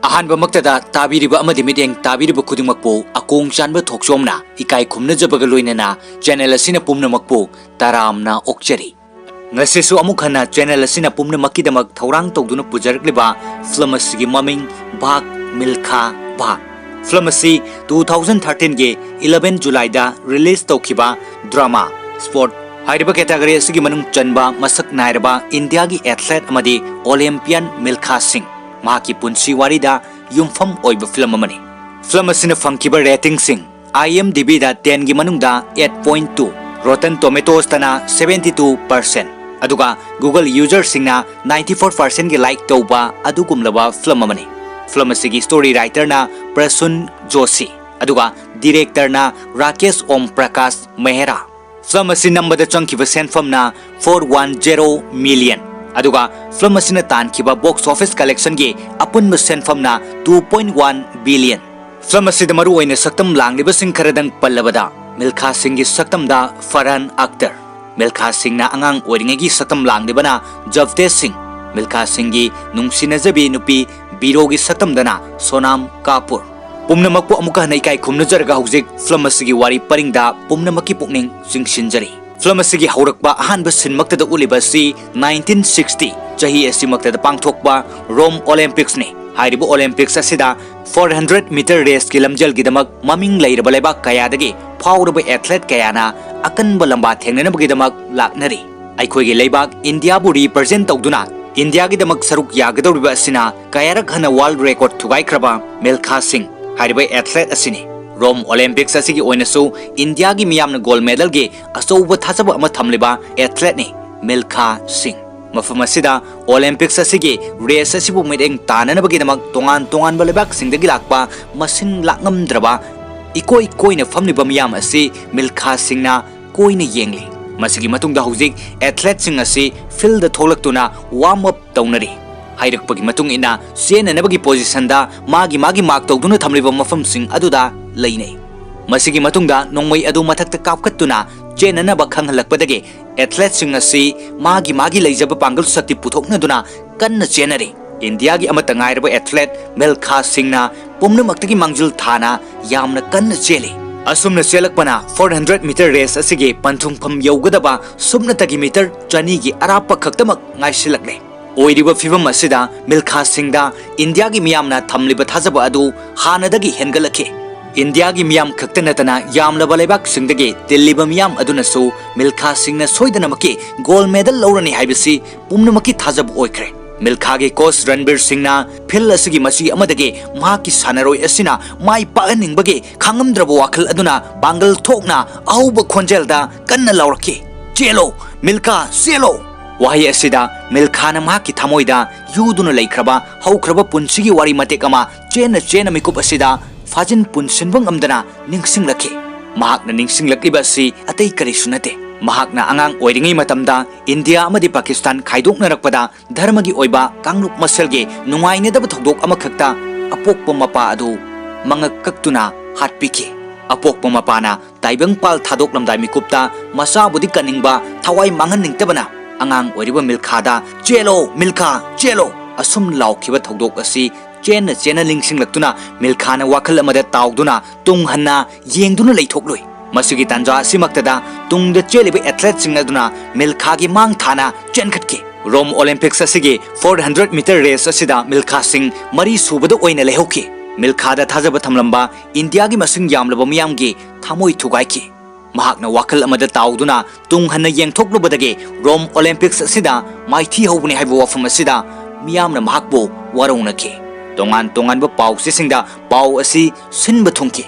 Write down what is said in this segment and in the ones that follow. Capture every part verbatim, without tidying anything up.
ꯑꯍꯥꯟꯕꯃꯛꯇꯗ ꯇꯥꯕꯤꯔꯤꯕ ꯑꯃꯗꯤ ꯃꯤꯠꯌꯦꯡ ꯇꯥꯕꯤꯔꯤꯕ ꯈꯨꯗꯤꯡꯃꯛꯄꯨ ꯑꯀꯣꯡ ꯆꯥꯟꯕ ꯊꯣꯛꯆꯣꯝꯅ ꯏꯀꯥꯏ ꯈꯨꯝꯅꯖꯕꯒ ꯂꯣꯏꯅꯅ channel ꯑꯁꯤꯅ ꯄꯨꯝꯅꯃꯛꯄꯨ ꯇꯔꯥꯝꯅ ꯑꯣꯛꯆꯔꯤ꯫ ꯉꯁꯤꯁꯨ ꯑꯃꯨꯛ ꯍꯟꯅ channel ꯑꯁꯤꯅ ꯄꯨꯝꯅꯃꯛꯀꯤꯗꯃꯛ ꯊꯧꯔꯥꯡ ꯇꯧꯗꯨꯅ ꯄꯨꯖꯔꯛꯂꯤꯕ film ꯑꯁꯤꯒꯤ ꯃꯃꯤꯡ ꯚꯥꯒ ꯃꯤꯜꯈꯥ ꯚꯥꯒ꯫ Film ꯑꯁꯤ two thousand thirteen ꯒꯤ eleven July ꯗ release ꯇꯧꯈꯤꯕ drama, sport ꯍꯥꯏꯔꯤꯕ category ꯑꯁꯤꯒꯤ ꯃꯅꯨꯡ ꯆꯟꯕ ꯃꯁꯛ ꯅꯥꯏꯔꯕ ꯏꯟꯗꯤꯌꯥꯒꯤ athlete ꯑꯃꯗꯤ Olympian ꯃꯤꯜꯈꯥ ꯁꯤꯡ ꯃꯍꯥꯛꯀꯤ ꯄꯨꯟꯁꯤ ꯋꯥꯔꯤꯗ ꯌꯨꯝꯐꯝ ꯑꯣꯏꯕ film ꯑꯃꯅꯤ꯫ Film ꯑꯁꯤꯅ ꯐꯪꯈꯤꯕ rating ꯁꯤꯡ IMDb ꯗ ten ꯒꯤ ꯃꯅꯨꯡꯗ eight point two, Rotten Tomatoes ꯇꯅ seventy two percent, ꯑꯗꯨꯒ Google user ꯁꯤꯡꯅ ninety four percent ꯒꯤ like ꯇꯧꯕ ꯑꯗꯨꯒꯨꯝꯂꯕ film ꯑꯃꯅꯤ꯫ Film ꯑꯁꯤꯒꯤ story writer ꯅ ꯄ꯭ꯔꯁꯨꯟ ꯖꯣꯁꯤ, ꯑꯗꯨꯒ director ꯅ ꯔꯥꯀꯦꯁ ꯑꯣꯝ ꯄ꯭ꯔꯀꯥꯁ ꯃꯦꯍꯔꯥ꯫ Film ꯑꯁꯤ ꯅꯝꯕꯗ ꯆꯪꯈꯤꯕ ꯁꯦꯟꯐꯝꯅ four one zero million, ꯑꯗꯨꯒ film ꯑꯁꯤꯅ ꯇꯥꯟꯈꯤꯕ box office collection ꯒꯤ ꯑꯄꯨꯟꯕ ꯁꯦꯟꯐꯝꯅ two point one billion꯫ Film ꯑꯁꯤꯗ ꯃꯔꯨ ꯑꯣꯏꯅ ꯁꯛꯇꯝ ꯂꯥꯡꯂꯤꯕꯁꯤꯡ ꯈꯔꯗꯪ ꯄꯜꯂꯕꯗ, ꯃꯤꯜꯈꯥ ꯁꯤꯡꯒꯤ ꯁꯛꯇꯝꯗ ꯐꯔꯍꯥꯟ ꯑꯈꯇꯔ, ꯃꯤꯜꯈꯥ ꯁꯤꯡꯅ ꯑꯉꯥꯡ ꯑꯣꯏꯔꯤꯉꯩꯒꯤ ꯁꯛꯇꯝ ꯂꯥꯡꯂꯤꯕꯅ ꯖꯕꯇꯦꯖ ꯁꯤꯡ, ꯃꯤꯜꯈꯥ ꯁꯤꯡꯒꯤ ꯅꯨꯡꯁꯤꯅꯖꯕꯤ ꯅꯨꯄꯤ ꯕꯤꯔꯣꯒꯤ ꯁꯛꯇꯝꯗꯅ ꯁꯣꯅꯥꯝ ꯀꯥꯄꯨꯔ꯫ ꯄꯨꯝꯅꯃꯛꯄꯨ ꯑꯃꯨꯛꯀ ꯍꯟꯅ ꯏꯀꯥꯏ ꯈꯨꯝꯅꯖꯔꯒ ꯍꯧꯖꯤꯛ film ꯑꯁꯤꯒꯤ ꯋꯥꯔꯤ ꯄꯔꯤꯡꯗ ꯄꯨꯝꯅꯃꯛꯀꯤ ꯄꯨꯛꯅꯤꯡ ꯆꯤꯡꯁꯤꯟꯖꯔꯤ꯫ Film ꯑꯁꯤꯒꯤ ꯍꯧꯔꯛꯄ ꯑꯍꯥꯟꯕ scene ꯃꯛꯇꯗ ꯎꯠꯂꯤꯕ ꯑꯁꯤ nineteen sixty ꯆꯍꯤ ꯑꯁꯤꯃꯛꯇꯗ ꯄꯥꯡꯊꯣꯛꯄ Rome Olympics ꯅꯤ꯫ ꯍꯥꯏꯔꯤꯕ Olympics ꯑꯁꯤꯗ four hundred meter race ꯀꯤ ꯂꯝꯖꯦꯜꯒꯤꯗꯃꯛ ꯃꯃꯤꯡ ꯂꯩꯔꯕ ꯂꯩꯕꯥꯛ ꯀꯌꯥꯗꯒꯤ ꯐꯥꯎꯔꯕ athlete ꯀꯌꯥꯅ ꯑꯀꯟꯕ ꯂꯝꯕꯥ ꯊꯦꯡꯅꯅꯕꯒꯤꯗꯃꯛ ꯂꯥꯛꯅꯔꯤ꯫ ꯑꯩꯈꯣꯏꯒꯤ ꯂꯩꯕꯥꯛ ꯏꯟꯗꯤꯌꯥꯕꯨ represent ꯇꯧꯗꯨꯅ ꯏꯟꯗꯤꯌꯥꯒꯤꯗꯃꯛ ꯁꯔꯨꯛ ꯌꯥꯒꯗꯧꯔꯤꯕ ꯑꯁꯤꯅ ꯀꯌꯥꯔꯛ ꯍꯟꯅ world record ꯊꯨꯒꯥꯏꯈ꯭ꯔꯕ ꯃꯤꯜꯈꯥ ꯁꯤꯡ ꯍꯥꯏꯔꯤꯕ athlete ꯑꯁꯤꯅꯤ꯫ Rome Olympics ꯑꯁꯤꯒꯤ ꯑꯣꯏꯅꯁꯨ ꯏꯟꯗꯤꯌꯥꯒꯤ ꯃꯤꯌꯥꯝꯅ gold medal ꯒꯤ ꯑꯆꯧꯕ ꯊꯥꯖꯕ ꯑꯃ ꯊꯝꯂꯤꯕ athlete ꯅꯤ ꯃꯤꯜꯈꯥ ꯁꯤꯡ꯫ ꯃꯐꯝ ꯑꯁꯤꯗ Olympics ꯑꯁꯤꯒꯤ race ꯑꯁꯤꯕꯨ ꯃꯤꯠꯌꯦꯡ ꯇꯥꯅꯅꯕꯒꯤꯗꯃꯛ ꯇꯣꯉꯥꯟ ꯇꯣꯉꯥꯟꯕ ꯂꯩꯕꯥꯛꯁꯤꯡꯗꯒꯤ ꯂꯥꯛꯄ ꯃꯁꯤꯡ ꯂꯥꯛꯉꯝꯗ꯭ꯔꯕ ꯏꯀꯣꯏ ꯀꯣꯏꯅ ꯐꯝꯂꯤꯕ ꯃꯤꯌꯥꯝ ꯑꯁꯤ ꯃꯤꯜꯈꯥ ꯁꯤꯡꯅ ꯀꯣꯏꯅ ꯌꯦꯡꯂꯤ꯫ ꯃꯁꯤꯒꯤ ꯃꯇꯨꯡꯗ ꯍꯧꯖꯤꯛ athlete ꯁꯤꯡ ꯑꯁꯤ field ꯊꯣꯛꯂꯛꯇꯨꯅ warm up ꯇꯧꯅꯔꯤ꯫ ꯍꯥꯏꯔꯛꯄꯒꯤ ꯃꯇꯨꯡ ꯏꯟꯅ ꯆꯦꯟꯅꯅꯕꯒꯤ position ꯗ ꯃꯥꯒꯤ ꯃꯥꯒꯤ mark ꯇꯧꯗꯨꯅ ꯊꯝꯂꯤꯕ ꯃꯐꯝꯁꯤꯡ ꯑꯗꯨꯗ ꯂꯩꯅꯩ꯫ ꯃꯁꯤꯒꯤ ꯃꯇꯨꯡꯗ ꯅꯣꯡꯃꯩ ꯑꯗꯨ ꯃꯊꯛꯇ ꯀꯥꯞꯈꯠꯇꯨꯅ ꯆꯦꯟꯅꯅꯕ ꯈꯪꯍꯜꯂꯛꯄꯗꯒꯤ athlete ꯁꯤꯡ ꯑꯁꯤ ꯃꯥꯒꯤ ꯃꯥꯒꯤ ꯂꯩꯖꯕ ꯄꯥꯡꯒꯜ ꯁꯛꯇꯤ ꯄꯨꯊꯣꯛꯅꯗꯨꯅ ꯀꯟꯅ ꯆꯦꯟꯅꯔꯤ꯫ ꯏꯟꯗꯤꯌꯥꯒꯤ ꯑꯃꯠꯇ ꯉꯥꯏꯔꯕ ꯑꯦꯊꯂꯦꯠ ꯃꯤꯜꯈꯥ ꯁꯤꯡꯅ ꯄꯨꯝꯅꯃꯛꯇꯒꯤ ꯃꯥꯡꯖꯤꯜ ꯊꯥꯅ ꯌꯥꯝꯅ ꯀꯟꯅ ꯆꯦꯜꯂꯤ꯫ ꯑꯁꯨꯝꯅ ꯆꯦꯜꯂꯛꯄꯅ four hundred meter race ꯑꯁꯤꯒꯤ ꯄꯟꯊꯨꯡꯐꯝ ꯌꯧꯒꯗꯕ ꯁꯨꯞꯅꯇꯒꯤ ꯃꯤꯇꯔ ꯆꯅꯤꯒꯤ ꯑꯔꯥꯞꯄ ꯈꯛꯇꯃꯛ ꯉꯥꯏꯁꯤꯜꯂꯛꯂꯦ꯫ ꯑꯣꯏꯔꯤꯕ ꯐꯤꯚꯝ ꯑꯁꯤꯗ ꯃꯤꯜꯈꯥ ꯁꯤꯡꯗ ꯏꯟꯗꯤꯌꯥꯒꯤ ꯃꯤꯌꯥꯝꯅ ꯊꯝꯂꯤꯕ ꯊꯥꯖꯕ ꯑꯗꯨ ꯍꯥꯟꯅꯗꯒꯤ ꯍꯦꯟꯒꯠꯂꯛꯈꯤ꯫ ꯏꯟꯗꯤꯌꯥꯒꯤ ꯃꯤꯌꯥꯝ ꯈꯛꯇ ꯅꯠꯇꯅ ꯌꯥꯝꯂꯕ ꯂꯩꯕꯥꯛꯁꯤꯡꯗꯒꯤ ꯇꯤꯜꯂꯤꯕ ꯃꯤꯌꯥꯝ ꯑꯗꯨꯅꯁꯨ ꯃꯤꯜꯈꯥ ꯁꯤꯡꯅ ꯁꯣꯏꯗꯅꯃꯛꯀꯤ ꯒꯣꯜ ꯃꯦꯗꯜ ꯂꯧꯔꯅꯤ ꯍꯥꯏꯕꯁꯤ ꯄꯨꯝꯅꯃꯛꯀꯤ ꯊꯥꯖꯕ ꯑꯣꯏꯈ꯭ꯔꯦ꯫ ꯃꯤꯜꯈꯥꯒꯤ ꯀꯣꯆ ꯔꯟꯕꯤꯔ ꯁꯤꯡꯅ ꯐꯤꯜ ꯑꯁꯤꯒꯤ ꯃꯆꯤ ꯑꯃꯗꯒꯤ ꯃꯍꯥꯛꯀꯤ ꯁꯥꯟꯅꯔꯣꯏ ꯑꯁꯤꯅ ꯃꯥꯏ ꯄꯥꯛꯍꯟꯅꯤꯡꯕꯒꯤ ꯈꯥꯡꯉꯝꯗ꯭ꯔꯕ ꯋꯥꯈꯜ ꯑꯗꯨꯅ ꯄꯥꯡꯒꯜ ꯊꯣꯛꯅ ꯑꯍꯧꯕ ꯈꯣꯟꯖꯦꯜꯗ ꯀꯟꯅ ꯂꯥꯎꯔꯛꯈꯤ, "ꯆꯦꯜꯂꯣ, ꯃꯤꯜꯈꯥ, ꯆꯦꯜꯂꯣ!" ꯋꯥꯍꯩ ꯑꯁꯤꯗ ꯃꯤꯜꯈꯥꯅ ꯃꯍꯥꯛꯀꯤ ꯊꯃꯣꯏꯗ ꯌꯨꯗꯨꯅ ꯂꯩꯈ꯭ꯔꯕ ꯍꯧꯈ꯭ꯔꯕ ꯄꯨꯟꯁꯤꯒꯤ ꯋꯥꯔꯤ ꯃꯇꯦꯛ ꯑꯃ ꯆꯦꯟꯅ ꯆꯦꯟꯅ ꯃꯤꯀꯨꯞ ꯑꯁꯤꯗ ꯐꯥꯖꯤꯟ ꯄꯨꯟꯁꯤꯟꯕ ꯉꯝꯗꯅ ꯅꯤꯡꯁꯤꯡꯂꯛꯈꯤ꯫ ꯃꯍꯥꯛꯅ ꯅꯤꯡꯁꯤꯡꯂꯛꯂꯤꯕ ꯑꯁꯤ ꯑꯇꯩ ꯀꯔꯤꯁꯨ ꯅꯠꯇꯦ꯫ ꯃꯍꯥꯛꯅ ꯑꯉꯥꯡ ꯑꯣꯏꯔꯤꯉꯩ ꯃꯇꯝꯗ ꯏꯟꯗꯤꯌꯥ ꯑꯃꯗꯤ ꯄꯥꯀꯤꯁꯇꯥꯟ ꯈꯥꯏꯗꯣꯛꯅꯔꯛꯄꯗ ꯙꯔꯃꯒꯤ ꯑꯣꯏꯕ ꯀꯥꯡꯂꯨꯞ ꯃꯁꯦꯜꯒꯤ ꯅꯨꯡꯉꯥꯏꯅꯗꯕ ꯊꯧꯗꯣꯛ ꯑꯃꯈꯛꯇ ꯑꯄꯣꯛꯄ ꯃꯄꯥ ꯑꯗꯨ ꯃꯉꯛ ꯀꯛꯇꯨꯅ ꯍꯥꯠꯄꯤꯈꯤ꯫ ꯑꯄꯣꯛꯄ ꯃꯄꯥꯅ ꯇꯥꯏꯕꯪꯄꯥꯜ ꯊꯥꯗꯣꯛꯂꯝꯗꯥꯏ ꯃꯤꯀꯨꯞꯇ ꯃꯆꯥꯕꯨꯗꯤ ꯀꯟꯅꯤꯡꯕ, ꯊꯋꯥꯏ ꯃꯥꯡꯍꯟꯅꯤꯡꯗꯕꯅ ꯑꯉꯥꯡ ꯑꯣꯏꯔꯤꯕ ꯃꯤꯜꯈꯥꯗ, "ꯆꯦꯜꯂꯣ, ꯃꯤꯜꯈꯥ, ꯆꯦꯜꯂꯣ!" ꯑꯁꯨꯝ ꯂꯥꯎꯈꯤꯕ ꯊꯧꯗꯣꯛ ꯑꯁꯤ ꯆꯦꯟꯅ ꯆꯦꯟꯅ ꯅꯤꯡꯁꯤꯡꯂꯛꯇꯨꯅ ꯃꯤꯜꯈꯥꯅ ꯋꯥꯈꯜ ꯑꯃꯗ ꯇꯥꯎꯗꯨꯅ ꯇꯨꯡ ꯍꯟꯅ ꯌꯦꯡꯗꯨꯅ ꯂꯩꯊꯣꯛꯂꯨꯏ꯫ ꯃꯁꯤꯒꯤ ꯇꯥꯟꯖꯥ ꯑꯁꯤꯃꯛꯇꯗ ꯇꯨꯡꯗ ꯆꯦꯜꯂꯤꯕ ꯑꯦꯊꯂꯦꯠꯁꯤꯡ ꯑꯗꯨꯅ ꯃꯤꯜꯈꯥꯒꯤ ꯃꯥꯡ ꯊꯥꯅ ꯆꯦꯟꯈꯠꯈꯤ꯫ ꯔꯣꯝ ꯑꯣꯂꯦꯝꯄꯤꯛꯁ ꯑꯁꯤꯒꯤ four hundred meter race ꯑꯁꯤꯗ ꯃꯤꯜꯈꯥ ꯁꯤꯡ ꯃꯔꯤ ꯁꯨꯕꯗ ꯑꯣꯏꯅ ꯂꯩꯍꯧꯈꯤ꯫ ꯃꯤꯜꯈꯥꯗ ꯊꯥꯖꯕ ꯊꯝꯂꯝꯕ ꯏꯟꯗꯤꯌꯥꯒꯤ ꯃꯁꯤꯡ ꯌꯥꯝꯂꯕ ꯃꯤꯌꯥꯝꯒꯤ ꯊꯃꯣꯏ ꯊꯨꯒꯥꯏꯈꯤ꯫ ꯃꯍꯥꯛꯅ ꯋꯥꯈꯜ ꯑꯃꯗ ꯇꯥꯎꯗꯨꯅ ꯇꯨꯡ ꯍꯟꯅ ꯌꯦꯡꯊꯣꯛꯂꯨꯕꯗꯒꯤ ꯔꯣꯝ ꯑꯣꯂꯦꯝꯄꯤꯛꯁ ꯑꯁꯤꯗ ꯃꯥꯏꯊꯤ ꯍꯧꯕꯅꯤ ꯍꯥꯏꯕ ꯋꯥꯐꯝ ꯑꯁꯤꯗ ꯃꯤꯌꯥꯝꯅ ꯃꯍꯥꯛꯄꯨ ꯋꯥꯔꯧꯅꯈꯤ꯫ ꯇꯣꯉꯥꯟ ꯇꯣꯉꯥꯟꯕ ꯄꯥꯎꯆꯦꯁꯤꯡꯗ ꯄꯥꯎ ꯑꯁꯤ ꯁꯤꯟꯕ ꯊꯨꯡꯈꯤ꯫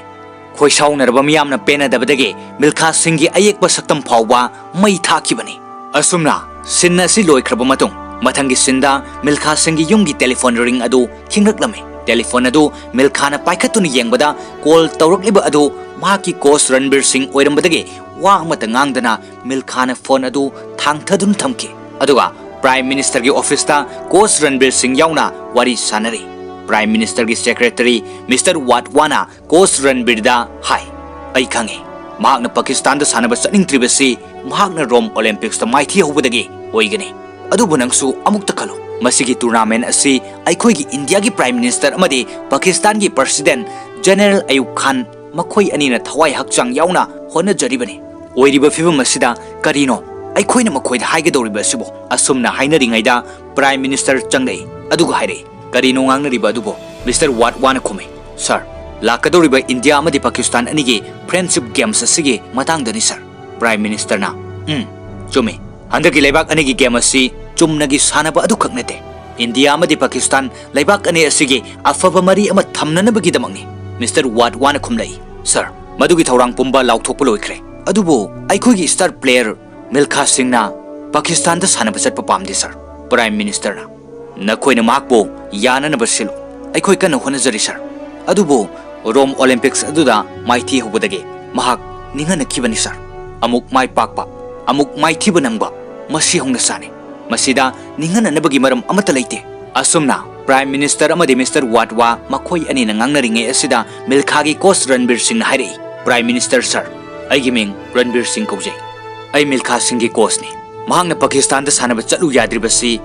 ꯈꯣꯏꯁꯥꯎꯅꯔꯕ ꯃꯤꯌꯥꯝꯅ ꯄꯦꯟꯅꯗꯕꯗꯒꯤ ꯃꯤꯜꯈꯥ ꯁꯤꯡꯒꯤ ꯑꯌꯦꯛꯄ ꯁꯛꯇꯝ ꯐꯥꯎꯕ ꯃꯩ ꯊꯥꯈꯤꯕꯅꯤ꯫ ꯑꯁꯨꯝꯅ ꯁꯤꯟ ꯑꯁꯤ ꯂꯣꯏꯈ꯭ꯔꯕ ꯃꯇꯨꯡ, ꯃꯊꯪꯒꯤ ꯁꯤꯟꯗ ꯃꯤꯜꯈꯥ ꯁꯤꯡꯒꯤ ꯌꯨꯝꯒꯤ ꯇꯦꯂꯤꯐꯣꯟ ꯔꯤꯡ ꯑꯗꯨ ꯈꯤꯡꯂꯛꯂꯝꯃꯤ꯫ ꯇꯦꯂꯤꯐꯣꯟ ꯑꯗꯨ ꯃꯤꯜꯈꯥꯅ ꯄꯥꯏꯈꯠꯇꯨꯅ ꯌꯦꯡꯕꯗ, ꯀꯣꯜ ꯇꯧꯔꯛꯂꯤꯕ ꯑꯗꯨ ꯃꯍꯥꯛꯀꯤ ꯀꯣꯆ ꯔꯟꯕꯤꯔ ꯁꯤꯡ ꯑꯣꯏꯔꯝꯕꯗꯒꯤ ꯋꯥ ꯑꯃꯠꯇ ꯉꯥꯡꯗꯅ ꯃꯤꯜꯈꯥꯅ ꯐꯣꯟ ꯑꯗꯨ ꯊꯥꯡꯊꯗꯨꯅ ꯊꯝꯈꯤ꯫ ꯑꯗꯨꯒ ꯄ꯭ꯔꯥꯏꯝ ꯃꯤꯅꯤꯁꯇꯔꯒꯤ ꯑꯣꯐꯤꯁꯇ ꯀꯣꯆ ꯔꯟꯕꯤꯔ ꯁꯤꯡ ꯌꯥꯎꯅ ꯋꯥꯔꯤ ꯁꯥꯅꯔꯤ꯫ ꯄ꯭ꯔꯥꯏꯝ ꯃꯤꯅꯤꯁꯇꯔꯒꯤ ꯁꯦꯀ꯭ꯔꯦꯇꯔꯤ ꯃꯤꯁꯇꯔ ꯋꯥꯠꯋꯥꯅ ꯀꯣꯆ ꯔꯟꯕꯤꯔꯗ ꯍꯥꯏ, "ꯑꯩ ꯈꯪꯏ, ꯃꯍꯥꯛꯅ ꯄꯥꯀꯤꯁꯇꯥꯟꯗ ꯁꯥꯟꯅꯕ ꯆꯠꯅꯤꯡꯗ꯭ꯔꯤꯕꯁꯤ ꯃꯍꯥꯛꯅ ꯔꯣꯝ ꯑꯣꯂꯦꯝꯄꯤꯛꯁꯇ ꯃꯥꯏꯊꯤꯍꯧꯕꯗꯒꯤ ꯑꯣꯏꯒꯅꯤ꯫ ꯑꯗꯨꯕꯨ ꯅꯪꯁꯨ ꯑꯃꯨꯛꯇ ꯈꯜꯂꯨ, ꯃꯁꯤꯒꯤ tournament ꯑꯁꯤ ꯑꯩꯈꯣꯏꯒꯤ ꯏꯟꯗꯤꯌꯥꯒꯤ Prime Minister ꯑꯃꯗꯤ ꯄꯥꯀꯤꯁꯇꯥꯟꯒꯤ President General ꯑꯌꯨꯕ ꯈꯥꯟ, ꯃꯈꯣꯏ ꯑꯅꯤꯅ ꯊꯋꯥꯏ ꯍꯛꯆꯥꯡ ꯌꯥꯎꯅ ꯍꯣꯠꯅꯖꯔꯤꯕꯅꯤ꯫ ꯑꯣꯏꯔꯤꯕ ꯐꯤꯕꯝ ꯑꯁꯤꯗ ꯀꯔꯤꯅꯣ ꯑꯩꯈꯣꯏꯅ ꯃꯈꯣꯏꯗ ꯍꯥꯏꯒꯗꯧꯔꯤꯕ ꯑꯁꯤꯕꯨ? ꯑꯁꯨꯝꯅ ꯍꯥꯏꯅꯔꯤꯉꯩꯗ Prime Minister ꯆꯪꯂꯛꯏ, ꯑꯗꯨꯒ ꯍꯥꯏꯔꯛꯏ, "ꯀꯔꯤꯅꯣ ꯉꯥꯡꯅꯔꯤꯕ ꯑꯗꯨꯕꯨ?" Mister Wadhwa ꯅ ꯈꯨꯝꯃꯤ, "Sir, ꯂꯥꯛꯀꯗꯧꯔꯤꯕ ꯏꯟꯗꯤꯌꯥ ꯑꯃꯗꯤ ꯄꯥꯀꯤꯁꯇꯥꯟ ꯑꯅꯤꯒꯤ friendship games ꯑꯁꯤꯒꯤ ꯃꯇꯥꯡꯗꯅꯤ, sir꯫" Prime Minister ꯅ, "ꯎꯝ, ꯆꯨꯝꯃꯤ꯫ ꯍꯟꯗꯛꯀꯤ ꯂꯩꯕꯥꯛ ꯑꯅꯤꯒꯤ game ꯑꯁꯤ ꯆꯨꯝꯅꯒꯤ ꯁꯥꯟꯅꯕ ꯑꯗꯨꯈꯛ ꯅꯠꯇꯦ꯫ ꯏꯟꯗꯤꯌꯥ ꯑꯃꯗꯤ ꯄꯥꯀꯤꯁꯇꯥꯟ ꯂꯩꯕꯥꯛ ꯑꯅꯤ ꯑꯁꯤꯒꯤ ꯑꯐꯕ ꯃꯔꯤ ꯑꯃ ꯊꯝꯅꯅꯕꯒꯤꯗꯃꯛꯅꯤ꯫" Mister Wadhwa ꯅ ꯈꯨꯝꯂꯛꯏ, "Sir, ꯃꯗꯨꯒꯤ ꯊꯧꯔꯥꯡ ꯄꯨꯝꯕ ꯂꯥꯎꯊꯣꯛꯄ ꯂꯣꯏꯈ꯭ꯔꯦ꯫ ꯑꯗꯨꯕꯨ ꯑꯩꯈꯣꯏꯒꯤ star player ꯃꯤꯜꯈꯥ ꯁꯤꯡꯅ ꯄꯥꯀꯤꯁꯇꯥꯟꯗ ꯁꯥꯟꯅꯕ ꯆꯠꯄ ꯄꯥꯝꯗꯦ, sir꯫" Prime Minister ꯅ, "ꯅꯈꯣꯏꯅ ꯃꯍꯥꯛꯄꯨ ꯌꯥꯅꯅꯕ ꯁꯤꯜꯂꯨ꯫ ꯑꯩꯈꯣꯏ ꯀꯟꯅ ꯍꯣꯠꯅꯖꯔꯤ, sir꯫ ꯑꯗꯨꯕꯨ Rome Olympics ꯑꯗꯨꯗ ꯃꯥꯏꯊꯤꯍꯧꯕꯗꯒꯤ ꯃꯍꯥꯛ ꯅꯤꯡꯍꯟꯅꯈꯤꯕꯅꯤ, sir꯫ ꯑꯃꯨꯛ ꯃꯥꯏ ꯄꯥꯛꯄ, ꯑꯃꯨꯛ ꯃꯥꯏꯊꯤꯕ ꯅꯪꯕ, ꯃꯁꯤ ꯍꯧꯅꯁꯥꯅꯤ꯫ ꯃꯁꯤꯗ ꯅꯤꯡꯍꯟꯅꯅꯕꯒꯤ ꯃꯔꯝ ꯑꯃꯠꯇ ꯂꯩꯇꯦ꯫" ꯑꯁꯨꯝꯅ Prime Minister ꯑꯃꯗꯤ Mister Wadhwa ꯃꯈꯣꯏ ꯑꯅꯤꯅ ꯉꯥꯡꯅꯔꯤꯉꯩ ꯑꯁꯤꯗ ꯃꯤꯜꯈꯥꯒꯤ coach ꯔꯟꯕꯤꯔ ꯁꯤꯡꯅ ꯍꯥꯏꯔꯛꯏ, "Prime Minister sir, ꯑꯩꯒꯤ ꯃꯤꯡ ꯔꯟꯕꯤꯔ ꯁꯤꯡ ꯀꯧꯖꯩ꯫ ꯑꯩ ꯃꯤꯜꯈꯥ ꯁꯤꯡꯒꯤ coach ꯅꯤ꯫ ꯃꯍꯥꯛꯅ ꯄꯥꯀꯤꯁꯇꯥꯟꯗ ꯁꯥꯟꯅꯕ ꯆꯠꯂꯨ ꯌꯥꯗ꯭ꯔꯤꯕꯁꯤ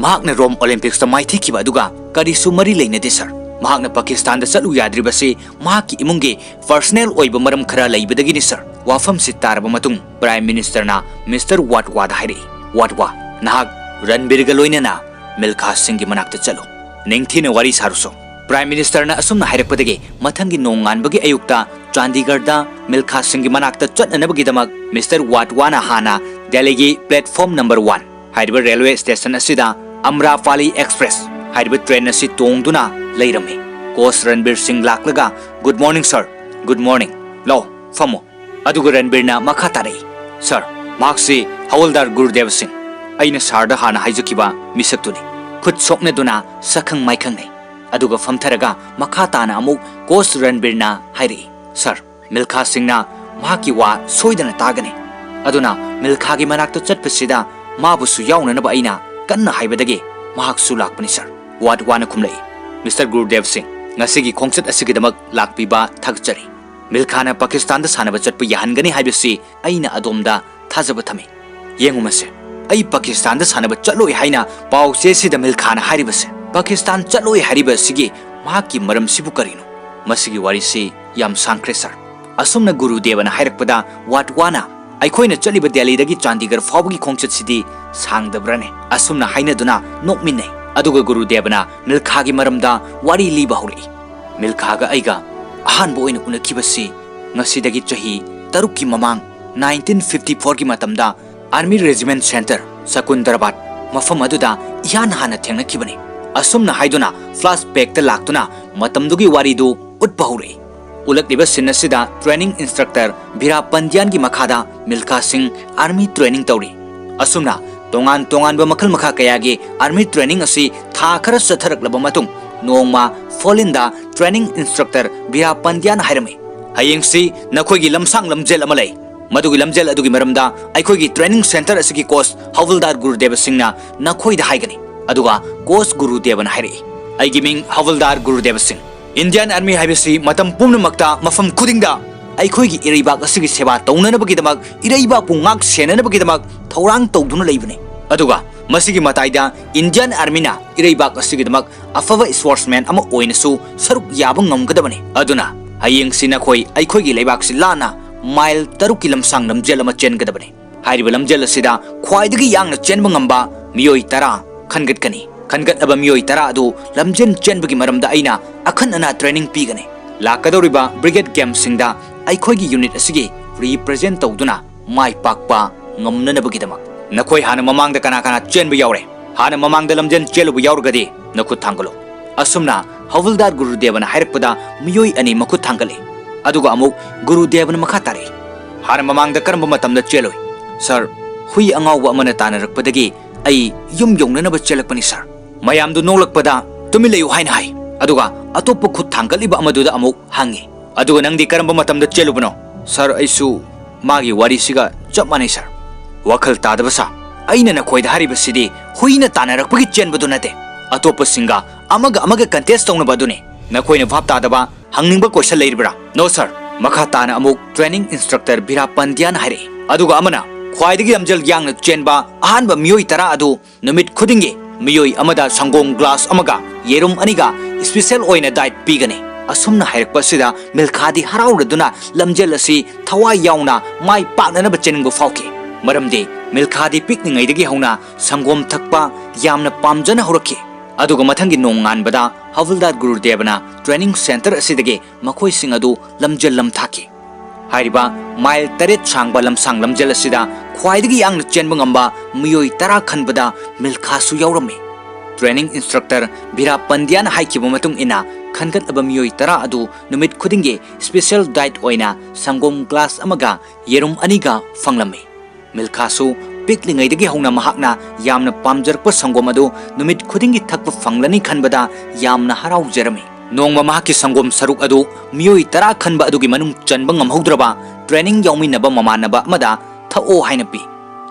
ꯃꯍꯥꯛꯅ Rome Olympics ꯇ ꯃꯥꯏꯊꯤꯈꯤꯕ ꯑꯗꯨꯒ ꯀꯔꯤꯁꯨ ꯃꯔꯤ ꯂꯩꯅꯗꯦ, sir꯫ ꯃꯍꯥꯛꯅ ꯄꯥꯀꯤꯁꯇꯥꯟꯗ ꯆꯠꯂꯨ ꯌꯥꯗ꯭ꯔꯤꯕꯁꯤ ꯃꯍꯥꯛꯀꯤ ꯏꯃꯨꯡꯒꯤ personal ꯑꯣꯏꯕ ꯃꯔꯝ ꯈꯔ ꯂꯩꯕꯗꯒꯤꯅꯤ, sir꯫" ꯋꯥꯐꯝꯁꯤ ꯇꯥꯔꯕ ꯃꯇꯨꯡ Prime Minister ꯅ Mister Wadhwa ꯗ ꯍꯥꯏꯔꯛꯏ, "Wadhwa, ꯅꯍꯥꯛ ꯔꯟꯕꯤꯔꯒ ꯂꯣꯏꯅꯅ ꯃꯤꯜꯈꯥ ꯁꯤꯡꯒꯤ ꯃꯅꯥꯛꯇ ꯆꯠꯂꯨ꯫ ꯅꯤꯡꯊꯤꯅ ꯋꯥꯔꯤ ꯁꯥꯔꯨꯁꯣ꯫" Prime Minister ꯅ ꯑꯁꯨꯝꯅ ꯍꯥꯏꯔꯛꯄꯗꯒꯤ ꯃꯊꯪꯒꯤ ꯅꯣꯡꯉꯥꯟꯕꯒꯤ ꯑꯌꯨꯛꯇ ꯆꯥꯟꯗꯤꯒꯔꯗ ꯃꯤꯜꯈꯥ ꯁꯤꯡꯒꯤ ꯃꯅꯥꯛꯇ ꯆꯠꯅꯅꯕꯒꯤꯗꯃꯛ Mister Wadhwa ꯅ ꯍꯥꯟꯅ ꯗꯦꯜꯂꯤꯒꯤ platform number one ꯍꯥꯏꯔꯤꯕ railway station ꯑꯁꯤꯗ Amrapali Express ꯍꯥꯏꯔꯤꯕ train ꯑꯁꯤ ꯇꯣꯡꯗꯨꯅ ꯂꯩꯔꯝꯃꯤ꯫ Coach ꯔꯟꯕꯤꯔ ꯁꯤꯡ ꯂꯥꯛꯂꯒ, "Good morning, sir꯫ Good morning꯫ ꯂꯥꯛꯑꯣ, ꯐꯝꯃꯣ꯫" ꯑꯗꯨꯒ ꯔꯟꯕꯤꯔꯅ ꯃꯈꯥ ꯇꯥꯔꯛꯏ, "Sir, ꯃꯍꯥꯛꯁꯤ ꯍꯋꯜꯗꯥꯔ ꯒꯨꯔꯨꯗꯦꯕ ꯁꯤꯡ, ꯑꯩꯅ sir ꯗ ꯍꯥꯟꯅ ꯍꯥꯏꯖꯈꯤꯕ ꯃꯤꯁꯛꯇꯨꯅꯤ꯫" ꯈꯨꯠ ꯁꯣꯛꯅꯗꯨꯅ ꯁꯛꯈꯪ ꯃꯥꯏꯈꯪꯅꯩ꯫ ꯑꯗꯨꯒ ꯐꯝꯊꯔꯒ ꯃꯈꯥ ꯇꯥꯅ ꯑꯃꯨꯛ coach ꯔꯟꯕꯤꯔꯅ ꯍꯥꯏꯔꯛꯏ, "Sir, ꯃꯤꯜꯈꯥ ꯁꯤꯡꯅ ꯃꯍꯥꯛꯀꯤ ꯋꯥ ꯁꯣꯏꯗꯅ ꯇꯥꯒꯅꯤ꯫ ꯑꯗꯨꯅ ꯃꯤꯜꯈꯥꯒꯤ ꯃꯅꯥꯛꯇ ꯆꯠꯄꯁꯤꯗ ꯃꯥꯕꯨꯁꯨ ꯌꯥꯎꯅꯅꯕ ꯑꯩꯅ ꯀꯟꯅ ꯍꯥꯏꯕꯗꯒꯤ ꯃꯍꯥꯛꯁꯨ ꯂꯥꯛꯄꯅꯤ, sir꯫" Wadhwa ꯅ ꯈꯨꯝꯂꯛꯏ, "Mister ꯒꯨꯔꯨꯗꯦꯕ ꯁꯤꯡ, ꯉꯁꯤꯒꯤ ꯈꯣꯡꯆꯠ ꯑꯁꯤꯒꯤꯗꯃꯛ ꯂꯥꯛꯄꯤꯕ ꯊꯥꯒꯠꯆꯔꯤ꯫ ꯃꯤꯜꯈꯥꯅ ꯄꯥꯀꯤꯁꯇꯥꯟꯗ ꯁꯥꯟꯅꯕ ꯆꯠꯄ ꯌꯥꯍꯟꯒꯅꯤ ꯍꯥꯏꯕꯁꯤ ꯑꯩꯅ ꯑꯗꯣꯝꯗ ꯊꯥꯖꯕ ꯊꯝꯃꯤ꯫ ꯌꯦꯡꯉꯨ ꯃꯁꯦ, ꯑꯩ ꯄꯥꯀꯤꯁꯇꯥꯟꯗ ꯁꯥꯟꯅꯕ ꯆꯠꯂꯣꯏ ꯍꯥꯏꯅ ꯄꯥꯎ ꯆꯦꯁꯤꯗ ꯃꯤꯜꯈꯥꯅ ꯍꯥꯏꯔꯤꯕꯁꯦ? ꯄꯥꯀꯤꯁꯇꯥꯟ ꯆꯠꯂꯣꯏ ꯍꯥꯏꯔꯤꯕ ꯑꯁꯤꯒꯤ ꯃꯍꯥꯛꯀꯤ ꯃꯔꯝꯁꯤꯕꯨ ꯀꯔꯤꯅꯣ? ꯃꯁꯤꯒꯤ ꯋꯥꯔꯤꯁꯤ ꯌꯥꯝ ꯁꯥꯡꯈ꯭ꯔꯦ ꯁꯥꯔ꯫ ꯑꯁꯨꯝꯅ ꯒꯨꯔꯨꯗꯦꯕꯅ ꯍꯥꯏꯔꯛꯄꯗ ꯋꯥꯠꯋꯥꯅ, "ꯑꯩꯈꯣꯏꯅ ꯆꯠꯂꯤꯕ ꯗꯦꯜꯂꯤꯗꯒꯤ ꯆꯥꯟꯗꯤꯒꯔ ꯐꯥꯎꯕꯒꯤ ꯈꯣꯡꯆꯠꯁꯤꯗꯤ ꯁꯥꯡꯗꯕ꯭ꯔꯥꯅꯦ?" ꯑꯁꯨꯝꯅ ꯍꯥꯏꯅꯗꯨꯅ ꯅꯣꯛꯃꯤꯟꯅꯩ꯫ ꯑꯗꯨꯒ ꯒꯨꯔꯨꯗꯦꯕꯅ ꯃꯤꯜꯈꯥꯒꯤ ꯃꯔꯝꯗ ꯋꯥꯔꯤ ꯂꯤꯕ ꯍꯧꯔꯛꯏ꯫ "ꯃꯤꯜꯈꯥꯒ ꯑꯩꯒ ꯑꯍꯥꯟꯕ ꯑꯣꯏꯅ ꯎꯅꯈꯤꯕꯁꯤ ꯉꯁꯤꯗꯒꯤ ꯆꯍꯤ ꯇꯔꯨꯛꯀꯤ ꯃꯃꯥꯡ, ꯅꯥꯏꯟꯇꯤꯟ ꯐꯤꯐꯇꯤ ꯐꯣꯔꯒꯤ ꯃꯇꯝꯗ ꯑꯥꯔꯃꯤ ꯔꯦꯖꯤꯃꯦꯟ ꯁꯦꯟꯇꯔ ꯁꯀꯨꯟꯗꯔꯕꯥꯗ ꯃꯐꯝ ꯑꯗꯨꯗ ꯏꯍꯥꯟ ꯍꯥꯟꯅ ꯊꯦꯡꯅꯈꯤꯕꯅꯤ"꯫ ꯑꯁꯨꯝꯅ ꯍꯥꯏꯗꯨꯅ ꯐ꯭ꯂꯥꯁ ꯕꯦꯛꯇ ꯂꯥꯛꯇꯨꯅ ꯃꯇꯝꯗꯨꯒꯤ ꯋꯥꯔꯤꯗꯨ ꯎꯠꯄ ꯍꯧꯔꯛꯏ꯫ ꯎꯠꯂꯛꯂꯤꯕ ꯁꯤꯟ ꯑꯁꯤꯗ ꯇ꯭ꯔꯦꯅꯤꯡ ꯏꯟꯁꯇ꯭ꯔꯛꯇꯔ ꯚꯤꯔꯥ ꯄꯟꯗ꯭ꯌꯥꯟꯒꯤ ꯃꯈꯥꯗ ꯃꯤꯜꯈꯥ ꯁꯤꯡ ꯑꯥꯔꯃꯤ ꯇ꯭ꯔꯦꯅꯤꯡ ꯇꯧꯔꯤ꯫ ꯑꯁꯨꯝꯅ ꯇꯣꯉꯥꯟ ꯇꯣꯉꯥꯟꯕ ꯃꯈꯜ ꯃꯈꯥ ꯀꯌꯥꯒꯤ ꯑꯥꯔꯃꯤ ꯇ꯭ꯔꯦꯅꯤꯡ ꯑꯁꯤ ꯊꯥ ꯈꯔ ꯆꯠꯊꯔꯛꯂꯕ ꯃꯇꯨꯡ, ꯅꯣꯡꯃ ꯐꯣꯂꯤꯟꯗ ꯇ꯭ꯔꯦꯅꯤꯡ ꯏꯟꯁꯇ꯭ꯔꯛꯇꯔ ꯚꯤꯔꯥ ꯄꯟꯗ꯭ꯌꯥꯟ ꯍꯥꯏꯔꯝꯃꯤ, "ꯍꯌꯦꯡꯁꯤ ꯅꯈꯣꯏꯒꯤ ꯂꯝꯁꯥꯡ ꯂꯝꯖꯦꯜ ꯑꯃ ꯂꯩ꯫ ꯃꯗꯨꯒꯤ ꯂꯝꯖꯦꯜ ꯑꯗꯨꯒꯤ ꯃꯔꯝꯗ ꯑꯩꯈꯣꯏꯒꯤ ꯇ꯭ꯔꯦꯅꯤꯡ ꯁꯦꯟꯇꯔ ꯑꯁꯤꯒꯤ ꯀꯣꯆ ꯍꯋꯜꯗꯥꯔ ꯒꯨꯔꯨꯗꯦꯕ ꯁꯤꯡꯅ ꯅꯈꯣꯏꯗ ꯍꯥꯏꯒꯅꯤ"꯫ ꯑꯗꯨꯒ ꯀꯣꯆ ꯒꯨꯔꯨꯗꯦꯕꯅ ꯍꯥꯏꯔꯛꯏ, "ꯑꯩꯒꯤ ꯃꯤꯡ ꯍꯋꯜꯗꯥꯔ ꯒꯨꯔꯨꯗꯦꯕ ꯁꯤꯡ꯫ ꯏꯟꯗꯤꯌꯥꯟ ꯑꯥꯔꯃꯤ ꯍꯥꯏꯕꯁꯤ ꯃꯇꯝ ꯄꯨꯝꯅꯃꯛꯇ, ꯃꯐꯝ ꯈꯨꯗꯤꯡꯗ ꯑꯩꯈꯣꯏꯒꯤ ꯏꯔꯩꯕꯥꯛ ꯑꯁꯤꯒꯤ ꯁꯦꯕꯥ ꯇꯧꯅꯅꯕꯒꯤꯗꯃꯛ, ꯏꯔꯩꯕꯥꯛꯄꯨ ꯉꯥꯛ ꯁꯦꯟꯅꯅꯕꯒꯤꯗꯃꯛ ꯊꯧꯔꯥꯡ ꯇꯧꯗꯨꯅ ꯂꯩꯕꯅꯤ꯫ ꯑꯗꯨꯒ ꯃꯁꯤꯒꯤ ꯃꯇꯥꯏꯗ ꯏꯟꯗꯤꯌꯥꯟ ꯑꯥꯔꯃꯤꯅ ꯏꯔꯩꯕꯥꯛ ꯑꯁꯤꯒꯤꯗꯃꯛ ꯑꯐꯕ ꯁ꯭ꯄꯣꯔꯠꯁꯃꯦꯟ ꯑꯃ ꯑꯣꯏꯅꯁꯨ ꯁꯔꯨꯛ ꯌꯥꯕ ꯉꯝꯒꯗꯕꯅꯤ꯫ ꯑꯗꯨꯅ ꯍꯌꯦꯡꯁꯤ ꯅꯈꯣꯏ ꯑꯩꯈꯣꯏꯒꯤ ꯂꯩꯕꯥꯛꯁꯤ ꯂꯥꯟꯅ ꯃꯥꯏꯜ ꯇꯔꯨꯛꯀꯤ ꯂꯝꯁꯥꯡ ꯂꯝꯖꯦꯜ ꯑꯃ ꯆꯦꯟꯒꯗꯕꯅꯤ꯫ ꯍꯥꯏꯔꯤꯕ ꯂꯝꯖꯦꯜ ꯑꯁꯤꯗ ꯈ꯭ꯋꯥꯏꯗꯒꯤ ꯌꯥꯡꯅ ꯆꯦꯟꯕ ꯉꯝꯕ ꯃꯤꯑꯣꯏ ꯇꯔꯥ ꯈꯟꯒꯠꯀꯅꯤ꯫ ꯈꯟꯒꯠꯂꯕ ꯃꯤꯑꯣꯏ ꯇꯔꯥ ꯑꯗꯨ ꯂꯝꯖꯦꯜ ꯆꯦꯟꯕꯒꯤ ꯃꯔꯝꯗ ꯑꯩꯅ ꯑꯈꯟꯅꯅ ꯇ꯭ꯔꯦꯅꯤꯡ ꯄꯤꯒꯅꯤ꯫ ꯂꯥꯛꯀꯗꯧꯔꯤꯕ ꯕ꯭ꯔꯤꯒꯦꯗ ꯒꯦꯝꯁꯤꯡꯗ ꯑꯩꯈꯣꯏꯒꯤ ꯌꯨꯅꯤꯠ ꯑꯁꯤꯒꯤ ꯔꯤꯄ꯭ꯔꯖꯦꯟ ꯇꯧꯗꯨꯅ ꯃꯥꯏ ꯄꯥꯛꯄ ꯉꯝꯅꯅꯕꯒꯤꯗꯃꯛ꯫ ꯅꯈꯣꯏ ꯍꯥꯟꯅ ꯃꯃꯥꯡꯗ ꯀꯅꯥ ꯀꯅꯥ ꯆꯦꯟꯕ ꯌꯥꯎꯔꯦ? ꯍꯥꯟꯅ ꯃꯃꯥꯡꯗ ꯂꯝꯖꯦꯜ ꯆꯦꯜꯂꯨꯕ ꯌꯥꯎꯔꯒꯗꯤ ꯅꯈꯨꯠ ꯊꯥꯡꯒꯠꯂꯨ"꯫ ꯑꯁꯨꯝꯅ ꯍꯋꯜꯗꯥꯔ ꯒꯨꯔꯨꯗꯦꯕꯅ ꯍꯥꯏꯔꯛꯄꯗ ꯃꯤꯑꯣꯏ ꯑꯅꯤ ꯃꯈꯨꯠ ꯊꯥꯡꯒꯠꯂꯤ꯫ ꯑꯗꯨꯒ ꯑꯃꯨꯛ ꯒꯨꯔꯨꯗꯦꯕꯅ ꯃꯈꯥ ꯇꯥꯔꯛꯏ, "ꯍꯥꯟꯅ ꯃꯃꯥꯡꯗ ꯀꯔꯝꯕ ꯃꯇꯝꯗ ꯆꯦꯜꯂꯨꯏ?" "ꯁꯥꯔ, ꯍꯨꯏ ꯑꯉꯥꯎꯕ ꯑꯃꯅ ꯇꯥꯟꯅꯔꯛꯄꯗꯒꯤ ꯑꯩ ꯌꯨꯝ ꯌꯧꯅꯅꯕ ꯆꯦꯜꯂꯛꯄꯅꯤ ꯁꯥꯔ"꯫ ꯃꯌꯥꯝꯗꯨ ꯅꯣꯛꯂꯛꯄꯗ "ꯇꯨꯃꯤꯟ ꯂꯩꯌꯨ" ꯍꯥꯏꯅ ꯍꯥꯏ꯫ ꯑꯗꯨꯒ ꯑꯇꯣꯞꯄ ꯈꯨꯠ ꯊꯥꯡꯒꯠꯂꯤꯕ ꯑꯃꯗꯨꯗ ꯑꯃꯨꯛ ꯍꯪꯉꯤ, "ꯑꯗꯨꯒ ꯅꯪꯗꯤ ꯀꯔꯝꯕ ꯃꯇꯝꯗ ꯆꯦꯜꯂꯨꯕꯅꯣ?" "ꯁꯥꯔ, ꯑꯩꯁꯨ ꯃꯥꯒꯤ ꯋꯥꯔꯤꯁꯤꯒ ꯆꯞ ꯃꯥꯟꯅꯩ ꯁꯥꯔ"꯫ "ꯋꯥꯈꯜ ꯇꯥꯗꯕ ꯁꯥ꯫ ꯑꯩꯅ ꯅꯈꯣꯏꯗ ꯍꯥꯏꯔꯤꯕꯁꯤꯗꯤ ꯍꯨꯏꯅ ꯇꯥꯟꯅꯔꯛꯄꯒꯤ ꯆꯦꯟꯕꯗꯨ ꯅꯠꯇꯦ꯫ ꯑꯇꯣꯞꯄꯁꯤꯡꯒ ꯑꯃꯒ ꯑꯃꯒ ꯀꯟꯇꯦꯁ ꯇꯧꯅꯕ ꯑꯗꯨꯅꯤ꯫ ꯅꯈꯣꯏꯅ ꯚꯥꯞ ꯇꯥꯗꯕ ꯍꯪꯅꯤꯡꯕ ꯀꯣꯏꯁꯟ ꯂꯩꯔꯤꯕ꯭ꯔꯥ?" "ꯅꯣ ꯁꯥꯔ"꯫ ꯃꯈꯥ ꯇꯥꯅ ꯑꯃꯨꯛ ꯇ꯭ꯔꯦꯅꯤꯡ ꯏꯟꯁꯇ꯭ꯔꯛꯇꯔ ꯚꯤꯔꯥ ꯄꯟꯗ꯭ꯌꯥꯅ ꯍꯥꯏꯔꯛꯏ꯫ ꯑꯗꯨꯒ ꯑꯃꯅ ꯈ꯭ꯋꯥꯏꯗꯒꯤ ꯂꯝꯖꯦꯜ ꯌꯥꯡꯅ ꯆꯦꯟꯕ ꯑꯍꯥꯟꯕ ꯃꯤꯑꯣꯏ ꯇꯔꯥ ꯑꯗꯨ ꯅꯨꯃꯤꯠ ꯈꯨꯗꯤꯡꯒꯤ ꯃꯤꯑꯣꯏ ꯑꯃꯗ ꯁꯪꯒꯣꯝ ꯒ꯭ꯂꯥꯁ ꯑꯃꯒ ꯌꯦꯔꯨꯝ ꯑꯅꯤꯒ ꯁ꯭ꯄꯦꯁꯦꯜ ꯑꯣꯏꯅ ꯗꯥꯏꯠ ꯄꯤꯒꯅꯤ꯫ ꯑꯁꯨꯝꯅ ꯍꯥꯏꯔꯛꯄ ꯑꯁꯤꯗ ꯃꯤꯜꯈꯥꯗꯤ ꯍꯔꯥꯎꯔꯗꯨꯅ ꯂꯝꯖꯦꯜ ꯑꯁꯤ ꯊꯋꯥꯏ ꯌꯥꯎꯅ ꯃꯥꯏ ꯄꯥꯛꯅꯅꯕ ꯆꯦꯟꯅꯤꯡꯕ ꯐꯥꯎꯈꯤ꯫ ꯃꯔꯝꯗꯤ ꯃꯤꯜꯈꯥꯗꯤ ꯄꯤꯛꯂꯤꯉꯩꯗꯒꯤ ꯍꯧꯅ ꯁꯪꯒꯣꯝ ꯊꯛꯄ ꯌꯥꯝꯅ ꯄꯥꯝꯖꯅ ꯍꯧꯔꯛꯈꯤ꯫ ꯑꯗꯨꯒ ꯃꯊꯪꯒꯤ ꯅꯣꯡꯉꯥꯟꯕꯗ ꯍꯕꯜꯗꯥꯔ ꯒꯨꯔꯨꯗꯦꯕꯅ ꯇ꯭ꯔꯦꯅꯤꯡ ꯁꯦꯟꯇꯔ ꯑꯁꯤꯗꯒꯤ ꯃꯈꯣꯏꯁꯤꯡ ꯑꯗꯨ ꯂꯝꯖꯦꯜ ꯂꯝꯊꯥꯈꯤ꯫ ꯍꯥꯏꯔꯤꯕ ꯃꯥꯏꯜ ꯇꯔꯦꯠ ꯁꯥꯡꯕ ꯂꯝꯁꯥꯡ ꯂꯝꯖꯦꯜ ꯑꯁꯤꯗ ꯈ꯭ꯋꯥꯏꯗꯒꯤ ꯌꯥꯡꯅ ꯆꯦꯟꯕ ꯉꯝꯕ ꯃꯤꯑꯣꯏ ꯇꯔꯥ ꯈꯟꯕꯗ ꯃꯤꯜꯈꯥꯁꯨ ꯌꯥꯎꯔꯝꯃꯤ꯫ ꯇ꯭ꯔꯦꯅꯤꯡ ꯏꯟꯁꯇ꯭ꯔꯛꯇꯔ ꯕꯤꯔꯥ ꯄꯟꯗ꯭ꯌꯥꯅ ꯍꯥꯏꯈꯤꯕ ꯃꯇꯨꯡ ꯏꯟꯅ, ꯈꯟꯒꯠꯂꯕ ꯃꯤꯑꯣꯏ ꯇꯔꯥ ꯑꯗꯨ ꯅꯨꯃꯤꯠ ꯈꯨꯗꯤꯡꯒꯤ ꯁ꯭ꯄꯦꯁꯦꯜ ꯗꯥꯏꯠ ꯑꯣꯏꯅ ꯁꯪꯒꯣꯝ ꯒ꯭ꯂꯥꯁ ꯑꯃꯒ ꯌꯦꯔꯨꯝ ꯑꯅꯤꯒ ꯐꯪꯂꯝꯃꯤ꯫ ꯃꯤꯜꯈꯥꯁꯨ ꯄꯤꯛꯂꯤꯉꯩꯗꯒꯤ ꯍꯧꯅ ꯃꯍꯥꯛꯅ ꯌꯥꯝꯅ ꯄꯥꯝꯖꯔꯛꯄ ꯁꯪꯒꯣꯝ ꯑꯗꯨ ꯅꯨꯃꯤꯠ ꯈꯨꯗꯤꯡꯒꯤ ꯊꯛꯄ ꯐꯪꯂꯅꯤ ꯈꯟꯕꯗ ꯌꯥꯝꯅ ꯍꯔꯥꯎꯖꯔꯝꯃꯤ꯫ ꯅꯣꯡꯃ ꯃꯍꯥꯛꯀꯤ ꯁꯪꯒꯣꯝ ꯁꯔꯨꯛ ꯑꯗꯨ ꯃꯤꯑꯣꯏ ꯇꯔꯥ ꯈꯟꯕ ꯑꯗꯨꯒꯤ ꯃꯅꯨꯡ ꯆꯟꯕ ꯉꯝꯍꯧꯗ꯭ꯔꯕ ꯇ꯭ꯔꯦꯅꯤꯡ ꯌꯥꯎꯃꯤꯟꯅꯕ ꯃꯃꯥꯟꯅꯕ ꯑꯃꯗ ꯊꯛꯑꯣ ꯍꯥꯏꯅ ꯄꯤ꯫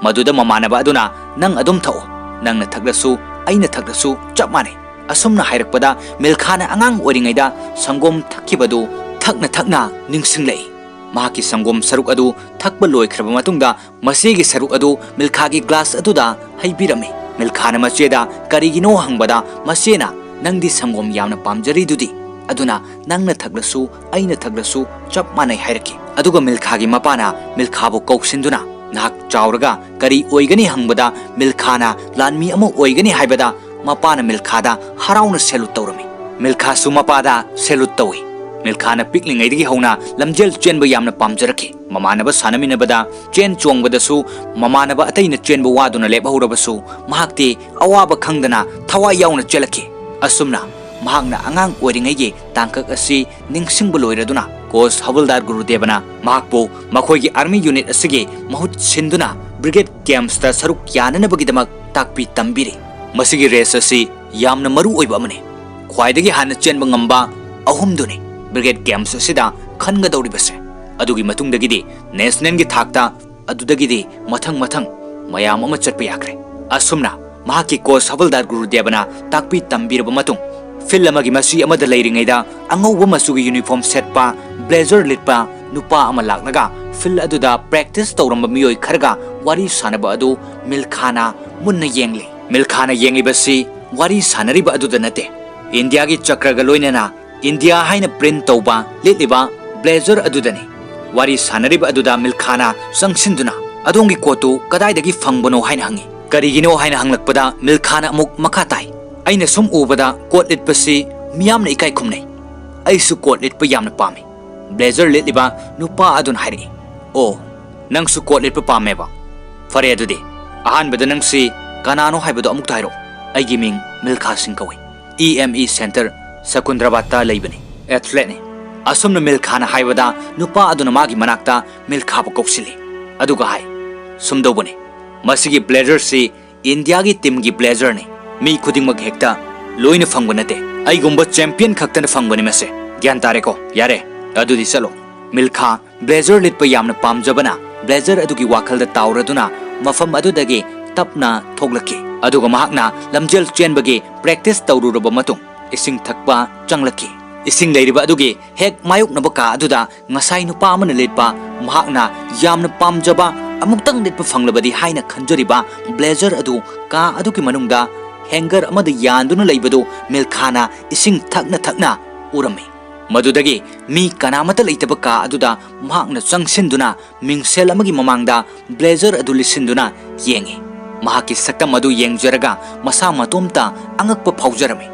ꯃꯗꯨꯗ ꯃꯃꯥꯟꯅꯕ ꯑꯗꯨꯅ, "ꯅꯪ ꯑꯗꯨꯝ ꯊꯛꯑꯣ, ꯅꯪꯅ ꯊꯛꯂꯁꯨ ꯑꯩꯅ ꯊꯛꯂꯁꯨ ꯆꯞ ꯃꯥꯟꯅꯩ"꯫ ꯑꯁꯨꯝꯅ ꯍꯥꯏꯔꯛꯄꯗ ꯃꯤꯜꯈꯥꯅ ꯑꯉꯥꯡ ꯑꯣꯏꯔꯤꯉꯩꯗ ꯁꯪꯒꯣꯝ ꯊꯛꯈꯤꯕꯗꯨ ꯊꯛꯅ ꯊꯛꯅ ꯅꯤꯡꯁꯤꯡꯂꯛꯏ꯫ ꯃꯍꯥꯛꯀꯤ ꯁꯪꯒꯣꯝ ꯁꯔꯨꯛ ꯑꯗꯨ ꯊꯛꯄ ꯂꯣꯏꯈ꯭ꯔꯕ ꯃꯇꯨꯡꯗ ꯃꯆꯦꯒꯤ ꯁꯔꯨꯛ ꯑꯗꯨ ꯃꯤꯜꯈꯥꯒꯤ ꯒ꯭ꯂꯥꯁ ꯑꯗꯨꯗ ꯍꯩꯕꯤꯔꯝꯃꯤ꯫ ꯃꯤꯜꯈꯥꯅ ꯃꯆꯦꯗ ꯀꯔꯤꯒꯤꯅꯣ ꯍꯪꯕꯗ ꯃꯆꯦꯅ, "ꯅꯪꯗꯤ ꯁꯪꯒꯣꯝ ꯌꯥꯝꯅ ꯄꯥꯝꯖꯔꯤꯗꯨꯗꯤ, ꯑꯗꯨꯅ ꯅꯪꯅ ꯊꯛꯂꯁꯨ ꯑꯩꯅ ꯊꯛꯂꯁꯨ ꯆꯞ ꯃꯥꯟꯅꯩ" ꯍꯥꯏꯔꯛꯈꯤ꯫ ꯑꯗꯨꯒ ꯃꯤꯜꯈꯥꯒꯤ ꯃꯄꯥꯅ ꯃꯤꯜꯈꯥꯕꯨ ꯀꯧꯁꯤꯟꯗꯨꯅ, "ꯅꯍꯥꯛ ꯆꯥꯎꯔꯒ ꯀꯔꯤ ꯑꯣꯏꯒꯅꯤ?" ꯍꯪꯕꯗ ꯃꯤꯜꯈꯥꯅ ꯂꯥꯟꯃꯤ ꯑꯃ ꯑꯣꯏꯒꯅꯤ ꯍꯥꯏꯕꯗ ꯃꯄꯥꯅ ꯃꯤꯜꯈꯥꯗ ꯍꯔꯥꯎꯅ ꯁꯦꯂꯨꯠ ꯇꯧꯔꯝꯃꯤ꯫ ꯃꯤꯜꯈꯥꯁꯨ ꯃꯄꯥꯗ ꯁꯦꯂꯨꯠ ꯇꯧꯏ꯫ ꯃꯤꯜꯈꯥꯅ ꯄꯤꯛꯂꯤꯉꯩꯗꯒꯤ ꯍꯧꯅ ꯂꯝꯖꯦꯜ ꯆꯦꯟꯕ ꯌꯥꯝꯅ ꯄꯥꯝꯖꯔꯛꯈꯤ꯫ ꯃꯃꯥꯟꯅꯕ ꯁꯥꯟꯅꯃꯤꯟꯅꯕꯗ ꯆꯦꯟ ꯆꯣꯡꯕꯗꯁꯨ ꯃꯃꯥꯟꯅꯕ ꯑꯇꯩꯅ ꯆꯦꯟꯕ ꯋꯥꯗꯨꯅ ꯂꯦꯞꯍꯧꯔꯕꯁꯨ ꯃꯍꯥꯛꯇꯤ ꯑꯋꯥꯕ ꯈꯪꯗꯅ ꯊꯋꯥꯏ ꯌꯥꯎꯅ ꯆꯦꯜꯂꯛꯈꯤ꯫ ꯑꯁꯨꯝꯅ ꯃꯍꯥꯛꯅ ꯑꯉꯥꯡ ꯑꯣꯏꯔꯤꯉꯩꯒꯤ ꯇꯥꯡꯀꯛ ꯑꯁꯤ ꯅꯤꯡꯁꯤꯡꯕ ꯂꯣꯏꯔꯗꯨꯅ ꯀꯣꯆ ꯍꯕꯜꯗꯥꯔ ꯒꯨꯔꯨꯗꯦꯕꯅ ꯃꯍꯥꯛꯄꯨ ꯃꯈꯣꯏꯒꯤ ꯑꯥꯔꯃꯤ ꯌꯨꯅꯤꯠ ꯑꯁꯤꯒꯤ ꯃꯍꯨꯠ ꯁꯤꯟꯗꯨꯅ ꯕ꯭ꯔꯤꯒꯦꯗ ꯒꯦꯝꯁꯇ ꯁꯔꯨꯛ ꯌꯥꯅꯅꯕꯒꯤꯗꯃꯛ ꯇꯥꯛꯄꯤ ꯇꯝꯕꯤꯔꯤ꯫ ꯃꯁꯤꯒꯤ ꯔꯦꯁ ꯑꯁꯤ ꯌꯥꯝꯅ ꯃꯔꯨ ꯑꯣꯏꯕ ꯑꯃꯅꯤ꯫ ꯈ꯭ꯋꯥꯏꯗꯒꯤ ꯍꯥꯟꯅ ꯆꯦꯟꯕ ꯉꯝꯕ ꯑꯍꯨꯝꯗꯨꯅꯤ ꯕ꯭ꯔꯤꯒꯦꯗ ꯒꯦꯝꯁ ꯑꯁꯤꯗ ꯈꯟꯒꯗꯧꯔꯤꯕꯁꯦ꯫ ꯑꯗꯨꯒꯤ ꯃꯇꯨꯡꯗꯒꯤꯗꯤ ꯅꯦꯁꯅꯦꯜꯒꯤ ꯊꯥꯛꯇ, ꯑꯗꯨꯗꯒꯤꯗꯤ ꯃꯊꯪ ꯃꯊꯪ ꯃꯌꯥꯝ ꯑꯃ ꯆꯠꯄ ꯌꯥꯈ꯭ꯔꯦ꯫ ꯑꯁꯨꯝꯅ ꯃꯍꯥꯛꯀꯤ ꯀꯣꯆ ꯍꯕꯜꯗꯥꯔ ꯒꯨꯔꯨꯗꯦꯕꯅ ꯇꯥꯛꯄꯤ ꯇꯝꯕꯤꯔꯕ ꯃꯇꯨꯡ ꯐꯤꯜꯗ ꯑꯃꯒꯤ ꯃꯆꯤ ꯑꯃꯗ ꯂꯩꯔꯤꯉꯩꯗ ꯑꯉꯧꯕ ꯃꯆꯨꯒꯤ ꯌꯨꯅꯤꯐꯣꯔꯝ ꯁꯦꯠꯄ, ꯕ꯭ꯂꯦꯖꯔ ꯂꯤꯠꯄ ꯅꯨꯄꯥ ꯑꯃ ꯂꯥꯛꯂꯒ ꯐꯤꯜꯗ ꯑꯗꯨꯗ ꯄ꯭ꯔꯦꯛꯇꯤꯁ ꯇꯧꯔꯝꯕ ꯃꯤꯑꯣꯏ ꯈꯔꯒ ꯋꯥꯔꯤ ꯁꯥꯟꯅꯕ ꯑꯗꯨ ꯃꯤꯜꯈꯥꯅ ꯃꯨꯟꯅ ꯌꯦꯡꯂꯤ꯫ ꯃꯤꯜꯈꯥꯅ ꯌꯦꯡꯂꯤꯕꯁꯤ ꯋꯥꯔꯤ ꯁꯥꯟꯅꯔꯤꯕ ꯑꯗꯨꯗ ꯅꯠꯇꯦ, ꯏꯟꯗꯤꯌꯥꯒꯤ ꯆꯀ꯭ꯔꯒ ꯂꯣꯏꯅꯅ ꯏꯟꯗꯤꯌꯥ ꯍꯥꯏꯅ ꯄ꯭ꯔꯤꯟꯠ ꯇꯧꯕ ꯂꯤꯠꯂꯤꯕ ꯕ꯭ꯂꯦꯖꯔ ꯑꯗꯨꯗꯅꯤ꯫ ꯋꯥꯔꯤ ꯁꯥꯟꯅꯔꯤꯕ ꯑꯗꯨꯗ ꯃꯤꯜꯈꯥꯅ ꯆꯪꯁꯤꯟꯗꯨꯅ, "ꯑꯗꯣꯝꯒꯤ ꯀꯣꯠꯇꯨ ꯀꯗꯥꯏꯗꯒꯤ ꯐꯪꯕꯅꯣ?" ꯍꯥꯏꯅ ꯍꯪꯉꯤ꯫ "ꯀꯔꯤꯒꯤꯅꯣ?" ꯍꯥꯏꯅ ꯍꯪꯂꯛꯄꯗ ꯃꯤꯜꯈꯥꯅ ꯑꯃꯨꯛ ꯃꯈꯥ ꯇꯥꯏ, "ꯑꯩꯅ ꯁꯨꯝ ꯎꯕꯗ ꯀꯣꯠ ꯂꯤꯠꯄꯁꯤ ꯃꯤꯌꯥꯝꯅ ꯏꯀꯥꯏ ꯈꯨꯝꯅꯩ꯫ ꯑꯩꯁꯨ ꯀꯣꯠ ꯂꯤꯠꯄ ꯌꯥꯝꯅ ꯄꯥꯝꯃꯤ", ꯕ꯭ꯂꯦꯖꯔ ꯂꯤꯠꯂꯤꯕ ꯅꯨꯄꯥ ꯑꯗꯨꯅ ꯍꯥꯏꯔꯛꯏ꯫ "ꯑꯣ, ꯅꯪꯁꯨ ꯀꯣꯠ ꯂꯤꯠꯄ ꯄꯥꯝꯃꯦꯕ? ꯐꯔꯦ ꯑꯗꯨꯗꯤ, ꯑꯍꯥꯟꯕꯗ ꯅꯪꯁꯤ ꯀꯅꯥꯅꯣ ꯍꯥꯏꯕꯗꯣ ꯑꯃꯨꯛꯇ ꯍꯥꯏꯔꯛꯑꯣ꯫" "ꯑꯩꯒꯤ ꯃꯤꯡ ꯃꯤꯜꯈꯥ ꯁꯤꯡ ꯀꯧꯏ꯫ ꯏ ꯑꯦꯝ ꯏ ꯁꯦꯟꯇꯔ, ꯁꯀꯨꯟꯗ꯭ꯔꯕꯥꯗꯇ ꯂꯩꯕꯅꯤ꯫ ꯑꯦꯊꯂꯦꯠꯅꯤ꯫" ꯑꯁꯨꯝꯅ ꯃꯤꯜꯈꯥꯅ ꯍꯥꯏꯕꯗ ꯅꯨꯄꯥ ꯑꯗꯨꯅ ꯃꯥꯒꯤ ꯃꯅꯥꯛꯇ ꯃꯤꯜꯈꯥꯕꯨ ꯀꯧꯁꯤꯜꯂꯤ꯫ ꯑꯗꯨꯒ ꯍꯥꯏ, "ꯁꯨꯝꯗꯧꯕꯅꯤ, ꯃꯁꯤꯒꯤ ꯕ꯭ꯂꯦꯖꯔꯁꯤ ꯏꯟꯗꯤꯌꯥꯒꯤ ꯇꯤꯝꯒꯤ ꯕ꯭ꯂꯦꯖꯔꯅꯤ꯫ ꯃꯤ ꯈꯨꯗꯤꯡꯃꯛ ꯍꯦꯛꯇ ꯂꯣꯏꯅ ꯐꯪꯕ ꯅꯠꯇꯦ꯫ ꯑꯩꯒꯨꯝꯕ ꯆꯦꯝꯄꯤꯌꯟ ꯈꯛꯇꯅ ꯐꯪꯕꯅꯤ ꯃꯁꯦ꯫ ꯒ꯭ꯌꯥꯟ ꯇꯥꯔꯦꯀꯣ? ꯌꯥꯔꯦ, ꯑꯗꯨꯗꯤ ꯆꯠꯂꯣ꯫" ꯃꯤꯜꯈꯥ ꯕ꯭ꯂꯦꯖꯔ ꯂꯤꯠꯄ ꯌꯥꯝꯅ ꯄꯥꯝꯖꯕꯅ ꯕ꯭ꯂꯦꯖꯔ ꯑꯗꯨꯒꯤ ꯋꯥꯈꯜꯗ ꯇꯥꯎꯔꯗꯨꯅ ꯃꯐꯝ ꯑꯗꯨꯗꯒꯤ ꯇꯞꯅ ꯊꯣꯛꯂꯛꯈꯤ꯫ ꯑꯗꯨꯒ ꯃꯍꯥꯛꯅ ꯂꯝꯖꯦꯜ ꯆꯦꯟꯕꯒꯤ ꯄ꯭ꯔꯦꯛꯇꯤꯁ ꯇꯧꯔꯨꯔꯕ ꯃꯇꯨꯡ ꯏꯁꯤꯡ ꯊꯛꯄ ꯆꯪꯂꯛꯈꯤ꯫ ꯏꯁꯤꯡ ꯂꯩꯔꯤꯕ ꯑꯗꯨꯒꯤ ꯍꯦꯛ ꯃꯥꯌꯣꯛꯅꯕ ꯀꯥ ꯑꯗꯨꯗ ꯉꯁꯥꯏ ꯅꯨꯄꯥ ꯑꯃꯅ ꯂꯤꯠꯄ, ꯃꯍꯥꯛꯅ ꯌꯥꯝꯅ ꯄꯥꯝꯖꯕ, ꯑꯃꯨꯛꯇꯪ ꯂꯤꯠꯄ ꯐꯪꯂꯕꯗꯤ ꯍꯥꯏꯅ ꯈꯟꯖꯔꯤꯕ ꯕ꯭ꯂꯦꯖꯔ ꯑꯗꯨ ꯀꯥ ꯑꯗꯨꯒꯤ ꯃꯅꯨꯡꯗ ꯍꯦꯡꯒꯔ ꯑꯃꯗ ꯌꯥꯟꯗꯨꯅ ꯂꯩꯕꯗꯨ ꯃꯤꯜꯈꯥꯅ ꯏꯁꯤꯡ ꯊꯛꯅ ꯊꯛꯅ ꯎꯔꯝꯃꯤ꯫ ꯃꯗꯨꯗꯒꯤ ꯃꯤ ꯀꯅꯥꯃꯠꯇ ꯂꯩꯇꯕ ꯀꯥ ꯑꯗꯨꯗ ꯃꯍꯥꯛꯅ ꯆꯪꯁꯤꯟꯗꯨꯅ ꯃꯤꯡꯁꯦꯜ ꯑꯃꯒꯤ ꯃꯃꯥꯡꯗ ꯕ꯭ꯂꯦꯖꯔ ꯑꯗꯨ ꯂꯤꯠꯁꯤꯟꯗꯨꯅ ꯌꯦꯡꯉꯤ꯫ ꯃꯍꯥꯛꯀꯤ ꯁꯛꯇꯝ ꯑꯗꯨ ꯌꯦꯡꯖꯔꯒ ꯃꯁꯥ ꯃꯇꯣꯝꯇ ꯑꯉꯛꯄ ꯐꯥꯎꯖꯔꯝꯃꯤ꯫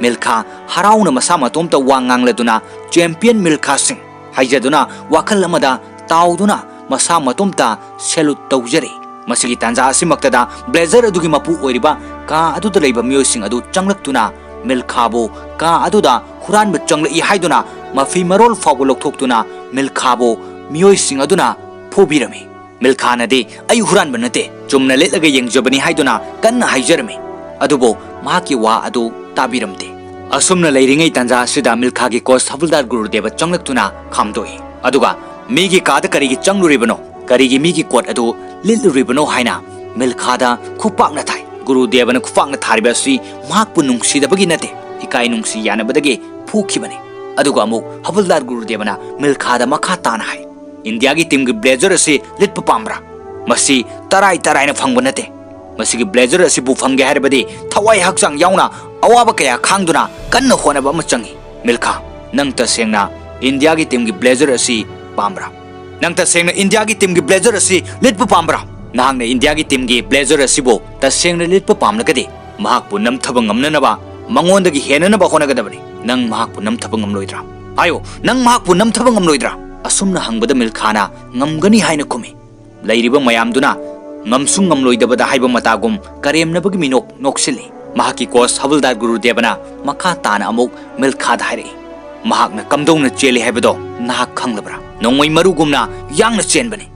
ꯃꯤꯜꯈꯥ ꯍꯔꯥꯎꯅ ꯃꯁꯥ ꯃꯇꯣꯝꯇ ꯋꯥ ꯉꯥꯡꯂꯗꯨꯅ, "ꯆꯦꯝꯄꯤꯌꯟ ꯃꯤꯜꯈꯥ ꯁꯤꯡ" ꯍꯥꯏꯖꯗꯨꯅ ꯋꯥꯈꯜ ꯑꯃꯗ ꯇꯥꯎꯗꯨꯅ ꯃꯁꯥ ꯃꯇꯣꯝꯇ ꯁꯦꯂꯨꯠ ꯇꯧꯖꯔꯤ꯫ ꯃꯁꯤꯒꯤ ꯇꯥꯟꯖꯥ ꯑꯁꯤꯃꯛꯇꯗ ꯕ꯭ꯂꯦꯖꯔ ꯑꯗꯨꯒꯤ ꯃꯄꯨ ꯑꯣꯏꯔꯤꯕ ꯀꯥ ꯑꯗꯨꯗ ꯂꯩꯕ ꯃꯤꯑꯣꯏꯁꯤꯡ ꯑꯗꯨ ꯆꯪꯂꯛꯇꯨꯅ ꯃꯤꯜꯈꯥꯕꯨ ꯀꯥ ꯑꯗꯨꯗ ꯍꯨꯔꯥꯟꯕ ꯆꯪꯂꯛꯏ ꯍꯥꯏꯗꯨꯅ ꯃꯐꯤ ꯃꯔꯣꯜ ꯐꯥꯎꯕ ꯂꯧꯊꯣꯛꯇꯨꯅ ꯃꯤꯜꯈꯥꯕꯨ ꯃꯤꯑꯣꯏꯁꯤꯡ ꯑꯗꯨꯅ ꯐꯨꯕꯤꯔꯝꯃꯤ꯫ ꯃꯤꯜꯈꯥꯅꯗꯤ, "ꯑꯩ ꯍꯨꯔꯥꯟꯕ ꯅꯠꯇꯦ, ꯆꯨꯝꯅ ꯂꯤꯠꯂꯒ ꯌꯦꯡꯖꯕꯅꯤ" ꯍꯥꯏꯗꯨꯅ ꯀꯟꯅ ꯍꯥꯏꯖꯔꯝꯃꯤ꯫ ꯑꯗꯨꯕꯨ ꯃꯍꯥꯛꯀꯤ ꯋꯥ ꯑꯗꯨ ꯇꯥꯕꯤꯔꯝꯗꯦ꯫ ꯑꯁꯨꯝꯅ ꯂꯩꯔꯤꯉꯩ ꯇꯥꯟꯖꯥ ꯑꯁꯤꯗ ꯃꯤꯜꯈꯥꯒꯤ ꯀꯣꯆ ꯍꯕꯜꯗꯥꯔ ꯒꯨꯔꯨꯗꯦꯕ ꯆꯪꯂꯛꯇꯨꯅ ꯈꯥꯝꯗꯣꯛꯏ꯫ ꯑꯗꯨꯒ, "ꯃꯤꯒꯤ ꯀꯥꯗ ꯀꯔꯤꯒꯤ ꯆꯪꯂꯨꯔꯤꯕꯅꯣ? ꯀꯔꯤꯒꯤ ꯃꯤꯒꯤ ꯀꯣꯠ ꯑꯗꯨ ꯂꯤꯠꯂꯨꯔꯤꯕꯅꯣ?" ꯍꯥꯏꯅ ꯃꯤꯜꯈꯥꯗ ꯈꯨꯄꯥꯛꯅ ꯊꯥꯏ꯫ ꯒꯨꯔꯨꯗꯦꯕꯅ ꯈꯨꯄꯥꯛꯅ ꯊꯥꯔꯤꯕ ꯑꯁꯤ ꯃꯍꯥꯛꯄꯨ ꯅꯨꯡꯁꯤꯗꯕꯒꯤ ꯅꯠꯇꯦ, ꯏꯀꯥꯏ ꯅꯨꯡꯁꯤ ꯌꯥꯅꯕꯗꯒꯤ ꯐꯨꯈꯤꯕꯅꯤ꯫ ꯑꯗꯨꯒ ꯑꯃꯨꯛ ꯍꯕꯜꯗꯥꯔ ꯒꯨꯔꯨꯗꯦꯕꯅ ꯃꯤꯜꯈꯥꯗ ꯃꯈꯥ ꯇꯥꯅ ꯍꯥꯏ, "ꯏꯟꯗꯤꯌꯥꯒꯤ ꯇꯤꯝꯒꯤ ꯕ꯭ꯂꯦꯖꯔ ꯑꯁꯤ ꯂꯤꯠꯄ ꯄꯥꯝꯕ꯭ꯔꯥ? ꯃꯁꯤ ꯇꯔꯥꯏ ꯇꯔꯥꯏꯅ ꯐꯪꯕ ꯅꯠꯇꯦ꯫ ꯃꯁꯤꯒꯤ ꯕ꯭ꯂꯦꯖꯔ ꯑꯁꯤꯕꯨ ꯐꯪꯒꯦ ꯍꯥꯏꯔꯕꯗꯤ ꯊꯋꯥꯏ ꯍꯛꯆꯥꯡ ꯌꯥꯎꯅ ꯑꯋꯥꯕ ꯀꯌꯥ ꯈꯥꯡꯗꯨꯅ ꯀꯟꯅ ꯍꯣꯠꯅꯕ ꯑꯃ ꯆꯪꯏ꯫ ꯃꯤꯜꯈꯥ, ꯅꯪ ꯇꯁꯦꯡꯅ ꯏꯟꯗꯤꯌꯥꯒꯤ ꯇꯤꯝꯒꯤ ꯕ꯭ꯂꯦꯖꯔ ꯑꯁꯤ ꯄꯥꯝꯕ꯭ꯔꯥ? ꯅꯪ ꯇꯁꯦꯡꯅ ꯏꯟꯗꯤꯌꯥꯒꯤ ꯇꯤꯝꯒꯤ ꯕ꯭ꯂꯦꯖꯔ ꯑꯁꯤ ꯂꯤꯠꯄ ꯄꯥꯝꯕ꯭ꯔꯥ? ꯅꯍꯥꯛꯅ ꯏꯟꯗꯤꯌꯥꯒꯤ ꯇꯤꯝꯒꯤ ꯕ꯭ꯂꯦꯖꯔ ꯑꯁꯤꯕꯨ ꯇꯁꯦꯡꯅ ꯂꯤꯠꯄ ꯄꯥꯝꯂꯒꯗꯤ, ꯃꯍꯥꯛꯄꯨ ꯅꯝꯊꯕ ꯉꯝꯅꯅꯕ, ꯃꯉꯣꯟꯗꯒꯤ ꯍꯦꯟꯅꯅꯕ ꯍꯣꯠꯅꯒꯗꯕꯅꯤ꯫ ꯅꯪ ꯃꯍꯥꯛꯄꯨ ꯅꯝꯊꯕ ꯉꯝꯂꯣꯏꯗ꯭ꯔꯥ? ꯍꯥꯏꯌꯨ, ꯅꯪ ꯃꯍꯥꯛꯄꯨ ꯅꯝꯊꯕ ꯉꯝꯂꯣꯏꯗ꯭ꯔꯥ?" ꯑꯁꯨꯝꯅ ꯍꯪꯕꯗ ꯃꯤꯜꯈꯥꯅ ꯉꯝꯒꯅꯤ ꯍꯥꯏꯅ ꯈꯨꯝꯃꯤ꯫ ꯂꯩꯔꯤꯕ ꯃꯌꯥꯝꯗꯨꯅ ꯉꯝꯁꯨ ꯉꯝꯂꯣꯏꯗꯕꯗ ꯍꯥꯏꯕ ꯃꯇꯥꯒꯨꯝ ꯀꯔꯦꯝꯅꯕꯒꯤ ꯃꯤꯅꯣꯛ ꯅꯣꯛꯁꯤꯜꯂꯤ꯫ ꯃꯍꯥꯛꯀꯤ ꯀꯣꯆ ꯍꯕꯜꯗꯥꯔ ꯒꯨꯔꯨꯗꯦꯕꯅ ꯃꯈꯥ ꯇꯥꯅ ꯑꯃꯨꯛ ꯃꯤꯜꯈꯥꯗ ꯍꯥꯏꯔꯛꯏ, "ꯃꯍꯥꯛꯅ ꯀꯝꯗꯧꯅ ꯆꯦꯜꯂꯤ ꯍꯥꯏꯕꯗꯣ ꯅꯍꯥꯛ ꯈꯪꯂꯕ꯭ꯔꯥ? ꯅꯣꯡꯃꯩ ꯃꯔꯨꯒꯨꯝꯅ ꯌꯥꯡꯅ ꯆꯦꯟꯕꯅꯤ꯫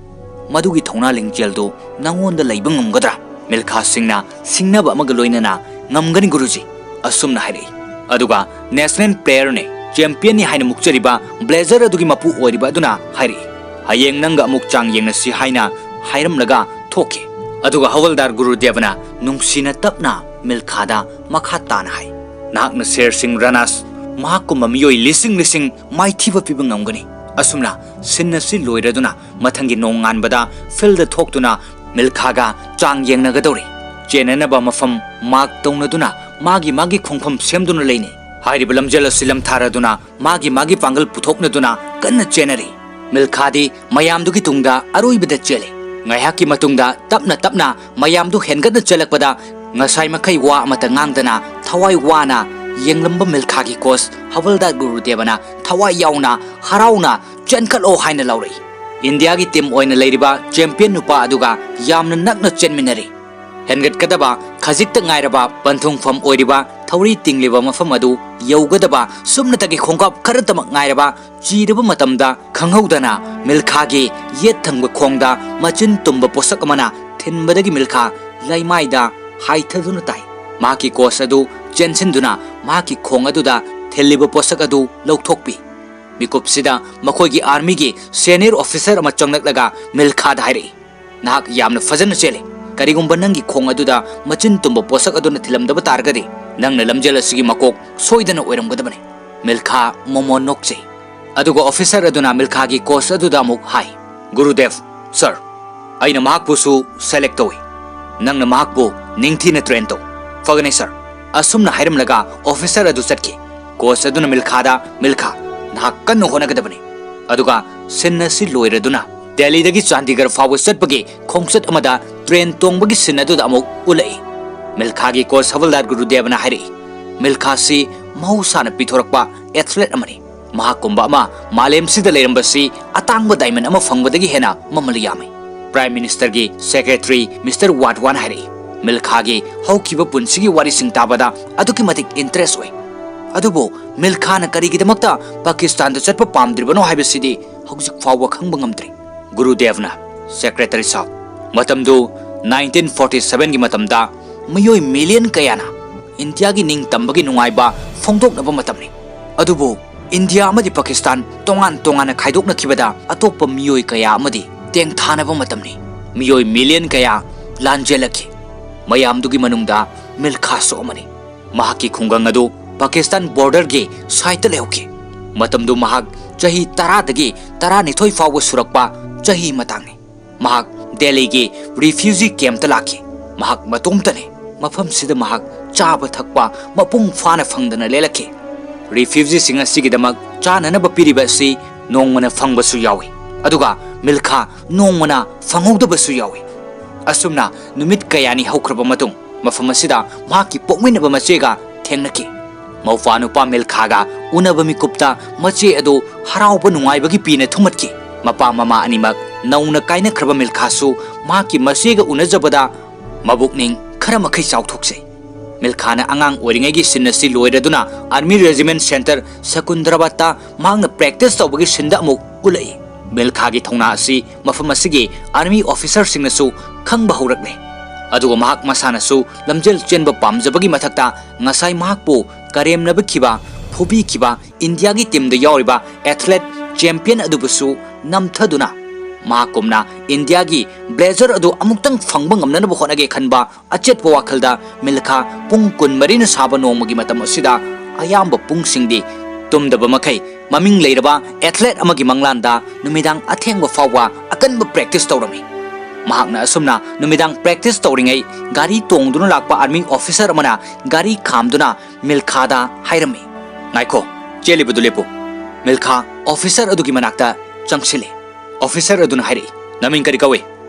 ꯃꯗꯨꯒꯤ ꯊꯧꯅꯥ ꯂꯤꯡꯖꯦꯜꯗꯨ ꯅꯉꯣꯟꯗ ꯂꯩꯕ ꯉꯝꯒꯗ꯭ꯔꯥ?" ꯃꯤꯜꯈꯥ ꯁꯤꯡꯅ ꯁꯤꯡꯅꯕ ꯑꯃꯒ ꯂꯣꯏꯅꯅ, "ꯉꯝꯒꯅꯤ ꯒꯨꯔꯨꯖꯤ," ꯑꯁꯨꯝꯅ ꯍꯥꯏꯔꯛꯏ꯫ ꯑꯗꯨꯒ ꯅꯦꯁꯅꯦꯜ ꯄ꯭ꯂꯦꯌꯔꯅꯤ, ꯆꯦꯝꯄꯤꯌꯟꯅꯤ ꯍꯥꯏꯅ ꯃꯨꯛꯆꯔꯤꯕ ꯕ꯭ꯂꯦꯖꯔ ꯑꯗꯨꯒꯤ ꯃꯄꯨ ꯑꯣꯏꯔꯤꯕ ꯑꯗꯨꯅ ꯍꯥꯏꯔꯛꯏ, "ꯍꯌꯦꯡ ꯅꯪꯒ ꯑꯃꯨꯛ ꯆꯥꯡ ꯌꯦꯡꯅꯁꯤ," ꯍꯥꯏꯅ ꯍꯥꯏꯔꯝꯂꯒ ꯊꯣꯛꯈꯤ꯫ ꯑꯗꯨꯒ ꯍꯋꯜꯗꯥꯔ ꯒꯨꯔꯨꯗꯦꯕꯅ ꯅꯨꯡꯁꯤꯅ ꯇꯞꯅ ꯃꯤꯜꯈꯥꯗ ꯃꯈꯥ ꯇꯥꯅ ꯍꯥꯏ, "ꯅꯍꯥꯛꯅ ꯁꯦꯔ ꯁꯤꯡ ꯔꯥꯅꯥꯁ, ꯃꯍꯥꯛꯀꯨꯝꯕ ꯃꯤꯑꯣꯏ ꯂꯤꯁꯤꯡ ꯂꯤꯁꯤꯡ ꯃꯥꯏꯊꯤꯕ ꯄꯤꯕ ꯉꯝꯒꯅꯤ꯫ ꯑꯁꯨꯝꯅ ꯁꯤꯟ ꯑꯁꯤ ꯂꯣꯏꯔꯗꯨꯅ ꯃꯊꯪꯒꯤ ꯅꯣꯡꯉꯥꯟꯕꯗ ꯐꯤꯜꯗ ꯊꯣꯛꯇꯨꯅ ꯃꯤꯜꯈꯥꯒ ꯆꯥꯡ ꯌꯦꯡꯅꯒꯗꯧꯔꯤ꯫ ꯆꯦꯟꯅꯅꯕ ꯃꯐꯝ ꯃꯥꯔꯛ ꯇꯧꯅꯗꯨꯅ ꯃꯥꯒꯤ ꯃꯥꯒꯤ ꯈꯣꯡꯐꯝ ꯁꯦꯝꯗꯨꯅ ꯂꯩꯅꯩ꯫ ꯍꯥꯏꯔꯤꯕ ꯂꯝꯖꯦꯜ ꯑꯁꯤ ꯂꯝꯊꯥꯔꯗꯨꯅ ꯃꯥꯒꯤ ꯃꯥꯒꯤ ꯄꯥꯡꯒꯜ ꯄꯨꯊꯣꯛꯅꯗꯨꯅ ꯀꯟꯅ ꯆꯦꯟꯅꯔꯤ꯫ ꯃꯤꯜꯈꯥꯗꯤ ꯃꯌꯥꯝꯗꯨꯒꯤ ꯇꯨꯡꯗ ꯑꯔꯣꯏꯕꯗ ꯆꯦꯜꯂꯤ꯫ ꯉꯥꯏꯍꯥꯛꯀꯤ ꯃꯇꯨꯡꯗ ꯇꯞꯅ ꯇꯞꯅ ꯃꯌꯥꯝꯗꯨ ꯍꯦꯟꯒꯠꯅ ꯆꯦꯜꯂꯛꯄꯗ ꯉꯁꯥꯏ ꯃꯈꯩ ꯋꯥ ꯑꯃꯠꯇ ꯉꯥꯡꯗꯅ ꯊꯋꯥꯏ ꯋꯥꯅ ꯌꯦꯡꯂꯝꯕ ꯃꯤꯜꯈꯥꯒꯤ ꯀꯣꯆ ꯍꯋꯜꯗꯥꯔ ꯒꯨꯔꯨꯗꯦꯕꯅ ꯊꯋꯥꯏ ꯌꯥꯎꯅ ꯍꯔꯥꯎꯅ ꯆꯦꯟꯈꯠꯂꯣ ꯍꯥꯏꯅ ꯂꯥꯎꯔꯛꯏ꯫ ꯏꯟꯗꯤꯌꯥꯒꯤ ꯇꯤꯝ ꯑꯣꯏꯅ ꯂꯩꯔꯤꯕ ꯆꯦꯝꯄꯤꯌꯟ ꯅꯨꯄꯥ ꯑꯗꯨꯒ ꯌꯥꯝꯅ ꯅꯛꯅ ꯆꯦꯟꯃꯤꯟꯅꯔꯤ꯫ ꯍꯦꯟꯒꯠꯀꯗꯕ ꯈꯖꯤꯛꯇ ꯉꯥꯏꯔꯕ ꯄꯟꯊꯨꯡꯐꯝ ꯑꯣꯏꯔꯤꯕ ꯊꯧꯔꯤ ꯇꯤꯡꯂꯤꯕ ꯃꯐꯝ ꯑꯗꯨ ꯌꯧꯒꯗꯕ ꯁꯨꯞꯅꯇꯒꯤ ꯈꯣꯡꯀꯥꯞ ꯈꯔꯇꯃꯛ ꯉꯥꯏꯔꯕ ꯆꯤꯔꯕ ꯃꯇꯝꯗ ꯈꯪꯍꯧꯗꯅ ꯃꯤꯜꯈꯥꯒꯤ ꯌꯦꯠ ꯊꯪꯕ ꯈꯣꯡꯗ ꯃꯆꯤꯟ ꯇꯨꯝꯕ ꯄꯣꯠꯁꯛ ꯑꯃꯅ ꯊꯤꯟꯕꯗꯒꯤ ꯃꯤꯜꯈꯥ ꯂꯩꯃꯥꯏꯗ ꯍꯥꯏꯊꯗꯨꯅ ꯇꯥꯏ꯫ ꯃꯍꯥꯛꯀꯤ ꯀꯣꯆ ꯑꯗꯨ ꯆꯦꯟꯁꯤꯟꯗꯨꯅ ꯃꯍꯥꯛꯀꯤ ꯈꯣꯡ ꯑꯗꯨꯗ ꯊꯤꯜꯂꯤꯕ ꯄꯣꯠꯁꯛ ꯑꯗꯨ ꯂꯧꯊꯣꯛꯄꯤ꯫ ꯃꯤꯀꯨꯞꯁꯤꯗ ꯃꯈꯣꯏꯒꯤ ꯑꯥꯔꯃꯤꯒꯤ ꯁꯦꯅꯤꯌꯔ ꯑꯣꯐꯤꯁꯔ ꯑꯃ ꯆꯪꯂꯛꯂꯒ ꯃꯤꯜꯈꯥꯗ ꯍꯥꯏꯔꯛꯏ, "ꯅꯍꯥꯛ ꯌꯥꯝꯅ ꯐꯖꯅ ꯆꯦꯜꯂꯤ꯫ ꯀꯔꯤꯒꯨꯝꯕ ꯅꯪꯒꯤ ꯈꯣꯡ ꯑꯗꯨꯗ ꯃꯆꯤꯟ ꯇꯨꯝꯕ ꯄꯣꯠꯁꯛ ꯑꯗꯨꯅ ꯊꯤꯜꯂꯝꯗꯕ ꯇꯥꯔꯒꯗꯤ, "ꯅꯪꯅ ꯂꯝꯖꯦꯜ ꯑꯁꯤꯒꯤ ꯃꯀꯣꯛ ꯁꯣꯏꯗꯅ ꯑꯣꯏꯔꯝꯒꯗꯕꯅꯤ꯫" ꯃꯤꯜꯈꯥ ꯃꯣꯃꯣꯟ ꯅꯣꯛꯆꯩ꯫ ꯑꯗꯨꯒ ꯑꯣꯐꯤꯁꯔ ꯑꯗꯨꯅ ꯃꯤꯜꯈꯥꯒꯤ ꯀꯣꯆ ꯑꯗꯨꯗ ꯑꯃꯨꯛ ꯍꯥꯏ, "ꯒꯨꯔꯨꯗꯦꯕ, ꯁꯥꯔ, ꯑꯩꯅ ꯃꯍꯥꯛꯄꯨꯁꯨ ꯁꯦꯂꯦꯛ ꯇꯧꯏ꯫ ꯅꯪꯅ ꯃꯍꯥꯛꯄꯨ ꯅꯤꯡꯊꯤꯅ ꯇ꯭ꯔꯦꯟ ꯇꯧ꯫" "ꯐꯒꯅꯤ ꯁꯥꯔ꯫" ꯑꯁꯨꯝꯅ ꯍꯥꯏꯔꯝꯂꯒ ꯑꯣꯐꯤꯁꯔ ꯑꯗꯨ ꯆꯠꯈꯤ꯫ ꯀꯣꯆ ꯑꯗꯨꯅ ꯃꯤꯜꯈꯥꯗ, "ꯃꯤꯜꯈꯥ, ꯅꯍꯥꯛ ꯀꯟꯅ ꯍꯣꯠꯅꯒꯗꯕꯅꯤ꯫" ꯑꯗꯨꯒ ꯁꯤꯟ ꯑꯁꯤ ꯂꯣꯏꯔꯗꯨꯅ ꯗꯦꯜꯂꯤꯗꯒꯤ ꯆꯥꯟꯗꯤꯒꯔ ꯐꯥꯎꯕ ꯆꯠꯄꯒꯤ ꯈꯣꯡꯆꯠ ꯑꯃꯗ ꯇ꯭ꯔꯦꯟ ꯇꯣꯡꯕꯒꯤ ꯁꯤꯟ ꯑꯗꯨꯗ ꯑꯃꯨꯛ ꯎꯠꯂꯛꯏ꯫ ꯃꯤꯜꯈꯥꯒꯤ ꯀꯣꯆ ꯍꯕꯜꯗꯥꯔ ꯒꯨꯔꯨꯗꯦꯕꯅ ꯍꯥꯏꯔꯛꯏ, "ꯃꯤꯜꯈꯥꯁꯤ ꯃꯍꯧꯁꯥꯅ ꯄꯤꯊꯣꯔꯛꯄ ꯑꯦꯊꯂꯦꯠ ꯑꯃꯅꯤ꯫ ꯃꯍꯥꯛꯀꯨꯝꯕ ꯑꯃ ꯃꯥꯂꯦꯝꯁꯤꯗ ꯂꯩꯔꯝꯕꯁꯤ ꯑꯇꯥꯡꯕ ꯗꯥꯏꯃꯟ ꯑꯃ ꯐꯪꯕꯗꯒꯤ ꯍꯦꯟꯅ ꯃꯃꯜ ꯌꯥꯝꯃꯤ꯫" ꯄ꯭ꯔꯥꯏꯝ ꯃꯤꯅꯤꯁꯇꯔꯒꯤ ꯁꯦꯀ꯭ꯔꯦꯇꯔꯤ ꯃꯤꯁꯇꯔ ꯋꯥꯗꯋꯥꯟ ꯍꯥꯏꯔꯛꯏ, "ꯃꯤꯜꯈꯥꯒꯤ ꯍꯧꯈꯤꯕ ꯄꯨꯟꯁꯤꯒꯤ ꯋꯥꯔꯤꯁꯤꯡ ꯇꯥꯕꯗ ꯑꯗꯨꯛꯀꯤ ꯃꯇꯤꯛ ꯏꯟꯇꯔꯦꯁ ꯑꯣꯏ꯫ ꯑꯗꯨꯕꯨ ꯃꯤꯜꯈꯥꯅ ꯀꯔꯤꯒꯤꯗꯃꯛꯇ ꯄꯥꯀꯤꯁꯇꯥꯟꯗ ꯆꯠꯄ ꯄꯥꯝꯗ꯭ꯔꯤꯕꯅꯣ ꯍꯥꯏꯕꯁꯤꯗꯤ ꯍꯧꯖꯤꯛ ꯐꯥꯎꯕ ꯈꯪꯕ ꯉꯝꯗ꯭ꯔꯤ꯫" ꯒꯨꯔꯨꯗꯦꯕꯅ, "ꯁꯦꯀ꯭ꯔꯦꯇꯔꯤ ꯁꯥꯍꯕ, ꯃꯇꯝꯗꯨ ꯅꯥꯏꯟꯇꯤꯟ ꯐꯣꯔꯇꯤ ꯁꯚꯦꯟꯒꯤ ꯃꯇꯝꯗ ꯃꯤꯑꯣꯏ ꯃꯤꯂꯤꯌꯟ ꯀꯌꯥꯅ ꯏꯟꯗꯤꯌꯥꯒꯤ ꯅꯤꯡꯇꯝꯕꯒꯤ ꯅꯨꯡꯉꯥꯏꯕ ꯐꯣꯡꯗꯣꯛꯅꯕ ꯃꯇꯝꯅꯤ꯫ ꯑꯗꯨꯕꯨ ꯏꯟꯗꯤꯌꯥ ꯑꯃꯗꯤ ꯄꯥꯀꯤꯁꯇꯥꯟ ꯇꯣꯉꯥꯟ ꯇꯣꯉꯥꯟꯅ ꯈꯥꯏꯗꯣꯛꯅꯈꯤꯕꯗ ꯑꯇꯣꯞꯄ ꯃꯤꯑꯣꯏ ꯀꯌꯥ ꯑꯃꯗꯤ ꯇꯦꯡꯊꯥꯅꯕ ꯃꯇꯝꯅꯤ꯫ ꯃꯤꯑꯣꯏ ꯃꯤꯂꯤꯌꯟ ꯀꯌꯥ ꯂꯥꯟꯖꯦꯜꯂꯛꯈꯤ꯫ ꯃꯌꯥꯝꯗꯨꯒꯤ ꯃꯅꯨꯡꯗ ꯃꯤꯜꯈꯥꯁꯨ ꯑꯃꯅꯤ꯫ ꯃꯍꯥꯛꯀꯤ ꯈꯨꯡꯒꯪ ꯑꯗꯨ ꯄꯥꯀꯤꯁꯇꯥꯟ ꯕꯣꯔꯗꯔꯒꯤ ꯁꯥꯏꯠꯇ ꯂꯩꯍꯧꯈꯤ꯫ ꯃꯇꯝꯗꯨ ꯃꯍꯥꯛ ꯆꯍꯤ ꯇꯔꯥꯗꯒꯤ ꯇꯔꯥꯅꯤꯊꯣꯏ ꯐꯥꯎꯕ ꯁꯨꯔꯛꯄ ꯆꯍꯤ ꯃꯇꯥꯡꯅꯤ꯫ ꯃꯍꯥꯛ ꯗꯦꯜꯂꯤꯒꯤ ꯔꯤꯐ꯭ꯌꯨꯖꯤ ꯀꯦꯝꯞꯇ ꯂꯥꯛꯈꯤ꯫ ꯃꯍꯥꯛ ꯃꯇꯣꯝꯇꯅꯤ꯫ ꯃꯐꯝꯁꯤꯗ ꯃꯍꯥꯛ ꯆꯥꯕ ꯊꯛꯄ ꯃꯄꯨꯡ ꯐꯥꯅ ꯐꯪꯗꯅ ꯂꯦꯜꯂꯛꯈꯤ꯫ ꯔꯤꯐ꯭ꯌꯨꯖꯤꯁꯤꯡ ꯑꯁꯤꯒꯤꯗꯃꯛ ꯆꯥꯅꯅꯕ ꯄꯤꯔꯤꯕ ꯑꯁꯤ ꯅꯣꯡꯃꯅ ꯐꯪꯕꯁꯨ ꯌꯥꯎꯏ, ꯑꯗꯨꯒ ꯃꯤꯜꯈꯥ ꯅꯣꯡꯃꯅ ꯐꯪꯍꯧꯗꯕꯁꯨ ꯌꯥꯎꯏ꯫ ꯑꯁꯨꯝꯅ ꯅꯨꯃꯤꯠ ꯀꯌꯥꯅꯤ ꯍꯧꯈ꯭ꯔꯕ ꯃꯇꯨꯡ, ꯃꯐꯝ ꯑꯁꯤꯗ ꯃꯍꯥꯛꯀꯤ ꯄꯣꯛꯃꯤꯟꯅꯕ ꯃꯆꯦꯒ ꯊꯦꯡꯅꯈꯤ꯫ ꯃꯧꯄꯥ ꯅꯨꯄꯥ ꯃꯤꯜꯈꯥꯒ ꯎꯅꯕ ꯃꯤꯀꯨꯞꯇ ꯃꯆꯦ ꯑꯗꯨ ꯍꯔꯥꯎꯕ ꯅꯨꯡꯉꯥꯏꯕꯒꯤ ꯄꯤꯅ ꯊꯨꯝꯃꯠꯈꯤ꯫ ꯃꯄꯥ ꯃꯃꯥ ꯑꯅꯤꯃꯛ ꯅꯧꯅ ꯀꯥꯏꯅꯈ꯭ꯔꯕ ꯃꯤꯜꯈꯥꯁꯨ ꯃꯍꯥꯛꯀꯤ ꯃꯆꯦꯒ ꯎꯅꯖꯕꯗ ꯃꯕꯨꯛꯅꯤꯡ ꯈꯔ ꯃꯈꯩ ꯆꯥꯎꯊꯣꯛꯆꯩ꯫ ꯃꯤꯜꯈꯥꯅ ꯑꯉꯥꯡ ꯑꯣꯏꯔꯤꯉꯩꯒꯤ ꯁꯤꯟ ꯑꯁꯤ ꯂꯣꯏꯔꯗꯨꯅ ꯑꯥꯔꯃꯤ ꯔꯦꯖꯤꯃꯦꯟ ꯁꯦꯟꯇꯔ ꯁꯦꯀꯨꯟꯗ꯭ꯔꯕꯥꯗꯇ ꯃꯍꯥꯛꯅ ꯄ꯭ꯔꯦꯛꯇꯤꯁ ꯇꯧꯕꯒꯤ ꯁꯤꯟꯗ ꯑꯃꯨꯛ ꯎꯠꯂꯛꯏ꯫ ꯃꯤꯜꯈꯥꯒꯤ ꯊꯧꯅꯥ ꯑꯁꯤ ꯃꯐꯝ ꯑꯁꯤꯒꯤ ꯑꯥꯔꯃꯤ ꯑꯣꯐꯤꯁꯔꯁꯤꯡꯅꯁꯨ ꯈꯪꯕ ꯍꯧꯔꯛꯂꯦ꯫ ꯑꯗꯨꯒ ꯃꯍꯥꯛ ꯃꯁꯥꯅꯁꯨ ꯂꯝꯖꯦꯜ ꯆꯦꯟꯕ ꯄꯥꯝꯖꯕꯒꯤ ꯃꯊꯛꯇ ꯉꯁꯥꯏ ꯃꯍꯥꯛꯄꯨ ꯀꯔꯦꯝꯅꯕꯤꯈꯤꯕ, ꯐꯨꯕꯤꯈꯤꯕ ꯏꯟꯗꯤꯌꯥꯒꯤ ꯇꯤꯝꯗ ꯌꯥꯎꯔꯤꯕ ꯑꯦꯊꯂꯦꯠ ꯆꯦꯝꯄꯤꯌꯟ ꯑꯗꯨꯕꯨꯁꯨ ꯅꯝꯊꯗꯨꯅ ꯃꯍꯥꯛꯀꯨꯝꯅ ꯏꯟꯗꯤꯌꯥꯒꯤ ꯕ꯭ꯂꯦꯖꯔ ꯑꯗꯨ ꯑꯃꯨꯛꯇꯪ ꯐꯪꯕ ꯉꯝꯅꯅꯕ ꯍꯣꯠꯅꯒꯦ ꯈꯟꯕ ꯑꯆꯦꯠꯄ ꯋꯥꯈꯜꯗ ꯃꯤꯜꯈꯥ ꯄꯨꯡ ꯀꯨꯟꯃꯔꯤꯅ ꯁꯥꯕ ꯅꯣꯡꯃꯒꯤ ꯃꯇꯝ ꯑꯁꯤꯗ ꯑꯌꯥꯝꯕ ꯄꯨꯡꯁꯤꯡꯗꯤ ꯇꯨꯝꯗꯕ ꯃꯈꯩ ꯃꯃꯤꯡ ꯂꯩꯔꯕ ꯑꯦꯊꯂꯦꯠ ꯑꯃꯒꯤ ꯃꯪꯂꯥꯟꯗ ꯅꯨꯃꯤꯗꯥꯡ ꯑꯊꯦꯡꯕ ꯐꯥꯎꯕ ꯑꯀꯟꯕ ꯄ꯭ꯔꯦꯛꯇꯤꯁ ꯇꯧꯔꯝꯃꯤ꯫ ꯃꯍꯥꯛꯅ ꯑꯁꯨꯝꯅ ꯅꯨꯃꯤꯗꯥꯡ ꯄ꯭ꯔꯦꯛꯇꯤꯁ ꯇꯧꯔꯤꯉꯩ ꯒꯥꯔꯤ ꯇꯣꯡꯗꯨꯅ ꯂꯥꯛꯄ ꯑꯥꯔꯃꯤ ꯑꯣꯐꯤꯁꯔ ꯑꯃꯅ ꯒꯥꯔꯤ ꯈꯥꯝꯗꯨꯅ ꯃꯤꯜꯈꯥꯗ ꯍꯥꯏꯔꯝꯃꯤ, "ꯉꯥꯏꯈꯣ, ꯆꯦꯜꯂꯤꯕꯗꯨ ꯂꯦꯞꯄꯨ꯫" ꯃꯤꯜꯈꯥ ꯑꯣꯐꯤꯁꯔ ꯑꯗꯨꯒꯤ ꯃꯅꯥꯛꯇ ꯆꯪꯁꯤꯜꯂꯤ꯫ ꯑꯣꯐꯤꯁꯔ ꯑꯗꯨꯅ ꯍꯥꯏꯔꯛꯏ, "ꯅꯃꯤꯡ ꯀꯔꯤ ꯀꯧꯏ?"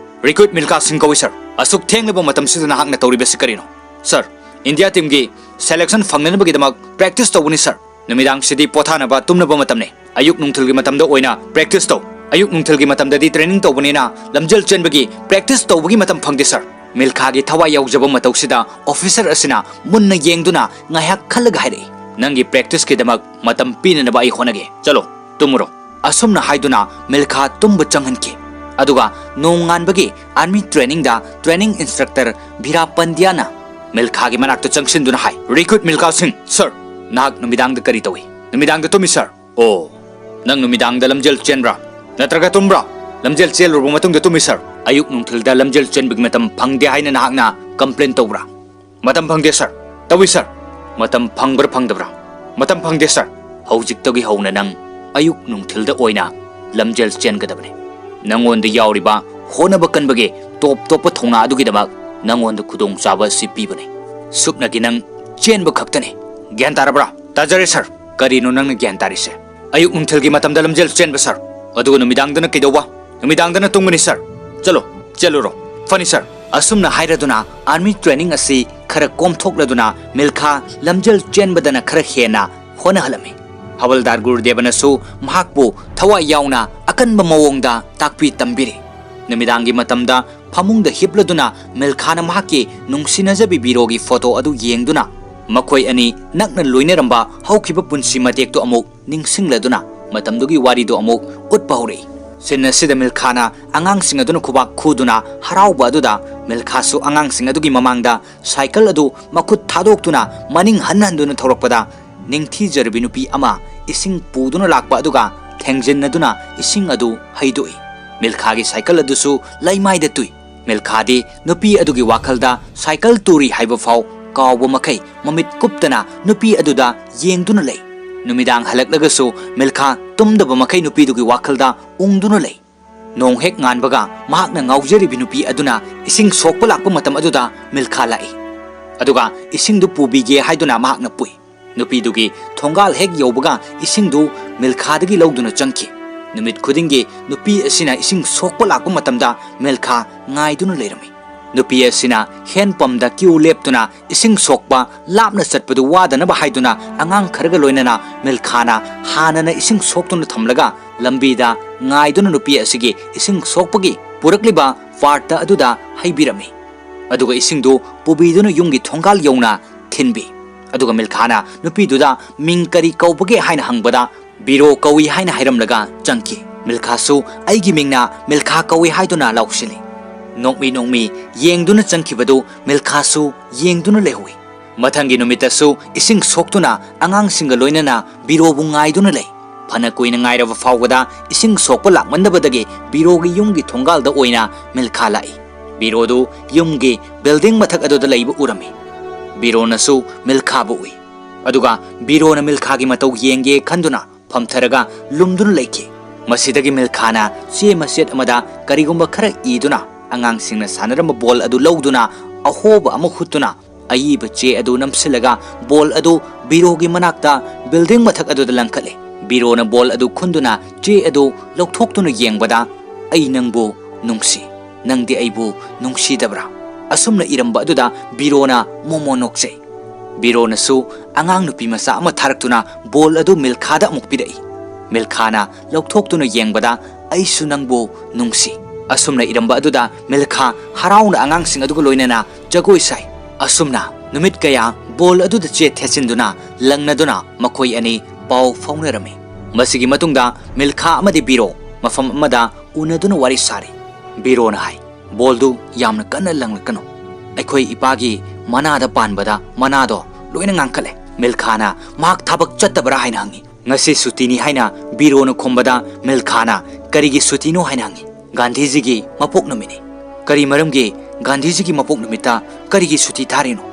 "ꯔꯤꯀ꯭ꯔꯨꯠ ꯃꯤꯜꯈꯥ ꯁꯤꯡ ꯀꯧꯏ, ꯁꯥꯔ꯫" "ꯑꯁꯨꯛ ꯊꯦꯡꯂꯕ ꯃꯇꯝꯁꯤꯗ ꯅꯍꯥꯛꯅ ꯇꯧꯔꯤꯕꯁꯤ ꯀꯔꯤꯅꯣ?" "ꯁꯥꯔ, ꯏꯟꯗꯤꯌꯥ ꯇꯤꯝꯒꯤ ꯁꯦꯂꯦꯛꯁꯟ ꯐꯪꯅꯅꯕꯒꯤꯗꯃꯛ ꯄ꯭ꯔꯦꯛꯇꯤꯁ ꯇꯧꯕꯅꯤ, ꯁꯥꯔ꯫ ꯅꯨꯃꯤꯗꯥꯡꯁꯤꯗꯤ ꯄꯣꯊꯥꯅꯕ, ꯇꯨꯝꯅꯕ ꯃꯇꯝꯅꯤ꯫ ꯑꯌꯨꯛ ꯅꯨꯡꯊꯤꯜꯒꯤ ꯃꯇꯝꯗ ꯑꯣꯏꯅ ꯄ꯭ꯔꯦꯛꯇꯤꯁ ꯇꯧ꯫ ꯑꯌꯨꯛ ꯅꯨꯡꯊꯤꯜꯒꯤ ꯃꯇꯝꯗꯗꯤ ꯇ꯭ꯔꯦꯅꯤꯡ ꯇꯧꯕꯅꯤꯅ ꯂꯝꯖꯦꯜ ꯆꯦꯟꯕꯒꯤ ꯄ꯭ꯔꯦꯛꯇꯤꯁ ꯇꯧꯕꯒꯤ ꯃꯇꯝ ꯐꯪꯗꯦ, ꯁꯥꯔ꯫" ꯃꯤꯜꯈꯥꯒꯤ ꯊꯋꯥꯏ ꯌꯥꯎꯖꯕ ꯃꯇꯧꯁꯤꯗ ꯑꯣꯐꯤꯁꯔ ꯑꯁꯤꯅ ꯃꯨꯟꯅ ꯌꯦꯡꯗꯨꯅ ꯉꯥꯏꯍꯥꯛ ꯈꯜꯂꯒ ꯍꯥꯏꯔꯛꯏ, "ꯅꯪꯒꯤ ꯄ꯭ꯔꯦꯛꯇꯤꯁꯀꯤꯗꯃꯛ ꯃꯇꯝ ꯄꯤꯅꯅꯕ ꯑꯩ ꯍꯣꯠꯅꯒꯦ꯫ ꯆꯠꯂꯣ, ꯇꯨꯝꯃꯨꯔꯣ꯫" ꯑꯁꯨꯝꯅ ꯍꯥꯏꯗꯨꯅ ꯃꯤꯜꯈꯥ ꯇꯨꯝꯕ ꯆꯪꯍꯟꯈꯤ꯫ ꯑꯗꯨꯒ ꯅꯣꯡꯉꯥꯟꯕꯒꯤ ꯑꯥꯔꯃꯤ ꯇ꯭ꯔꯦꯅꯤꯡꯗ ꯇ꯭ꯔꯦꯅꯤꯡ ꯏꯟꯁꯇ꯭ꯔꯛꯇꯔ ꯚꯤꯔꯥ ꯄꯟꯗ꯭ꯌꯥꯅ ꯃꯤꯜꯈꯥꯒꯤ ꯃꯅꯥꯛꯇ ꯆꯪꯁꯤꯟꯗꯨꯅ ꯍꯥꯏ, "ꯔꯤꯀ꯭ꯔꯨꯠ ꯃꯤꯜꯈꯥ ꯁꯤꯡ, ꯁꯥꯔ, ꯅꯍꯥꯛ ꯅꯨꯃꯤꯗꯥꯡꯗ ꯀꯔꯤ ꯇꯧꯏ?" "ꯅꯨꯃꯤꯗꯥꯡꯗ ꯇꯨꯝꯃꯤ, ꯁꯥꯔ꯫" "ꯑꯣ, ꯅꯪ ꯅꯨꯃꯤꯗꯥꯡꯗ ꯂꯝꯖꯦꯜ ꯆꯦꯟꯕ꯭ꯔꯥ? ꯅꯠꯇ꯭ꯔꯒ ꯇꯨꯝꯕ꯭ꯔꯥ?" "ꯂꯝꯖꯦꯜ ꯆꯦꯜꯂꯨꯔꯕ ꯃꯇꯨꯡꯗ ꯇꯨꯝꯃꯤ, ꯁꯥꯔ꯫" "ꯑꯌꯨꯛ ꯅꯨꯡꯊꯤꯜꯗ ꯂꯝꯖꯦꯜ ꯆꯦꯟꯕꯒꯤ ꯃꯇꯝ ꯐꯪꯗꯦ ꯍꯥꯏꯅ ꯅꯍꯥꯛꯅ ꯀꯝꯄ꯭ꯂꯦꯟ ꯇꯧꯕ꯭ꯔꯥ?" "ꯃꯇꯝ ꯐꯪꯗꯦ, ꯁꯥꯔ꯫" "ꯇꯧꯏ, ꯁꯥꯔ꯫" "ꯃꯇꯝ ꯐꯪꯕ꯭ꯔꯥ ꯐꯪꯗꯕ꯭ꯔꯥ?" "ꯃꯇꯝ ꯐꯪꯗꯦ, ꯁꯥꯔ꯫ ꯍꯧꯖꯤꯛꯇꯒꯤ ꯍꯧꯅ ꯅꯪ ꯑꯌꯨꯛ ꯅꯨꯡꯊꯤꯜꯗ ꯑꯣꯏꯅ ꯂꯝꯖꯦꯜ ꯆꯦꯟꯒꯗꯕꯅꯤ꯫ ꯅꯪꯉꯣꯟꯗ ꯌꯥꯎꯔꯤꯕ ꯍꯣꯠꯅꯕ ꯀꯟꯕꯒꯤ ꯇꯣꯞ ꯇꯣꯞꯄ ꯊꯧꯅꯥ ꯑꯗꯨꯒꯤꯗꯃꯛ ꯅꯪꯉꯣꯟꯗ ꯈꯨꯗꯣꯡꯆꯥꯕ ꯑꯁꯤ ꯄꯤꯕꯅꯤ꯫ ꯁꯨꯞꯅꯒꯤ ꯅꯪ ꯆꯦꯟꯕ ꯈꯛꯇꯅꯤ꯫ ꯒ꯭ꯌꯥꯟ ꯇꯥꯔꯕ꯭ꯔꯥ?" "ꯇꯥꯖꯔꯦ, ꯁꯥꯔ꯫" "ꯀꯔꯤꯅꯣ ꯅꯪꯅ ꯒ꯭ꯌꯥꯟ ꯇꯥꯔꯤꯁꯦ?" "ꯑꯌꯨꯛ ꯅꯨꯡꯊꯤꯜꯒꯤ ꯃꯇꯝꯗ ꯂꯝꯖꯦꯜ ꯆꯦꯟꯕ, ꯁꯥꯔ꯫ ꯑꯗꯨꯒ ꯅꯨꯃꯤꯗꯥꯡꯗꯅ ꯀꯩꯗꯧꯕ?" "ꯅꯨꯃꯤꯗꯥꯡꯗꯅ ꯇꯨꯝꯒꯅꯤ, ꯁꯥꯔ꯫" "ꯆꯠꯂꯣ, ꯆꯦꯜꯂꯨꯔꯣ꯫" "ꯐꯅꯤ, ꯁꯥꯔ꯫" ꯑꯁꯨꯝꯅ ꯍꯥꯏꯔꯗꯨꯅ ꯑꯥꯔꯃꯤ ꯇ꯭ꯔꯦꯅꯤꯡ ꯑꯁꯤ ꯈꯔ ꯀꯣꯝꯊꯣꯛꯂꯗꯨꯅ ꯃꯤꯜꯈꯥ ꯂꯝꯖꯦꯜ ꯆꯦꯟꯕꯗꯅ ꯈꯔ ꯍꯦꯟꯅ ꯍꯣꯠꯅꯍꯜꯂꯝꯃꯤ꯫ ꯍꯋꯜꯗꯥꯔ ꯒꯨꯔꯨꯗꯦꯕꯅꯁꯨ ꯃꯍꯥꯛꯄꯨ ꯊꯋꯥꯏ ꯌꯥꯎꯅ ꯑꯀꯟꯕ ꯃꯑꯣꯡꯗ ꯇꯥꯛꯄꯤ ꯇꯝꯕꯤꯔꯤ꯫ ꯅꯨꯃꯤꯗꯥꯡꯒꯤ ꯃꯇꯝꯗ ꯐꯃꯨꯡꯗ ꯍꯤꯞꯂꯗꯨꯅ ꯃꯤꯜꯈꯥꯅ ꯃꯍꯥꯛꯀꯤ ꯅꯨꯡꯁꯤꯅꯖꯕꯤ ꯕꯤꯔꯣꯒꯤ ꯐꯣꯇꯣ ꯑꯗꯨ ꯌꯦꯡꯗꯨꯅ ꯃꯈꯣꯏ ꯑꯅꯤ ꯅꯛꯅ ꯂꯣꯏꯅꯔꯝꯕ ꯍꯧꯈꯤꯕ ꯄꯨꯟꯁꯤ ꯃꯇꯦꯛꯇꯨ ꯑꯃꯨꯛ ꯅꯤꯡꯁꯤꯡꯂꯗꯨꯅ ꯃꯇꯝꯗꯨꯒꯤ ꯋꯥꯔꯤꯗꯨ ꯑꯃꯨꯛ ꯎꯠꯄ ꯍꯧꯔꯛꯏ꯫ ꯁꯤꯟ ꯑꯁꯤꯗ ꯃꯤꯜꯈꯥꯅ ꯑꯉꯥꯡꯁꯤꯡ ꯑꯗꯨꯅ ꯈꯨꯕꯥꯛ ꯈꯨꯗꯨꯅ ꯍꯔꯥꯎꯕ ꯑꯗꯨꯗ ꯃꯤꯜꯈꯥꯁꯨ ꯑꯉꯥꯡꯁꯤꯡ ꯑꯗꯨꯒꯤ ꯃꯃꯥꯡꯗ ꯁꯥꯏꯀꯜ ꯑꯗꯨ ꯃꯈꯨꯠ ꯊꯥꯗꯣꯛꯇꯨꯅ ꯃꯅꯤꯡ ꯍꯟ ꯍꯟꯗꯨꯅ ꯊꯧꯔꯛꯄꯗ ꯅꯤꯡꯊꯤꯖꯔꯕꯤ ꯅꯨꯄꯤ ꯑꯃ ꯏꯁꯤꯡ ꯄꯨꯗꯨꯅ ꯂꯥꯛꯄ ꯑꯗꯨꯒ ꯊꯦꯡꯖꯤꯟꯅꯗꯨꯅ ꯏꯁꯤꯡ ꯑꯗꯨ ꯍꯩꯗꯣꯛꯏ꯫ ꯃꯤꯜꯈꯥꯒꯤ ꯁꯥꯏꯀꯜ ꯑꯗꯨꯁꯨ ꯂꯩꯃꯥꯏꯗ ꯇꯨꯏ꯫ ꯃꯤꯜꯈꯥꯗꯤ ꯅꯨꯄꯤ ꯑꯗꯨꯒꯤ ꯋꯥꯈꯜꯗ ꯁꯥꯏꯀꯜ ꯇꯨꯔꯤ ꯍꯥꯏꯕ ꯐꯥꯎ ꯀꯥꯎꯕ ꯃꯈꯩ ꯃꯃꯤꯠ ꯀꯨꯞꯇꯅ ꯅꯨꯄꯤ ꯑꯗꯨꯗ ꯌꯦꯡꯗꯨꯅ ꯂꯩ꯫ ꯅꯨꯃꯤꯗꯥꯡ ꯍꯜꯂꯛꯂꯒꯁꯨ ꯃꯤꯜꯈꯥ ꯇꯨꯝꯗꯕ ꯃꯈꯩ ꯅꯨꯄꯤꯗꯨꯒꯤ ꯋꯥꯈꯜꯗ ꯎꯪꯗꯨꯅ ꯂꯩ꯫ ꯅꯣꯡ ꯍꯦꯛ ꯉꯥꯟꯕꯒ ꯃꯍꯥꯛꯅ ꯉꯥꯎꯖꯔꯤꯕꯤ ꯅꯨꯄꯤ ꯑꯗꯨꯅ ꯏꯁꯤꯡ ꯁꯣꯛꯄ ꯂꯥꯛꯄ ꯃꯇꯝ ꯑꯗꯨꯗ ꯃꯤꯜꯈꯥ ꯂꯥꯛꯏ꯫ ꯑꯗꯨꯒ ꯏꯁꯤꯡꯗꯨ ꯄꯨꯕꯤꯒꯦ ꯍꯥꯏꯗꯨꯅ ꯃꯍꯥꯛꯅ ꯄꯨꯏ꯫ ꯅꯨꯄꯤꯗꯨꯒꯤ ꯊꯣꯡꯒꯥꯜ ꯍꯦꯛ ꯌꯧꯕꯒ ꯏꯁꯤꯡꯗꯨ ꯃꯤꯜꯈꯥꯗꯒꯤ ꯂꯧꯗꯨꯅ ꯆꯪꯈꯤ꯫ ꯅꯨꯃꯤꯠ ꯈꯨꯗꯤꯡꯒꯤ ꯅꯨꯄꯤ ꯑꯁꯤꯅ ꯏꯁꯤꯡ ꯁꯣꯛꯄ ꯂꯥꯛꯄ ꯃꯇꯝꯗ ꯃꯤꯜꯈꯥ ꯉꯥꯏꯗꯨꯅ ꯂꯩꯔꯝꯃꯤ꯫ ꯅꯨꯄꯤ ꯑꯁꯤꯅ ꯍꯦꯟ ꯄꯝꯗ ꯀ꯭ꯌꯨ ꯂꯦꯞꯇꯨꯅ ꯏꯁꯤꯡ ꯁꯣꯛꯄ ꯂꯥꯞꯅ ꯆꯠꯄꯗꯨ ꯋꯥꯗꯅꯕ ꯍꯥꯏꯗꯨꯅ ꯑꯉꯥꯡ ꯈꯔꯒ ꯂꯣꯏꯅꯅ ꯃꯤꯜꯈꯥꯅ ꯍꯥꯟꯅꯅ ꯏꯁꯤꯡ ꯁꯣꯛꯇꯨꯅ ꯊꯝꯂꯒ ꯂꯝꯕꯤꯗ ꯉꯥꯏꯗꯨꯅ ꯅꯨꯄꯤ ꯑꯁꯤꯒꯤ ꯏꯁꯤꯡ ꯁꯣꯛꯄꯒꯤ ꯄꯨꯔꯛꯂꯤꯕ ꯄꯥꯔꯠꯇ ꯑꯗꯨꯗ ꯍꯩꯕꯤꯔꯝꯃꯤ꯫ ꯑꯗꯨꯒ ꯏꯁꯤꯡꯗꯨ ꯄꯨꯕꯤꯗꯨꯅ ꯌꯨꯝꯒꯤ ꯊꯣꯡꯒꯥꯜ ꯌꯧꯅ ꯊꯤꯟꯕꯤ꯫ ꯑꯗꯨꯒ ꯃꯤꯜꯈꯥꯅ ꯅꯨꯄꯤꯗꯨꯗ ꯃꯤꯡ ꯀꯔꯤ ꯀꯧꯕꯒꯦ ꯍꯥꯏꯅ ꯍꯪꯕꯗ ꯕꯤꯔꯣ ꯀꯧꯏ ꯍꯥꯏꯅ ꯍꯥꯏꯔꯝꯂꯒ ꯆꯪꯈꯤ꯫ ꯃꯤꯜꯈꯥꯁꯨ ꯑꯩꯒꯤ ꯃꯤꯡꯅ ꯃꯤꯜꯈꯥ ꯀꯧꯏ ꯍꯥꯏꯗꯨꯅ ꯂꯥꯎꯁꯤꯜꯂꯤ꯫ ꯅꯣꯛꯃꯤ ꯅꯣꯛꯃꯤ ꯌꯦꯡꯗꯨꯅ ꯆꯪꯈꯤꯕꯗꯨ ꯃꯤꯜꯈꯥꯁꯨ ꯌꯦꯡꯗꯨꯅ ꯂꯩꯍꯧꯏ꯫ ꯃꯊꯪꯒꯤ ꯅꯨꯃꯤꯠꯇꯁꯨ ꯏꯁꯤꯡ ꯁꯣꯛꯇꯨꯅ ꯑꯉꯥꯡꯁꯤꯡꯒ ꯂꯣꯏꯅꯅ ꯕꯤꯔꯣꯕꯨ ꯉꯥꯏꯗꯨꯅ ꯂꯩ꯫ ꯐꯅ ꯀꯨꯏꯅ ꯉꯥꯏꯔꯕ ꯐꯥꯎꯕꯗ ꯏꯁꯤꯡ ꯁꯣꯛꯄ ꯂꯥꯛꯃꯟꯗꯕꯗꯒꯤ ꯕꯤꯔꯣꯒꯤ ꯌꯨꯝꯒꯤ ꯊꯣꯡꯒꯥꯜꯗ ꯑꯣꯏꯅ ꯃꯤꯜꯈꯥ ꯂꯥꯛꯏ꯫ ꯕꯤꯔꯣꯗꯨ ꯌꯨꯝꯒꯤ ꯕꯤꯜꯗꯤꯡ ꯃꯊꯛ ꯑꯗꯨꯗ ꯂꯩꯕ ꯎꯔꯝꯃꯤ꯫ ꯕꯤꯔꯣꯅꯁꯨ ꯃꯤꯜꯈꯥꯕꯨ ꯎꯏ꯫ ꯑꯗꯨꯒ ꯕꯤꯔꯣꯅ ꯃꯤꯜꯈꯥꯒꯤ ꯃꯇꯧ ꯌꯦꯡꯒꯦ ꯈꯟꯗꯨꯅ ꯐꯝꯊꯔꯒ ꯂꯨꯝꯗꯨꯅ ꯂꯩꯈꯤ꯫ ꯃꯁꯤꯗꯒꯤ ꯃꯤꯜꯈꯥꯅ ꯆꯦ ꯃꯆꯦꯠ ꯑꯃꯗ ꯀꯔꯤꯒꯨꯝꯕ ꯈꯔ ꯏꯗꯨꯅ ꯑꯉꯥꯡꯁꯤꯡꯅ ꯁꯥꯟꯅꯔꯝꯕ ꯕꯣꯜ ꯑꯗꯨ ꯂꯧꯗꯨꯅ ꯑꯍꯣꯕ ꯑꯃ ꯍꯨꯠꯇꯨꯅ ꯑꯏꯕ ꯆꯦ ꯑꯗꯨ ꯅꯝꯁꯤꯜꯂꯒ ꯕꯣꯜ ꯑꯗꯨ ꯕꯤꯔꯣꯒꯤ ꯃꯅꯥꯛꯇ ꯕꯤꯜꯗꯤꯡ ꯃꯊꯛ ꯑꯗꯨꯗ ꯂꯪꯈꯠꯂꯦ꯫ ꯕꯤꯔꯣꯅ ꯕꯣꯜ ꯑꯗꯨ ꯈꯨꯟꯗꯨꯅ ꯆꯦ ꯑꯗꯨ ꯂꯧꯊꯣꯛꯇꯨꯅ ꯌꯦꯡꯕꯗ, "ꯑꯩ ꯅꯪꯕꯨ ꯅꯨꯡꯁꯤ, ꯅꯪꯗꯤ ꯑꯩꯕꯨ ꯅꯨꯡꯁꯤꯗꯕ꯭ꯔꯥ?" ꯑꯁꯨꯝꯅ ꯏꯔꯝꯕ ꯑꯗꯨꯗ ꯕꯤꯔꯣꯅ ꯃꯣꯃꯣ ꯅꯣꯛꯆꯩ꯫ ꯕꯤꯔꯣꯅꯁꯨ ꯑꯉꯥꯡ ꯅꯨꯄꯤ ꯃꯆꯥ ꯑꯃ ꯊꯥꯔꯛꯇꯨꯅ ꯕꯣꯜ ꯑꯗꯨ ꯃꯤꯜꯈꯥꯗ ꯑꯃꯨꯛ ꯄꯤꯔꯛꯏ꯫ ꯃꯤꯜꯈꯥꯅ ꯂꯧꯊꯣꯛꯇꯨꯅ ꯌꯦꯡꯕꯗ, "ꯑꯩꯁꯨ ꯅꯪꯕꯨ ꯅꯨꯡꯁꯤ"꯫ ꯑꯁꯨꯝꯅ ꯏꯔꯝꯕ ꯑꯗꯨꯗ ꯃꯤꯜꯈꯥ ꯍꯔꯥꯎꯅ ꯑꯉꯥꯡꯁꯤꯡ ꯑꯗꯨꯒ ꯂꯣꯏꯅꯅ ꯖꯒꯣꯏ ꯁꯥꯏ꯫ ꯑꯁꯨꯝꯅ ꯅꯨꯃꯤꯠ ꯀꯌꯥ ꯕꯣꯜ ꯑꯗꯨꯗ ꯆꯦ ꯊꯦꯠꯆꯤꯟꯗꯨꯅ ꯂꯪꯅꯗꯨꯅ ꯃꯈꯣꯏ ꯑꯅꯤ ꯄꯥꯎ ꯐꯥꯎꯅꯔꯝꯃꯤ꯫ ꯃꯁꯤꯒꯤ ꯃꯇꯨꯡꯗ ꯃꯤꯜꯈꯥ ꯑꯃꯗꯤ ꯕꯤꯔꯣ ꯃꯐꯝ ꯑꯃꯗ ꯎꯅꯗꯨꯅ ꯋꯥꯔꯤ ꯁꯥꯔꯤ꯫ ꯕꯤꯔꯣꯅ ꯍꯥꯏ, "ꯕꯣꯜꯗꯨ ꯌꯥꯝꯅ ꯀꯟꯅ ꯂꯪꯂꯛꯀꯅꯨ꯫ ꯑꯩꯈꯣꯏ ꯏꯄꯥꯒꯤ ꯃꯅꯥꯗ ꯄꯥꯟꯕꯗ ꯃꯅꯥꯗꯣ ꯂꯣꯏꯅ ꯉꯥꯡꯈꯠꯂꯦ"꯫ ꯃꯤꯜꯈꯥꯅ ꯃꯍꯥꯛ ꯊꯕꯛ ꯆꯠꯇꯕ꯭ꯔꯥ ꯍꯥꯏꯅ ꯍꯪꯉꯤ꯫ "ꯉꯁꯤ ꯁꯨꯇꯤꯅꯤ" ꯍꯥꯏꯅ ꯕꯤꯔꯣꯅ ꯈꯨꯝꯕꯗ ꯃꯤꯜꯈꯥꯅ "ꯀꯔꯤꯒꯤ ꯁꯨꯇꯤꯅꯣ?" ꯍꯥꯏꯅ ꯍꯪꯉꯤ꯫ ꯒꯥꯟꯙꯤꯖꯤꯒꯤ ꯃꯄꯣꯛ ꯅꯨꯃꯤꯠꯅꯤ꯫ ꯀꯔꯤ ꯃꯔꯝꯒꯤ ꯒꯥꯟꯙꯤꯖꯤꯒꯤ ꯃꯄꯣꯛ ꯅꯨꯃꯤꯠꯇ ꯀꯔꯤꯒꯤ ꯁꯨꯇꯤ ꯊꯥꯔꯤꯅꯣ?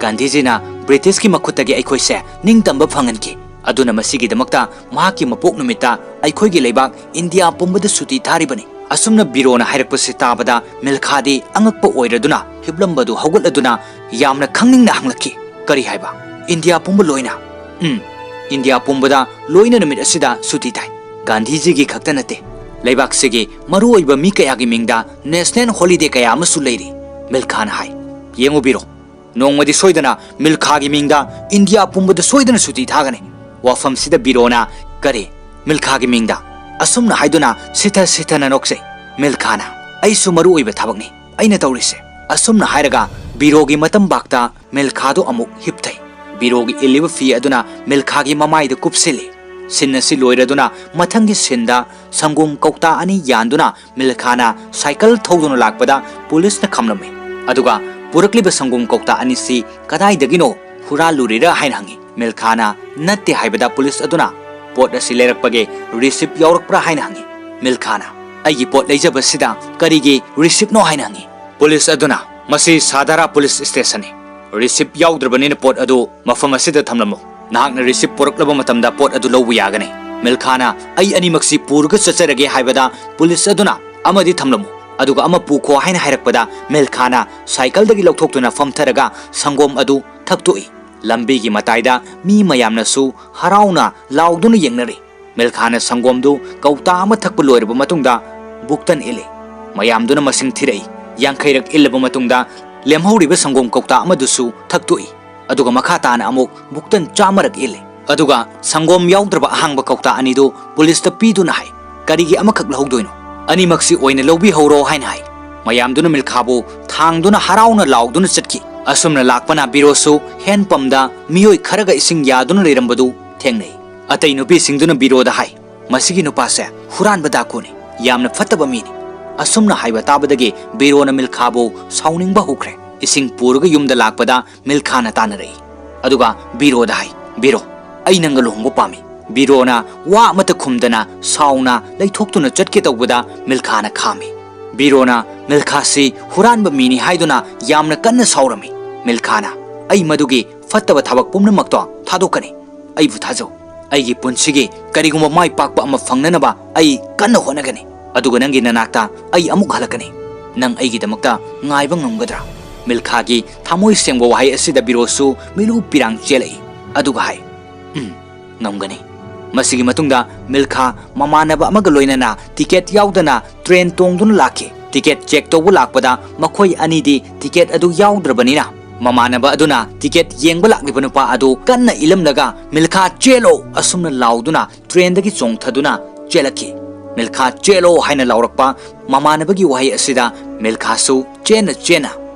ꯒꯥꯟꯙꯤꯖꯤꯅ ꯕ꯭ꯔꯤꯇꯤꯁꯀꯤ ꯃꯈꯨꯠꯇꯒꯤ ꯑꯩꯈꯣꯏꯁꯦ ꯅꯤꯡꯇꯝꯕ ꯐꯪꯍꯟꯈꯤ꯫ ꯑꯗꯨꯅ ꯃꯁꯤꯒꯤꯗꯃꯛꯇ ꯃꯍꯥꯛꯀꯤ ꯃꯄꯣꯛ ꯅꯨꯃꯤꯠꯇ ꯑꯩꯈꯣꯏꯒꯤ ꯂꯩꯕꯥꯛ ꯏꯟꯗꯤꯌꯥ ꯄꯨꯝꯕꯗ ꯁꯨꯇꯤ ꯊꯥꯔꯤꯕꯅꯤ꯫ ꯑꯁꯨꯝꯅ ꯕꯤꯔꯣꯅ ꯍꯥꯏꯔꯛꯄꯁꯤ ꯇꯥꯕꯗ ꯃꯤꯜꯈꯥꯗꯤ ꯑꯉꯛꯄ ꯑꯣꯏꯔꯗꯨꯅ ꯍꯤꯞꯂꯝꯕꯗꯨ ꯍꯧꯒꯠꯂꯗꯨꯅ ꯌꯥꯝꯅ ꯈꯪꯅꯤꯡꯅ ꯍꯪꯂꯛꯈꯤ, "ꯀꯔꯤ ꯍꯥꯏꯕ? ꯏꯟꯗꯤꯌꯥ ꯄꯨꯝꯕ ꯂꯣꯏꯅ?" "ꯎꯝ, ꯏꯟꯗꯤꯌꯥ ꯄꯨꯝꯕꯗ ꯂꯣꯏꯅ ꯅꯨꯃꯤꯠ ꯑꯁꯤꯗ ꯁꯨꯇꯤ ꯊꯥꯏ꯫ ꯒꯥꯟꯙꯤꯖꯤꯒꯤ ꯈꯛꯇ ꯅꯠꯇꯦ, ꯂꯩꯕꯥꯛꯁꯤꯒꯤ ꯃꯔꯨꯑꯣꯏꯕ ꯃꯤ ꯀꯌꯥꯒꯤ ꯃꯤꯡꯗ ꯅꯦꯁꯅꯦꯜ ꯍꯣꯂꯤꯗꯦ ꯀꯌꯥ ꯑꯃꯁꯨ ꯂꯩꯔꯤ", ꯃꯤꯜꯈꯥꯅ ꯍꯥꯏ꯫ "ꯌꯦꯡꯉꯨ ꯕꯤꯔꯣ, ꯅꯣꯡꯃꯗꯤ ꯁꯣꯏꯗꯅ ꯃꯤꯜꯈꯥꯒꯤ ꯃꯤꯡꯗ ꯏꯟꯗꯤꯌꯥ ꯄꯨꯝꯕꯗ ꯁꯣꯏꯗꯅ ꯁꯨꯇꯤ ꯊꯥꯒꯅꯤ꯫ ꯋꯥꯐꯝꯁꯤꯗ ꯕꯤꯔꯣꯅ, 'ꯀꯔꯤ? ꯃꯤꯜꯈꯥꯒꯤ ꯃꯤꯡꯗ?' ꯑꯁꯨꯝꯅ ꯍꯥꯏꯗꯨꯅ ꯁꯤꯊ ꯁꯤꯊꯅ ꯅꯣꯛꯆꯩ꯫ ꯃꯤꯜꯈꯥꯅ, "ꯑꯩꯁꯨ ꯃꯔꯨ ꯑꯣꯏꯕ ꯊꯕꯛꯅꯤ ꯑꯩꯅ ꯇꯧꯔꯤꯁꯦ"꯫ ꯑꯁꯨꯝꯅ ꯍꯥꯏꯔꯒ ꯕꯤꯔꯣꯒꯤ ꯃꯇꯝꯕꯥꯛꯇ ꯃꯤꯜꯈꯥꯗꯨ ꯑꯃꯨꯛ ꯍꯤꯞꯊꯩ꯫ ꯕꯤꯔꯣꯒꯤ ꯏꯜꯂꯤꯕ ꯐꯤ ꯑꯗꯨꯅ ꯃꯤꯜꯈꯥꯒꯤ ꯃꯃꯥꯏꯗ ꯀꯨꯞꯁꯤꯜꯂꯤ꯫ ꯁꯤꯟ ꯑꯁꯤ ꯂꯣꯏꯔꯗꯨꯅ ꯃꯊꯪꯒꯤ ꯁꯤꯟꯗ ꯁꯪꯒꯣꯝ ꯀꯧꯇꯥ ꯑꯅꯤ ꯌꯥꯟꯗꯨꯅ ꯃꯤꯜꯈꯥꯅ ꯁꯥꯏꯀꯜ ꯊꯧꯗꯨꯅ ꯂꯥꯛꯄꯗ ꯄꯨꯂꯤꯁꯅ ꯈꯥꯝꯂꯝꯃꯤ꯫ ꯑꯗꯨꯒ ꯄꯨꯔꯛꯂꯤꯕ ꯁꯪꯒꯣꯝ ꯀꯧꯇꯥ ꯑꯅꯤꯁꯤ ꯀꯗꯥꯏꯗꯒꯤꯅꯣ ꯍꯨꯔꯥꯜꯂꯨꯔꯤꯔꯥ ꯍꯥꯏꯅ ꯍꯪꯉꯤ꯫ ꯃꯤꯜꯈꯥꯅ ꯅꯠꯇꯦ ꯍꯥꯏꯕꯗ ꯄꯨꯂꯤꯁ ꯑꯗꯨꯅ ꯄꯣꯠ ꯑꯁꯤ ꯂꯩꯔꯛꯄꯒꯤ ꯔꯤꯁꯤꯞ ꯌꯥꯎꯔꯛꯄ꯭ꯔꯥ ꯍꯥꯏꯅ ꯍꯪꯉꯤ꯫ ꯃꯤꯜꯈꯥꯅ, "ꯑꯩꯒꯤ ꯄꯣꯠ ꯂꯩꯖꯕꯁꯤꯗ ꯀꯔꯤꯒꯤ ꯔꯤꯁꯤꯞꯅꯣ?" ꯍꯥꯏꯅ ꯍꯪꯉꯤ꯫ ꯄꯨꯂꯤꯁ ꯑꯗꯨꯅ, "ꯃꯁꯤ ꯁꯥꯗꯥꯔꯥ ꯄꯨꯂꯤꯁ ꯁ꯭ꯇꯦꯁꯟꯅꯤ꯫ ꯔꯤꯁꯤꯞ ꯌꯥꯎꯗ꯭ꯔꯕꯅꯤꯅ ꯄꯣꯠ ꯑꯗꯨ ꯃꯐꯝ ꯑꯁꯤꯗ ꯊꯝꯂꯝꯃꯨ꯫ ꯅꯍꯥꯛꯅ ꯔꯤꯁꯤꯞ ꯄꯨꯔꯛꯂꯕ ꯃꯇꯝꯗ ꯄꯣꯠ ꯑꯗꯨ ꯂꯧꯕ ꯌꯥꯒꯅꯤ"꯫ ꯃꯤꯜꯈꯥꯅ, "ꯑꯩ ꯑꯅꯤꯃꯛꯁꯤ ꯄꯨꯔꯒ ꯆꯠꯆꯔꯒꯦ" ꯍꯥꯏꯕꯗ ꯄꯨꯂꯤꯁ ꯑꯗꯨꯅ, "ꯑꯃꯗꯤ ꯊꯝꯂꯝꯃꯨ, ꯑꯗꯨꯒ ꯑꯃ ꯄꯨꯈꯣ" ꯍꯥꯏꯅ ꯍꯥꯏꯔꯛꯄꯗ ꯃꯤꯜꯈꯥꯅ ꯁꯥꯏꯀꯜꯗꯒꯤ ꯂꯧꯊꯣꯛꯇꯨꯅ ꯐꯝꯊꯔꯒ ꯁꯪꯒꯣꯝ ꯑꯗꯨ ꯊꯛꯇꯣꯛꯏ꯫ ꯂꯝꯕꯤꯒꯤ ꯃꯇꯥꯏꯗ ꯃꯤ ꯃꯌꯥꯝꯅꯁꯨ ꯍꯔꯥꯎꯅ ꯂꯥꯎꯗꯨꯅ ꯌꯦꯡꯅꯔꯤ꯫ ꯃꯤꯜꯈꯥꯅ ꯁꯪꯒꯣꯝꯗꯨ ꯀꯧꯇꯥ ꯑꯃ ꯊꯛꯄ ꯂꯣꯏꯔꯕ ꯃꯇꯨꯡꯗ ꯕꯨꯛꯇꯟ ꯏꯜꯂꯤ꯫ ꯃꯌꯥꯝꯗꯨꯅ ꯃꯁꯤꯡ ꯊꯤꯔꯛꯏ꯫ ꯌꯥꯡꯈꯩꯔꯛ ꯏꯜꯂꯕ ꯃꯇꯨꯡꯗ ꯂꯦꯝꯍꯧꯔꯤꯕ ꯁꯪꯒꯣꯝ ꯀꯧꯇꯥ ꯑꯃꯗꯨꯁꯨ ꯊꯛꯇꯣꯛꯏ꯫ ꯑꯗꯨꯒ ꯃꯈꯥ ꯇꯥꯅ ꯑꯃꯨꯛ ꯕꯨꯛꯇꯟ ꯆꯥꯝꯃꯔꯛ ꯏꯜꯂꯤ꯫ ꯑꯗꯨꯒ ꯁꯪꯒꯣꯝ ꯌꯥꯎꯗ꯭ꯔꯕ ꯑꯍꯥꯡꯕ ꯀꯧꯇꯥ ꯑꯅꯤꯗꯨ ꯄꯨꯂꯤꯁꯇ ꯄꯤꯗꯨꯅ ꯍꯥꯏ, "ꯀꯔꯤꯒꯤ ꯑꯃꯈꯛ ꯂꯧꯍꯧꯗꯣꯏꯅꯣ? ꯑꯅꯤꯃꯛꯁꯤ ꯑꯣꯏꯅ ꯂꯧꯕꯤꯍꯧꯔꯣ" ꯍꯥꯏꯅ ꯍꯥꯏ꯫ ꯃꯌꯥꯝꯗꯨꯅ ꯃꯤꯜꯈꯥꯕꯨ ꯊꯥꯡꯗꯨꯅ ꯍꯔꯥꯎꯅ ꯂꯥꯎꯗꯨꯅ ꯆꯠꯈꯤ꯫ ꯑꯁꯨꯝꯅ ꯂꯥꯛꯄꯅ ꯕꯤꯔꯣꯁꯨ ꯍꯦꯟ ꯄꯝꯗ ꯃꯤꯑꯣꯏ ꯈꯔꯒ ꯏꯁꯤꯡ ꯌꯥꯗꯨꯅ ꯂꯩꯔꯝꯕꯗꯨ ꯊꯦꯡꯅꯩ꯫ ꯑꯇꯩ ꯅꯨꯄꯤꯁꯤꯡꯗꯨꯅ ꯕꯤꯔꯣꯗ ꯍꯥꯏ, "ꯃꯁꯤꯒꯤ ꯅꯨꯄꯥꯁꯦ ꯍꯨꯔꯥꯟꯕ ꯗꯥꯀꯨꯅꯤ, ꯌꯥꯝꯅ ꯐꯠꯇꯕ ꯃꯤꯅꯤ"꯫ ꯑꯁꯨꯝꯅ ꯍꯥꯏꯕ ꯇꯥꯕꯗꯒꯤ ꯕꯤꯔꯣꯅ ꯃꯤꯜꯈꯥꯕꯨ ꯁꯥꯎꯅꯤꯡꯕ ꯍꯧꯈ꯭ꯔꯦ꯫ ꯏꯁꯤꯡ ꯄꯨꯔꯒ ꯌꯨꯝꯗ ꯂꯥꯛꯄꯗ ꯃꯤꯜꯈꯥꯅ ꯇꯥꯟꯅꯔꯛꯏ꯫ ꯑꯗꯨꯒ ꯕꯤꯔꯣꯗ ꯍꯥꯏ, "ꯕꯤꯔꯣ, ꯑꯩ ꯅꯪꯒ ꯂꯨꯍꯣꯡꯕ ꯄꯥꯝꯃꯤ꯫ ꯕꯤꯔꯣꯅ ꯋꯥ ꯑꯃꯠꯇ ꯈꯨꯝꯗꯅ ꯁꯥꯎꯅ ꯂꯩꯊꯣꯛꯇꯨꯅ ꯆꯠꯀꯦ ꯇꯧꯕꯗ ꯃꯤꯜꯈꯥꯅ ꯈꯥꯝꯃꯤ꯫ ꯕꯤꯔꯣꯅ ꯃꯤꯜꯈꯥꯁꯤ ꯍꯨꯔꯥꯟꯕ ꯃꯤꯅꯤ ꯍꯥꯏꯗꯨꯅ ꯌꯥꯝꯅ ꯀꯟꯅ ꯁꯥꯎꯔꯝꯃꯤ꯫ ꯃꯤꯜꯈꯥꯅ, "ꯑꯩ ꯃꯗꯨꯒꯤ ꯐꯠꯇꯕ ꯊꯕꯛ ꯄꯨꯝꯅꯃꯛꯇꯣ ꯊꯥꯗꯣꯛꯀꯅꯤ꯫ ꯑꯩꯕꯨ ꯊꯥꯖꯧ꯫ ꯑꯩꯒꯤ ꯄꯨꯟꯁꯤꯒꯤ ꯀꯔꯤꯒꯨꯝꯕ ꯃꯥꯏ ꯄꯥꯛꯄ ꯑꯃ ꯐꯪꯅꯅꯕ ꯑꯩ ꯀꯟꯅ ꯍꯣꯠꯅꯒꯅꯤ꯫ ꯑꯗꯨꯒ ꯅꯪꯒꯤ ꯅꯅꯥꯛꯇ ꯑꯩ ꯑꯃꯨꯛ ꯍꯜꯂꯛꯀꯅꯤ꯫ ꯅꯪ ꯑꯩꯒꯤꯗꯃꯛꯇ ꯉꯥꯏꯕ ꯉꯝꯒꯗ꯭ꯔꯥ?" ꯃꯤꯜꯈꯥꯒꯤ ꯊꯃꯣꯏ ꯁꯦꯡꯕ ꯋꯥꯍꯩ ꯑꯁꯤꯗ ꯕꯤꯔꯣꯁꯨ ꯃꯤꯂꯨ ꯄꯤꯔꯥꯡ ꯆꯦꯜꯂꯛꯏ꯫ ꯑꯗꯨꯒ ꯍꯥꯏ, "ꯎꯝ, ꯉꯝꯒꯅꯤ꯫" ꯃꯁꯤꯒꯤ ꯃꯇꯨꯡꯗ ꯃꯤꯜꯈꯥ ꯃꯃꯥꯟꯅꯕ ꯑꯃꯒ ꯂꯣꯏꯅꯅ ꯇꯤꯀꯦꯠ ꯌꯥꯎꯗꯅ ꯇ꯭ꯔꯦꯟ ꯇꯣꯡꯗꯨꯅ ꯂꯥꯛꯈꯤ꯫ ꯇꯤꯀꯦꯠ ꯆꯦꯛ ꯇꯧꯕ ꯂꯥꯛꯄꯗ ꯃꯈꯣꯏ ꯑꯅꯤꯗꯤ ꯇꯤꯀꯦꯠ ꯑꯗꯨ ꯌꯥꯎꯗ꯭ꯔꯕꯅꯤꯅ, ꯃꯃꯥꯟꯅꯕ ꯑꯗꯨꯅ ꯇꯤꯀꯦꯠ ꯌꯦꯡꯕ ꯂꯥꯛꯂꯤꯕ ꯅꯨꯄꯥ ꯑꯗꯨ ꯀꯟꯅ ꯏꯜꯂꯝꯂꯒ, "ꯃꯤꯜꯈꯥ, ꯆꯦꯜꯂꯣ!" ꯑꯁꯨꯝꯅ ꯂꯥꯎꯗꯨꯅ ꯇ꯭ꯔꯦꯟꯗꯒꯤ ꯆꯣꯡꯊꯗꯨꯅ ꯆꯦꯜꯂꯛꯈꯤ꯫ ꯃꯤꯜꯈꯥ, "ꯆꯦꯜꯂꯣ!" ꯍꯥꯏꯅ ꯂꯥꯎꯔꯛꯄ ꯃꯃꯥꯟꯅꯕꯒꯤ ꯋꯥꯍꯩ ꯑꯁꯤꯗ ꯃꯤꯜꯈꯥꯁꯨ ꯆꯦꯟꯅ ꯆꯦꯟꯅ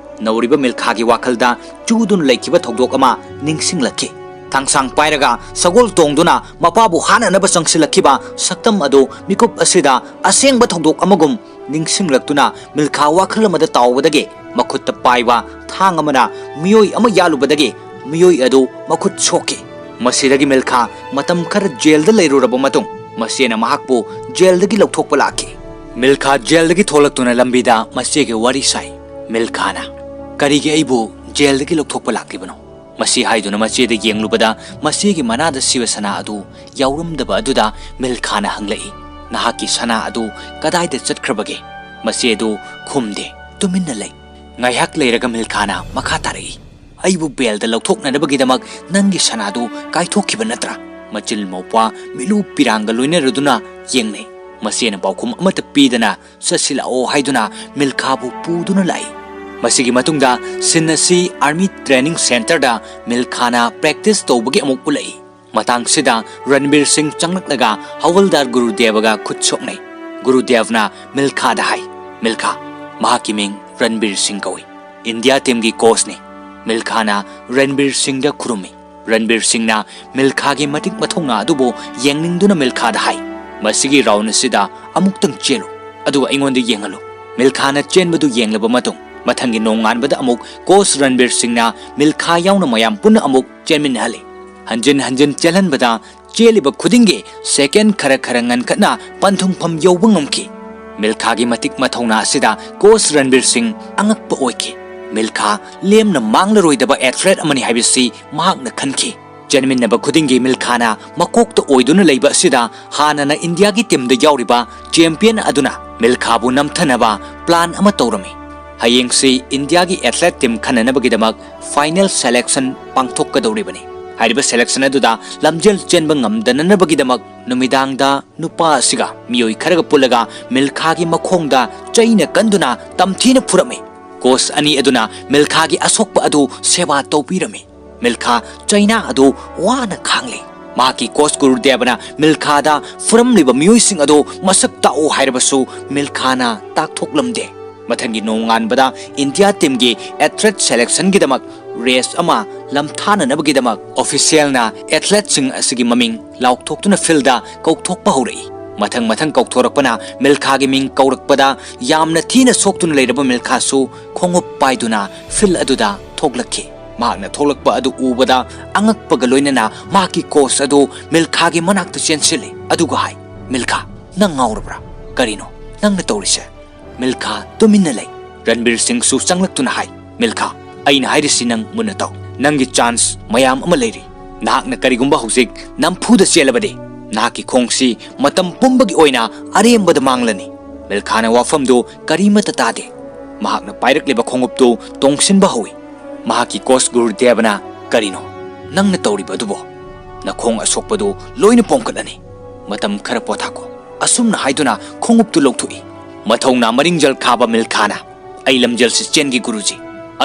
ꯅꯧꯔꯤꯕ ꯃꯤꯜꯈꯥꯒꯤ ꯋꯥꯈꯜꯗ ꯆꯨꯗꯨꯅ ꯂꯩꯈꯤꯕ ꯊꯧꯗꯣꯛ ꯑꯃ ꯅꯤꯡꯁꯤꯡꯂꯛꯈꯤ꯫ ꯊꯥꯡꯁꯥꯡ ꯄꯥꯏꯔꯒ ꯁꯒꯣꯜ ꯇꯣꯡꯗꯨꯅ ꯃꯄꯥꯕꯨ ꯍꯥꯠꯅꯅꯕ ꯆꯪꯁꯤꯜꯂꯛꯈꯤꯕ ꯁꯛꯇꯝ ꯑꯗꯨ ꯃꯤꯀꯨꯞ ꯑꯁꯤꯗ ꯑꯁꯦꯡꯕ ꯊꯧꯗꯣꯛ ꯑꯃꯒꯨꯝ ꯅꯤꯡꯁꯤꯡꯂꯛꯇꯨꯅ ꯃꯤꯜꯈꯥ ꯋꯥꯈꯜ ꯑꯃꯗ ꯇꯥꯎꯕꯗꯒꯤ ꯃꯈꯨꯠꯇ ꯄꯥꯏꯕ ꯊꯥꯡ ꯑꯃꯅ ꯃꯤꯑꯣꯏ ꯑꯃ ꯌꯥꯜꯂꯨꯕꯗꯒꯤ ꯃꯤꯑꯣꯏ ꯑꯗꯨ ꯃꯈꯨꯠ ꯁꯣꯛꯈꯤ꯫ ꯃꯁꯤꯗꯒꯤ ꯃꯤꯜꯈꯥ ꯃꯇꯝ ꯈꯔ ꯖꯦꯜꯗ ꯂꯩꯔꯨꯔꯕ ꯃꯇꯨꯡ, ꯃꯆꯦꯅ ꯃꯍꯥꯛꯄꯨ ꯖꯦꯜꯗꯒꯤ ꯂꯧꯊꯣꯛꯄ ꯂꯥꯛꯈꯤ꯫ ꯃꯤꯜꯈꯥ ꯖꯦꯜꯗꯒꯤ ꯊꯣꯛꯂꯛꯇꯨꯅ ꯂꯝꯕꯤꯗ ꯃꯆꯦꯒ ꯋꯥꯔꯤ ꯁꯥꯏ꯫ ꯃꯤꯜꯈꯥꯅ, "ꯀꯔꯤꯒꯤ ꯑꯩꯕꯨ ꯖꯦꯜꯗꯒꯤ ꯂꯧꯊꯣꯛꯄ ꯂꯥꯛꯂꯤꯕꯅꯣ?" ꯃꯁꯤ ꯍꯥꯏꯗꯨꯅ ꯃꯆꯦꯗ ꯌꯦꯡꯂꯨꯕꯗ ꯃꯆꯦꯒꯤ ꯃꯅꯥꯗ ꯁꯤꯕ ꯁꯅꯥ ꯑꯗꯨ ꯌꯥꯎꯔꯝꯗꯕ ꯑꯗꯨꯗ ꯃꯤꯜꯈꯥꯅ ꯍꯪꯂꯛꯏ, "ꯅꯍꯥꯛꯀꯤ ꯁꯅꯥ ꯑꯗꯨ ꯀꯗꯥꯏꯗ ꯆꯠꯈ꯭ꯔꯕꯒꯦ?" ꯃꯆꯦ ꯑꯗꯨ ꯈꯨꯝꯗꯦ, ꯇꯨꯃꯤꯟꯅ ꯂꯩ꯫ ꯉꯥꯏꯍꯥꯛ ꯂꯩꯔꯒ ꯃꯤꯜꯈꯥꯅ ꯃꯈꯥ ꯇꯥꯔꯛꯏ, "ꯑꯩꯕꯨ ꯕꯦꯜꯗ ꯂꯧꯊꯣꯛꯅꯅꯕꯒꯤꯗꯃꯛ ꯅꯪꯒꯤ ꯁꯅꯥꯗꯨ ꯀꯥꯏꯊꯣꯛꯈꯤꯕ ꯅꯠꯇ꯭ꯔꯥ?" ꯃꯆꯤꯜ ꯃꯧꯄ꯭ꯋꯥ ꯃꯤꯠꯂꯨ ꯄꯤꯔꯥꯡꯒ ꯂꯣꯏꯅꯔꯗꯨꯅ ꯌꯦꯡꯅꯩ꯫ ꯃꯆꯦꯅ ꯄꯥꯎꯈꯨꯝ ꯑꯃꯠꯇ ꯄꯤꯗꯅ, "ꯆꯠꯁꯤꯜꯂꯛꯑꯣ" ꯍꯥꯏꯗꯨꯅ ꯃꯤꯜꯈꯥꯕꯨ ꯄꯨꯗꯨꯅ ꯂꯥꯛꯏ꯫ ꯃꯁꯤꯒꯤ ꯃꯇꯨꯡꯗ ꯁꯤꯟ ꯑꯁꯤ ꯑꯥꯔꯃꯤ ꯇ꯭ꯔꯦꯅꯤꯡ ꯁꯦꯟꯇꯔꯗ ꯃꯤꯜꯈꯥꯅ ꯄ꯭ꯔꯦꯛꯇꯤꯁ ꯇꯧꯕꯒꯤ ꯑꯃꯨꯛ ꯎꯠꯂꯛꯏ꯫ ꯃꯇꯥꯡꯁꯤꯗ ꯔꯟꯕꯤꯔ ꯁꯤꯡ ꯆꯪꯂꯛꯂꯒ ꯍꯋꯜꯗꯥꯔ ꯒꯨꯔꯨꯗꯦꯕꯒ ꯈꯨꯠ ꯁꯣꯛꯅꯩ꯫ ꯒꯨꯔꯨꯗꯦꯕꯅ ꯃꯤꯜꯈꯥꯗ ꯍꯥꯏ, "ꯃꯤꯜꯈꯥ, ꯃꯍꯥꯛꯀꯤ ꯃꯤꯡ ꯔꯟꯕꯤꯔ ꯁꯤꯡ ꯀꯧꯏ꯫ ꯏꯟꯗꯤꯌꯥ ꯇꯤꯝꯒꯤ ꯀꯣꯆꯅꯤ꯫" ꯃꯤꯜꯈꯥꯅ ꯔꯟꯕꯤꯔ ꯁꯤꯡꯗ ꯈꯨꯔꯨꯝꯃꯤ꯫ ꯔꯟꯕꯤꯔ ꯁꯤꯡꯅ ꯃꯤꯜꯈꯥꯒꯤ ꯃꯇꯤꯛ ꯃꯊꯧꯅꯥ ꯑꯗꯨꯕꯨ ꯌꯦꯡꯅꯤꯡꯗꯨꯅ ꯃꯤꯜꯈꯥꯗ ꯍꯥꯏ, "ꯃꯁꯤꯒꯤ ꯔꯥꯎꯟ ꯑꯁꯤꯗ ꯑꯃꯨꯛꯇꯪ ꯆꯦꯜꯂꯨ, ꯑꯗꯨꯒ ꯑꯩꯉꯣꯟꯗ ꯌꯦꯡꯍꯜꯂꯨ꯫" ꯃꯤꯜꯈꯥꯅ ꯆꯦꯟꯕꯗꯨ ꯌꯦꯡꯂꯕ ꯃꯇꯨꯡ, ꯃꯊꯪꯒꯤ ꯅꯣꯡꯉꯥꯟꯕꯗ ꯑꯃꯨꯛ ꯀꯣꯆ ꯔꯟꯕꯤꯔ ꯁꯤꯡꯅ ꯃꯤꯜꯈꯥ ꯌꯥꯎꯅ ꯃꯌꯥꯝ ꯄꯨꯟꯅ ꯑꯃꯨꯛ ꯆꯦꯟꯃꯤꯟꯅꯍꯜꯂꯤ꯫ ꯍꯟꯖꯤꯟ ꯍꯟꯖꯤꯟ ꯆꯦꯜꯍꯟꯕꯗ ꯆꯦꯜꯂꯤꯕ ꯈꯨꯗꯤꯡꯒꯤ ꯁꯦꯀꯦꯟ ꯈꯔ ꯈꯔ ꯉꯟꯈꯠꯅ ꯄꯟꯊꯨꯡꯐꯝ ꯌꯧꯕ ꯉꯝꯈꯤ꯫ ꯃꯤꯜꯈꯥꯒꯤ ꯃꯇꯤꯛ ꯃꯊꯧꯅꯥ ꯑꯁꯤꯗ ꯀꯣꯆ ꯔꯟꯕꯤꯔ ꯁꯤꯡ ꯑꯉꯛꯄ ꯑꯣꯏꯈꯤ꯫ ꯃꯤꯜꯈꯥ ꯂꯦꯝꯅ ꯃꯥꯡꯂꯔꯣꯏꯗꯕ ꯑꯦꯊꯂꯦꯠ ꯑꯃꯅꯤ ꯍꯥꯏꯕꯁꯤ ꯃꯍꯥꯛꯅ ꯈꯟꯈꯤ꯫ ꯆꯦꯟꯃꯤꯟꯅꯕ ꯈꯨꯗꯤꯡꯒꯤ ꯃꯤꯜꯈꯥꯅ ꯃꯀꯣꯛꯇ ꯑꯣꯏꯗꯨꯅ ꯂꯩꯕ ꯑꯁꯤꯗ ꯍꯥꯟꯅꯅ ꯏꯟꯗꯤꯌꯥꯒꯤ ꯇꯤꯝꯗ ꯌꯥꯎꯔꯤꯕ ꯆꯦꯝꯄꯤꯌꯟ ꯑꯗꯨꯅ ꯃꯤꯜꯈꯥꯕꯨ ꯅꯝꯊꯅꯕ ꯄ꯭ꯂꯥꯟ ꯑꯃ ꯇꯧꯔꯝꯃꯤ꯫ ꯍꯌꯦꯡꯁꯤ ꯏꯟꯗꯤꯌꯥꯒꯤ ꯑꯦꯊꯂꯦꯠ ꯇꯤꯝ ꯈꯟꯅꯅꯕꯒꯤꯗꯃꯛ ꯐꯥꯏꯅꯦꯜ ꯁꯦꯂꯦꯛꯁꯟ ꯄꯥꯡꯊꯣꯛꯀꯗꯧꯔꯤꯕꯅꯤ꯫ ꯍꯥꯏꯔꯤꯕ ꯁꯦꯂꯦꯛꯁꯟ ꯑꯗꯨꯗ ꯂꯝꯖꯦꯜ ꯆꯦꯟꯕ ꯉꯝꯗꯅꯅꯕꯒꯤꯗꯃꯛ ꯅꯨꯃꯤꯗꯥꯡꯗ ꯅꯨꯄꯥ ꯑꯁꯤꯒ ꯃꯤꯑꯣꯏ ꯈꯔꯒ ꯄꯨꯜꯂꯒ ꯃꯤꯜꯈꯥꯒꯤ ꯃꯈꯣꯡꯗ ꯆꯩꯅ ꯀꯟꯗꯨꯅ ꯇꯝꯊꯤꯅ ꯐꯨꯔꯝꯃꯤ꯫ ꯀꯣꯆ ꯑꯅꯤ ꯑꯗꯨꯅ ꯃꯤꯜꯈꯥꯒꯤ ꯑꯁꯣꯛꯄ ꯑꯗꯨ ꯁꯦꯕꯥ ꯇꯧꯕꯤꯔꯝꯃꯤ꯫ ꯃꯤꯜꯈꯥ ꯆꯩꯅꯥ ꯑꯗꯨ ꯋꯥꯅ ꯈꯥꯡꯂꯤ꯫ ꯃꯍꯥꯛꯀꯤ ꯀꯣꯆ ꯒꯨꯔꯨꯗꯦꯕꯅ ꯃꯤꯜꯈꯥꯗ ꯐꯨꯔꯝꯂꯤꯕ ꯃꯤꯑꯣꯏꯁꯤꯡ ꯑꯗꯨ ꯃꯁꯛ ꯇꯥꯛꯎ ꯍꯥꯏꯔꯕꯁꯨ ꯃꯤꯜꯈꯥꯅ ꯇꯥꯛꯊꯣꯛꯂꯝꯗꯦ꯫ ꯃꯊꯪꯒꯤ ꯅꯣꯡꯉꯥꯟꯕꯗ ꯏꯟꯗꯤꯌꯥ ꯇꯤꯝꯒꯤ ꯑꯦꯊꯂꯦꯠ ꯁꯦꯂꯦꯛꯁꯟꯒꯤꯗꯃꯛ ꯔꯦꯁ ꯑꯃ ꯂꯝꯊꯥꯅꯅꯕꯒꯤꯗꯃꯛ ꯑꯣꯐꯤꯁꯤꯌꯦꯜꯅ ꯑꯦꯊꯂꯦꯠꯁꯤꯡ ꯑꯁꯤꯒꯤ ꯃꯃꯤꯡ ꯂꯥꯎꯊꯣꯛꯇꯨꯅ ꯐꯤꯜꯗ ꯀꯧꯊꯣꯛꯄ ꯍꯧꯔꯛꯏ꯫ ꯃꯊꯪ ꯃꯊꯪ ꯀꯧꯊꯣꯔꯛꯄꯅ ꯃꯤꯜꯈꯥꯒꯤ ꯃꯤꯡ ꯀꯧꯔꯛꯄꯗ ꯌꯥꯝꯅ ꯊꯤꯅ ꯁꯣꯛꯇꯨꯅ ꯂꯩꯔꯕ ꯃꯤꯜꯈꯥꯁꯨ ꯈꯣꯡꯎꯞ ꯄꯥꯏꯗꯨꯅ ꯐꯤꯜ ꯑꯗꯨꯗ ꯊꯣꯛꯂꯛꯈꯤ꯫ ꯃꯍꯥꯛꯅ ꯊꯣꯛꯂꯛꯄ ꯑꯗꯨ ꯎꯕꯗ ꯑꯉꯛꯄꯒ ꯂꯣꯏꯅꯅ ꯃꯍꯥꯛꯀꯤ ꯀꯣꯆ ꯑꯗꯨ ꯃꯤꯜꯈꯥꯒꯤ ꯃꯅꯥꯛꯇ ꯆꯦꯟꯁꯤꯜꯂꯤ, ꯑꯗꯨꯒ ꯍꯥꯏ, "ꯃꯤꯜꯈꯥ, ꯅꯪ ꯉꯥꯎꯔꯕ꯭ꯔꯥ? ꯀꯔꯤꯅꯣ ꯅꯪꯅ ꯇꯧꯔꯤꯁꯦ?" ꯃꯤꯜꯈꯥ ꯇꯨꯃꯤꯟꯅ ꯂꯩ꯫ ꯔꯟꯕꯤꯔ ꯁꯤꯡꯁꯨ ꯆꯪꯂꯛꯇꯨꯅ ꯍꯥꯏ, "ꯃꯤꯜꯈꯥ, ꯑꯩꯅ ꯍꯥꯏꯔꯤꯁꯤ ꯅꯪ ꯃꯨꯟꯅ ꯇꯧ꯫ ꯅꯪꯒꯤ ꯆꯥꯟꯁ ꯃꯌꯥꯝ ꯑꯃ ꯂꯩꯔꯤ꯫ ꯅꯍꯥꯛꯅ ꯀꯔꯤꯒꯨꯝꯕ ꯍꯧꯖꯤꯛ ꯅꯝꯐꯨꯗ ꯆꯦꯜꯂꯕꯗꯤ, ꯅꯍꯥꯛꯀꯤ ꯈꯣꯡꯁꯤ ꯃꯇꯝ ꯄꯨꯝꯕꯒꯤ ꯑꯣꯏꯅ ꯑꯔꯦꯝꯕꯗ ꯃꯥꯡꯂꯅꯤ꯫" ꯃꯤꯜꯈꯥꯅ ꯋꯥꯐꯝꯗꯨ ꯀꯔꯤꯃꯠꯇ ꯇꯥꯗꯦ꯫ ꯃꯍꯥꯛꯅ ꯄꯥꯏꯔꯛꯂꯤꯕ ꯈꯣꯡꯎꯞꯇꯨ ꯇꯣꯡꯁꯤꯟꯕ ꯍꯧꯏ꯫ ꯃꯍꯥꯛꯀꯤ ꯀꯣꯆ ꯒꯨꯔꯨꯗꯦꯕꯅ, "ꯀꯔꯤꯅꯣ ꯅꯪꯅ ꯇꯧꯔꯤꯕ ꯑꯗꯨꯕꯣ? ꯅꯈꯣꯡ ꯑꯁꯣꯛꯄꯗꯨ ꯂꯣꯏꯅ ꯄꯣꯝꯈꯠꯂꯅꯤ꯫ ꯃꯇꯝ ꯈꯔ ꯄꯣꯊꯥꯈꯣ꯫" ꯑꯁꯨꯝꯅ ꯍꯥꯏꯗꯨꯅ ꯈꯣꯡꯎꯞꯇꯨ ꯂꯧꯊꯣꯛꯏ꯫ ꯃꯊꯧꯅꯥ ꯃꯔꯤꯡꯖꯦꯜ ꯈꯥꯕ ꯃꯤꯜꯈꯥꯅ, "ꯑꯩ ꯂꯝꯖꯦꯜꯁꯤ ꯆꯦꯟꯒꯦ ꯒꯨꯔꯨꯖꯤ꯫"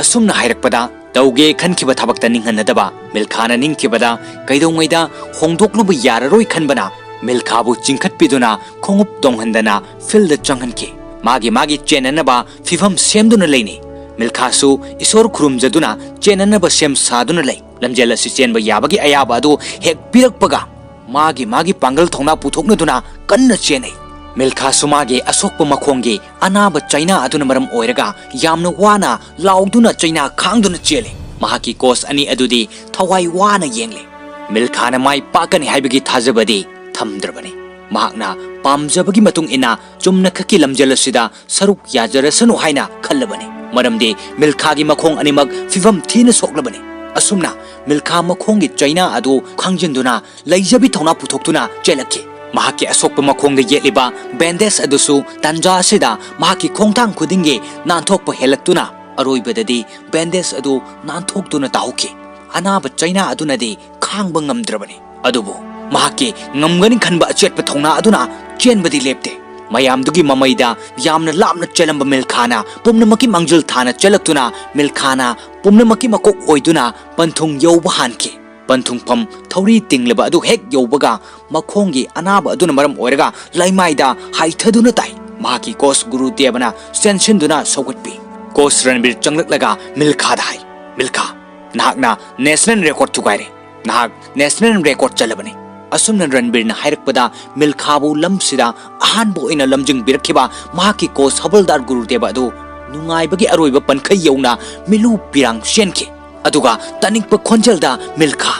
ꯑꯁꯨꯝꯅ ꯍꯥꯏꯔꯛꯄꯗ ꯇꯧꯒꯦ ꯈꯟꯈꯤꯕ ꯊꯕꯛꯇ ꯅꯤꯡꯍꯟꯅꯗꯕ ꯃꯤꯜꯈꯥꯅ ꯅꯤꯡꯈꯤꯕꯗ ꯀꯩꯗꯧꯉꯩꯗ ꯍꯣꯡꯗꯣꯛꯂꯨꯕ ꯌꯥꯔꯔꯣꯏ ꯈꯟꯕꯅ ꯃꯤꯜꯈꯥꯕꯨ ꯆꯤꯡꯈꯠꯄꯤꯗꯨꯅ ꯈꯣꯡꯎꯞ ꯇꯣꯡꯍꯟꯗꯅ ꯐꯤꯜꯗ ꯆꯪꯍꯟꯈꯤ꯫ ꯃꯥꯒꯤ ꯃꯥꯒꯤ ꯆꯦꯟꯅꯅꯕ ꯐꯤꯚꯝ ꯁꯦꯝꯗꯨꯅ ꯂꯩꯅꯤ꯫ ꯃꯤꯜꯈꯥꯁꯨ ꯏꯁꯣꯔ ꯈꯨꯔꯨꯝꯖꯗꯨꯅ ꯆꯦꯟꯅꯅꯕ ꯁꯦꯝ ꯁꯥꯗꯨꯅ ꯂꯩ꯫ ꯂꯝꯖꯦꯜ ꯑꯁꯤ ꯆꯦꯟꯕ ꯌꯥꯕꯒꯤ ꯑꯌꯥꯕ ꯑꯗꯨ ꯍꯦꯛ ꯄꯤꯔꯛꯄꯒ ꯃꯥꯒꯤ ꯃꯥꯒꯤ ꯄꯥꯡꯒꯜ ꯊꯧꯅꯥ ꯄꯨꯊꯣꯛꯅꯗꯨꯅ ꯀꯟꯅ ꯆꯦꯟꯅꯩ꯫ ꯃꯤꯜꯈꯥꯁꯨ ꯃꯥꯒꯤ ꯑꯁꯣꯛꯄ ꯃꯈꯣꯡꯒꯤ ꯑꯅꯥꯕ ꯆꯩꯅꯥ ꯑꯗꯨꯅ ꯃꯔꯝ ꯑꯣꯏꯔꯒ ꯌꯥꯝꯅ ꯋꯥꯅ ꯂꯥꯎꯗꯨꯅ ꯆꯩꯅꯥ ꯈꯥꯡꯗꯨꯅ ꯆꯦꯜꯂꯤ꯫ ꯃꯍꯥꯛꯀꯤ ꯀꯣꯆ ꯑꯅꯤ ꯑꯗꯨꯗꯤ ꯊꯋꯥꯏ ꯋꯥꯅ ꯌꯦꯡꯂꯤ꯫ ꯃꯤꯜꯈꯥꯅ ꯃꯥꯏ ꯄꯥꯛꯀꯅꯤ ꯍꯥꯏꯕꯒꯤ ꯊꯥꯖꯕꯗꯤ ꯊꯝꯗ꯭ꯔꯕꯅꯤ꯫ ꯃꯍꯥꯛꯅ ꯄꯥꯝꯖꯕꯒꯤ ꯃꯇꯨꯡ ꯏꯟꯅ ꯆꯨꯝꯅ ꯈꯛꯀꯤ ꯂꯝꯖꯦꯜ ꯑꯁꯤꯗ ꯁꯔꯨꯛ ꯌꯥꯖꯔꯁꯅꯨ ꯍꯥꯏꯅ ꯈꯜꯂꯕꯅꯤ꯫ ꯃꯔꯝꯗꯤ ꯃꯤꯜꯈꯥꯒꯤ ꯃꯈꯣꯡ ꯑꯅꯤꯃꯛ ꯐꯤꯕꯝ ꯊꯤꯅ ꯁꯣꯛꯂꯕꯅꯤ꯫ ꯑꯁꯨꯝꯅ ꯃꯤꯜꯈꯥ ꯃꯈꯣꯡꯒꯤ ꯆꯩꯅꯥ ꯑꯗꯨ ꯈꯥꯡꯖꯤꯟꯗꯨꯅ ꯂꯩꯖꯕꯤ ꯊꯧꯅꯥ ꯄꯨꯊꯣꯛꯇꯨꯅ ꯆꯦꯜꯂꯛꯈꯤ꯫ ꯃꯍꯥꯛꯀꯤ ꯑꯁꯣꯛꯄ ꯃꯈꯣꯡꯗ ꯌꯦꯠꯂꯤꯕ ꯕꯦꯟꯗꯦꯖ ꯑꯗꯨꯁꯨ ꯇꯥꯟꯖꯥ ꯑꯁꯤꯗ ꯃꯍꯥꯛꯀꯤ ꯈꯣꯡꯊꯥꯡ ꯈꯨꯗꯤꯡꯒꯤ ꯅꯥꯟꯊꯣꯛꯄ ꯍꯦꯜꯂꯛꯇꯨꯅ ꯑꯔꯣꯏꯕꯗꯗꯤ ꯕꯦꯟꯗꯦꯖ ꯑꯗꯨ ꯅꯥꯟꯊꯣꯛꯇꯨꯅ ꯇꯥꯍꯧꯈꯤ꯫ ꯑꯅꯥꯕ ꯆꯩꯅꯥ ꯑꯗꯨꯅꯗꯤ ꯈꯥꯡꯕ ꯉꯝꯗ꯭ꯔꯕꯅꯤ꯫ ꯑꯗꯨꯕꯨ ꯃꯍꯥꯛꯀꯤ ꯉꯝꯒꯅꯤ ꯈꯟꯕ ꯑꯆꯦꯠꯄ ꯊꯧꯅꯥ ꯑꯗꯨꯅ ꯆꯦꯟꯕꯗꯤ ꯂꯦꯞꯇꯦ꯫ ꯃꯌꯥꯝꯗꯨꯒꯤ ꯃꯃꯩꯗ ꯌꯥꯝꯅ ꯂꯥꯞꯅ ꯆꯦꯜꯂꯝꯕ ꯃꯤꯜꯈꯥꯅ ꯄꯨꯝꯅꯃꯛꯀꯤ ꯃꯥꯡꯖꯤꯜ ꯊꯥꯅ ꯆꯦꯜꯂꯛꯇꯨꯅ ꯃꯤꯜꯈꯥꯅ ꯄꯨꯝꯅꯃꯛꯀꯤ ꯃꯀꯣꯛ ꯑꯣꯏꯗꯨꯅ ꯄꯟꯊꯨꯡ ꯌꯧꯕ ꯍꯥꯟꯈꯤ꯫ ꯄꯟꯊꯨꯡꯐꯝ ꯊꯧꯔꯤ ꯇꯤꯡꯂꯕ ꯑꯗꯨ ꯍꯦꯛ ꯌꯧꯕꯒ ꯃꯈꯣꯡꯒꯤ ꯑꯅꯥꯕ ꯑꯗꯨꯅ ꯃꯔꯝ ꯑꯣꯏꯔꯒ ꯂꯩꯃꯥꯏꯗ ꯍꯥꯏꯊꯗꯨꯅ ꯇꯥꯏ꯫ ꯃꯍꯥꯛꯀꯤ ꯀꯣꯆ ꯒꯨꯔꯨ ꯗꯦꯕꯅ ꯆꯦꯟꯁꯤꯟꯗꯨꯅ ꯁꯧꯒꯠꯄꯤ꯫ ꯀꯣꯆ ꯔꯟꯕꯤꯔ ꯆꯪꯂꯛꯂꯒ ꯃꯤꯜꯈꯥꯗ ꯍꯥꯏ, "ꯃꯤꯜꯈꯥ, ꯅꯍꯥꯛꯅ ꯅꯦꯁꯅꯦꯜ ꯔꯦꯀꯣꯔꯗ ꯊꯨꯒꯥꯏꯔꯦ꯫ ꯅꯍꯥꯛ ꯅꯦꯁꯅꯦꯜ ꯔꯦꯀꯣꯔꯗ ꯆꯜꯂꯕꯅꯤ꯫" ꯑꯁꯨꯝꯅ ꯔꯟꯕꯤꯔꯅ ꯍꯥꯏꯔꯛꯄꯗ ꯃꯤꯜꯈꯥꯕꯨ ꯂꯝꯁꯤꯗ ꯑꯍꯥꯟꯕ ꯑꯣꯏꯅ ꯂꯝꯖꯤꯡꯕꯤꯔꯛꯈꯤꯕ ꯃꯍꯥꯛꯀꯤ ꯀꯣꯆ ꯍꯕꯜꯗꯥꯔ ꯒꯨꯔꯨꯗꯦꯕ ꯑꯗꯨ ꯅꯨꯡꯉꯥꯏꯕꯒꯤ ꯑꯔꯣꯏꯕ ꯄꯟꯈꯩ ꯌꯧꯅ ꯃꯤꯂꯨ ꯄꯤꯔꯥꯡ ꯆꯦꯟꯈꯤ꯫ ꯑꯗꯨꯒ ꯇꯥꯅꯤꯡꯕ ꯈꯣꯟꯖꯦꯜꯗ, "ꯃꯤꯜꯈꯥ,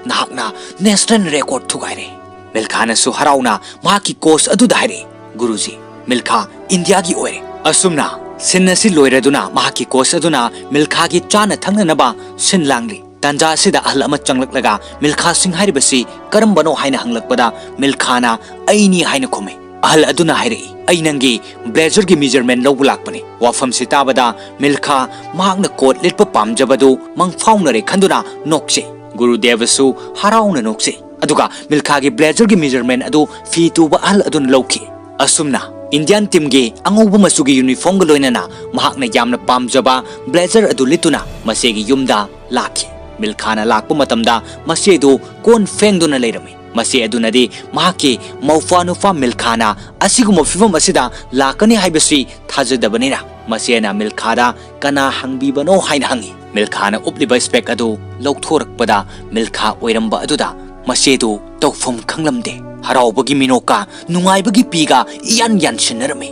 ꯅꯍꯥꯛꯅ ꯅꯦꯁꯅꯦꯜ ꯔꯦꯀꯣꯔꯗ ꯊꯨꯒꯥꯏꯔꯦ꯫" ꯃꯤꯜꯈꯥꯅꯁꯨ ꯍꯔꯥꯎꯅ ꯃꯍꯥꯛꯀꯤ ꯀꯣꯆ ꯑꯗꯨꯗ ꯍꯥꯏꯔꯛꯏ, "ꯒꯨꯔꯨꯖꯤ, ꯃꯤꯜꯈꯥ ꯏꯟꯗꯤꯌꯥꯒꯤ ꯑꯣꯏꯔꯦ꯫" ꯑꯁꯨꯝꯅ ꯁꯤꯟ ꯑꯁꯤ ꯂꯣꯏꯔꯗꯨꯅ ꯃꯍꯥꯛꯀꯤ ꯀꯣꯆ ꯑꯗꯨꯅ ꯃꯤꯜꯈꯥꯒꯤ ꯆꯥꯅ ꯊꯛꯅꯅꯕ ꯁꯤꯟ ꯂꯥꯡꯂꯤ꯫ ꯇꯥꯟꯖꯥ ꯑꯁꯤꯗ ꯑꯍꯜ ꯑꯃ ꯆꯪꯂꯛꯂꯒ ꯃꯤꯜꯈꯥ ꯁꯤꯡ ꯍꯥꯏꯔꯤꯕꯁꯤ ꯀꯔꯝꯕꯅꯣ ꯍꯥꯏꯅ ꯍꯪꯂꯛꯄꯗ ꯃꯤꯜꯈꯥꯅ "ꯑꯩꯅꯤ" ꯍꯥꯏꯅ ꯈꯨꯝꯃꯤ꯫ ꯑꯍꯜ ꯑꯗꯨꯅ ꯍꯥꯏꯔꯛꯏ, "ꯑꯩ ꯅꯪꯒꯤ ꯕ꯭ꯂꯦꯖꯔꯒꯤ ꯃꯤꯖꯔꯃꯦꯟ ꯂꯧꯕ ꯂꯥꯛꯄꯅꯤ꯫" ꯋꯥꯐꯝꯁꯤ ꯇꯥꯕꯗ ꯃꯤꯜꯈꯥ ꯃꯍꯥꯛꯅ ꯀꯣꯠ ꯂꯤꯠꯄ ꯄꯥꯝꯖꯕꯗꯨ ꯃꯪꯐꯥꯎꯅꯔꯦ ꯈꯟꯗꯨꯅ ꯅꯣꯛꯆꯩ꯫ ꯒꯨꯔꯨꯗꯦꯕꯁꯨ ꯍꯔꯥꯎꯅ ꯅꯣꯛꯆꯩ꯫ ꯑꯗꯨꯒ ꯃꯤꯜꯈꯥꯒꯤ ꯕ꯭ꯂꯦꯖꯔꯒꯤ ꯃꯤꯖꯔꯃꯦꯟ ꯑꯗꯨ ꯐꯤ ꯇꯨꯕ ꯑꯍꯜ ꯑꯗꯨꯅ ꯂꯧꯈꯤ꯫ ꯑꯁꯨꯝꯅ ꯏꯟꯗꯤꯌꯥꯟ ꯇꯤꯝꯒꯤ ꯑꯉꯧꯕ ꯃꯆꯨꯒꯤ ꯌꯨꯅꯤꯐꯣꯔꯝꯒ ꯂꯣꯏꯅꯅ ꯃꯍꯥꯛꯅ ꯌꯥꯝꯅ ꯄꯥꯝꯖꯕ ꯕ꯭ꯂꯦꯖꯔ ꯑꯗꯨ ꯂꯤꯠꯇꯨꯅ ꯃꯆꯦꯒꯤ ꯌꯨꯝꯗ ꯂꯥꯛꯈꯤ꯫ ꯃꯤꯜꯈꯥꯅ ꯂꯥꯛꯄ ꯃꯇꯝꯗ ꯃꯆꯦꯗꯨ ꯀꯣꯟ ꯐꯦꯡꯗꯨꯅ ꯂꯩꯔꯝꯃꯤ꯫ ꯃꯆꯦ ꯑꯗꯨꯅꯗꯤ ꯃꯍꯥꯛꯀꯤ ꯃꯧꯄ꯭ꯋꯥ ꯅꯨꯄꯥ ꯃꯤꯜꯈꯥꯅ ꯑꯁꯤꯒꯨꯝꯕ ꯐꯤꯚꯝ ꯑꯁꯤꯗ ꯂꯥꯛꯀꯅꯤ ꯍꯥꯏꯕꯁꯤ ꯊꯥꯖꯗꯕꯅꯤꯅ ꯃꯆꯦꯅ ꯃꯤꯜꯈꯥꯗ "ꯀꯅꯥ ꯍꯪꯕꯤꯕꯅꯣ?" ꯍꯥꯏꯅ ꯍꯪꯉꯤ꯫ ꯃꯤꯜꯈꯥꯅ ꯎꯞꯂꯤꯕ ꯁ꯭ꯄꯦꯛ ꯑꯗꯨ ꯂꯧꯊꯣꯔꯛꯄꯗ ꯃꯤꯜꯈꯥ ꯑꯣꯏꯔꯝꯕ ꯑꯗꯨꯗ ꯃꯆꯦꯗꯨ ꯇꯧꯐꯝ ꯈꯪꯂꯝꯗꯦ꯫ ꯍꯔꯥꯎꯕꯒꯤ ꯃꯤꯅꯣꯛꯀ ꯅꯨꯡꯉꯥꯏꯕꯒꯤ ꯄꯤꯒ ꯏꯌꯥꯟ ꯌꯥꯟꯁꯤꯟꯅꯔꯝꯃꯤ꯫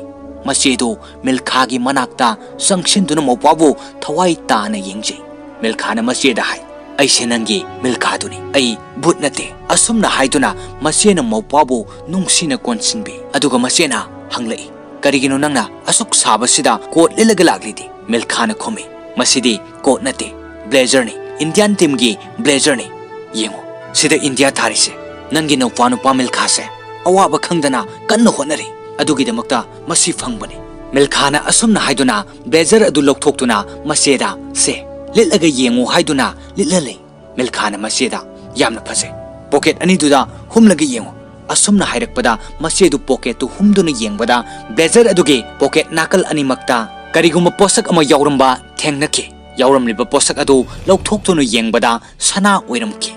ꯃꯆꯦꯗꯨ ꯃꯤꯜꯈꯥꯒꯤ ꯃꯅꯥꯛꯇ ꯆꯪꯁꯤꯟꯗꯨꯅ ꯃꯧꯄ꯭ꯋꯥꯕꯨ ꯊꯋꯥꯏ ꯇꯥꯅ ꯌꯦꯡꯖꯩ꯫ ꯃꯤꯜꯈꯥꯅ ꯃꯆꯦꯗ ꯍꯥꯏ, "ꯑꯩꯁꯦ ꯅꯪꯒꯤ ꯃꯤꯜꯈꯥꯗꯨꯅꯤ, ꯑꯩ ꯚꯨꯠ ꯅꯠꯇꯦ"꯫ ꯑꯁꯨꯝꯅ ꯍꯥꯏꯗꯨꯅ ꯃꯆꯦꯅ ꯃꯧꯄ꯭ꯋꯥꯕꯨ ꯅꯨꯡꯁꯤꯅ ꯀꯣꯟꯁꯤꯟꯕꯤ꯫ ꯑꯗꯨꯒ ꯃꯆꯦꯅ ꯍꯪꯂꯛꯏ, "ꯀꯔꯤꯒꯤꯅꯣ ꯅꯪꯅ ꯑꯁꯨꯛ ꯁꯥꯕꯁꯤꯗ ꯀꯣꯠ ꯂꯤꯠꯂꯒ ꯂꯥꯛꯂꯤꯗꯤ?" ꯃꯤꯜꯈꯥꯅ ꯈꯨꯝꯃꯤ, "ꯃꯁꯤꯗꯤ ꯀꯣꯠ ꯅꯠꯇꯦ, ꯕ꯭ꯂꯦꯖꯔꯅꯤ, ꯏꯟꯗꯤꯌꯥꯟ ꯇꯤꯝꯒꯤ ꯕ꯭ꯂꯦꯖꯔꯅꯤ꯫ ꯌꯦꯡꯉꯨ, ꯁꯤꯗ ꯏꯟꯗꯤꯌꯥ ꯊꯥꯔꯤꯁꯦ, ꯅꯪꯒꯤ ꯅꯧꯄ꯭ꯋꯥ ꯅꯨꯄꯥ ꯃꯤꯜꯈꯥꯁꯦ ꯑꯋꯥꯕ ꯈꯪꯗꯅ ꯀꯟꯅ ꯍꯣꯠꯅꯔꯤ, ꯑꯗꯨꯒꯤꯗꯃꯛꯇ ꯃꯁꯤ ꯐꯪꯕꯅꯤ"꯫ ꯃꯤꯜꯈꯥꯅ ꯑꯁꯨꯝꯅ ꯍꯥꯏꯗꯨꯅ ꯕ꯭ꯂꯦꯖꯔ ꯑꯗꯨ ꯂꯧꯊꯣꯛꯇꯨꯅ ꯃꯆꯦꯗ "ꯁꯦ, ꯂꯤꯠꯂꯒ ꯌꯦꯡꯉꯨ" ꯍꯥꯏꯗꯨꯅ ꯂꯤꯠꯍꯜꯂꯤ꯫ ꯃꯤꯜꯈꯥꯅ ꯃꯆꯦꯗ, "ꯌꯥꯝꯅ ꯐꯖꯩ, ꯄꯣꯀꯦꯠ ꯑꯅꯤꯗꯨꯗ ꯍꯨꯝꯂꯒ ꯌꯦꯡꯉꯨ"꯫ ꯑꯁꯨꯝꯅ ꯍꯥꯏꯔꯛꯄꯗ ꯃꯆꯦꯗꯨ ꯄꯣꯀꯦꯠꯇꯨ ꯍꯨꯝꯗꯨꯅ ꯌꯦꯡꯕꯗ ꯕ꯭ꯂꯦꯖꯔ ꯑꯗꯨꯒꯤ ꯄꯣꯀꯦꯠ ꯅꯥꯀꯜ ꯑꯅꯤꯃꯛꯇ ꯀꯔꯤꯒꯨꯝꯕ ꯄꯣꯠꯁꯛ ꯑꯃ ꯌꯥꯎꯔꯝꯕ ꯊꯦꯡꯅꯈꯤ꯫ ꯌꯥꯎꯔꯝꯂꯤꯕ ꯄꯣꯠꯁꯛ ꯑꯗꯨ ꯂꯧꯊꯣꯛꯇꯨꯅ ꯌꯦꯡꯕꯗ ꯁꯅꯥ ꯑꯣꯏꯔꯝꯈꯤ꯫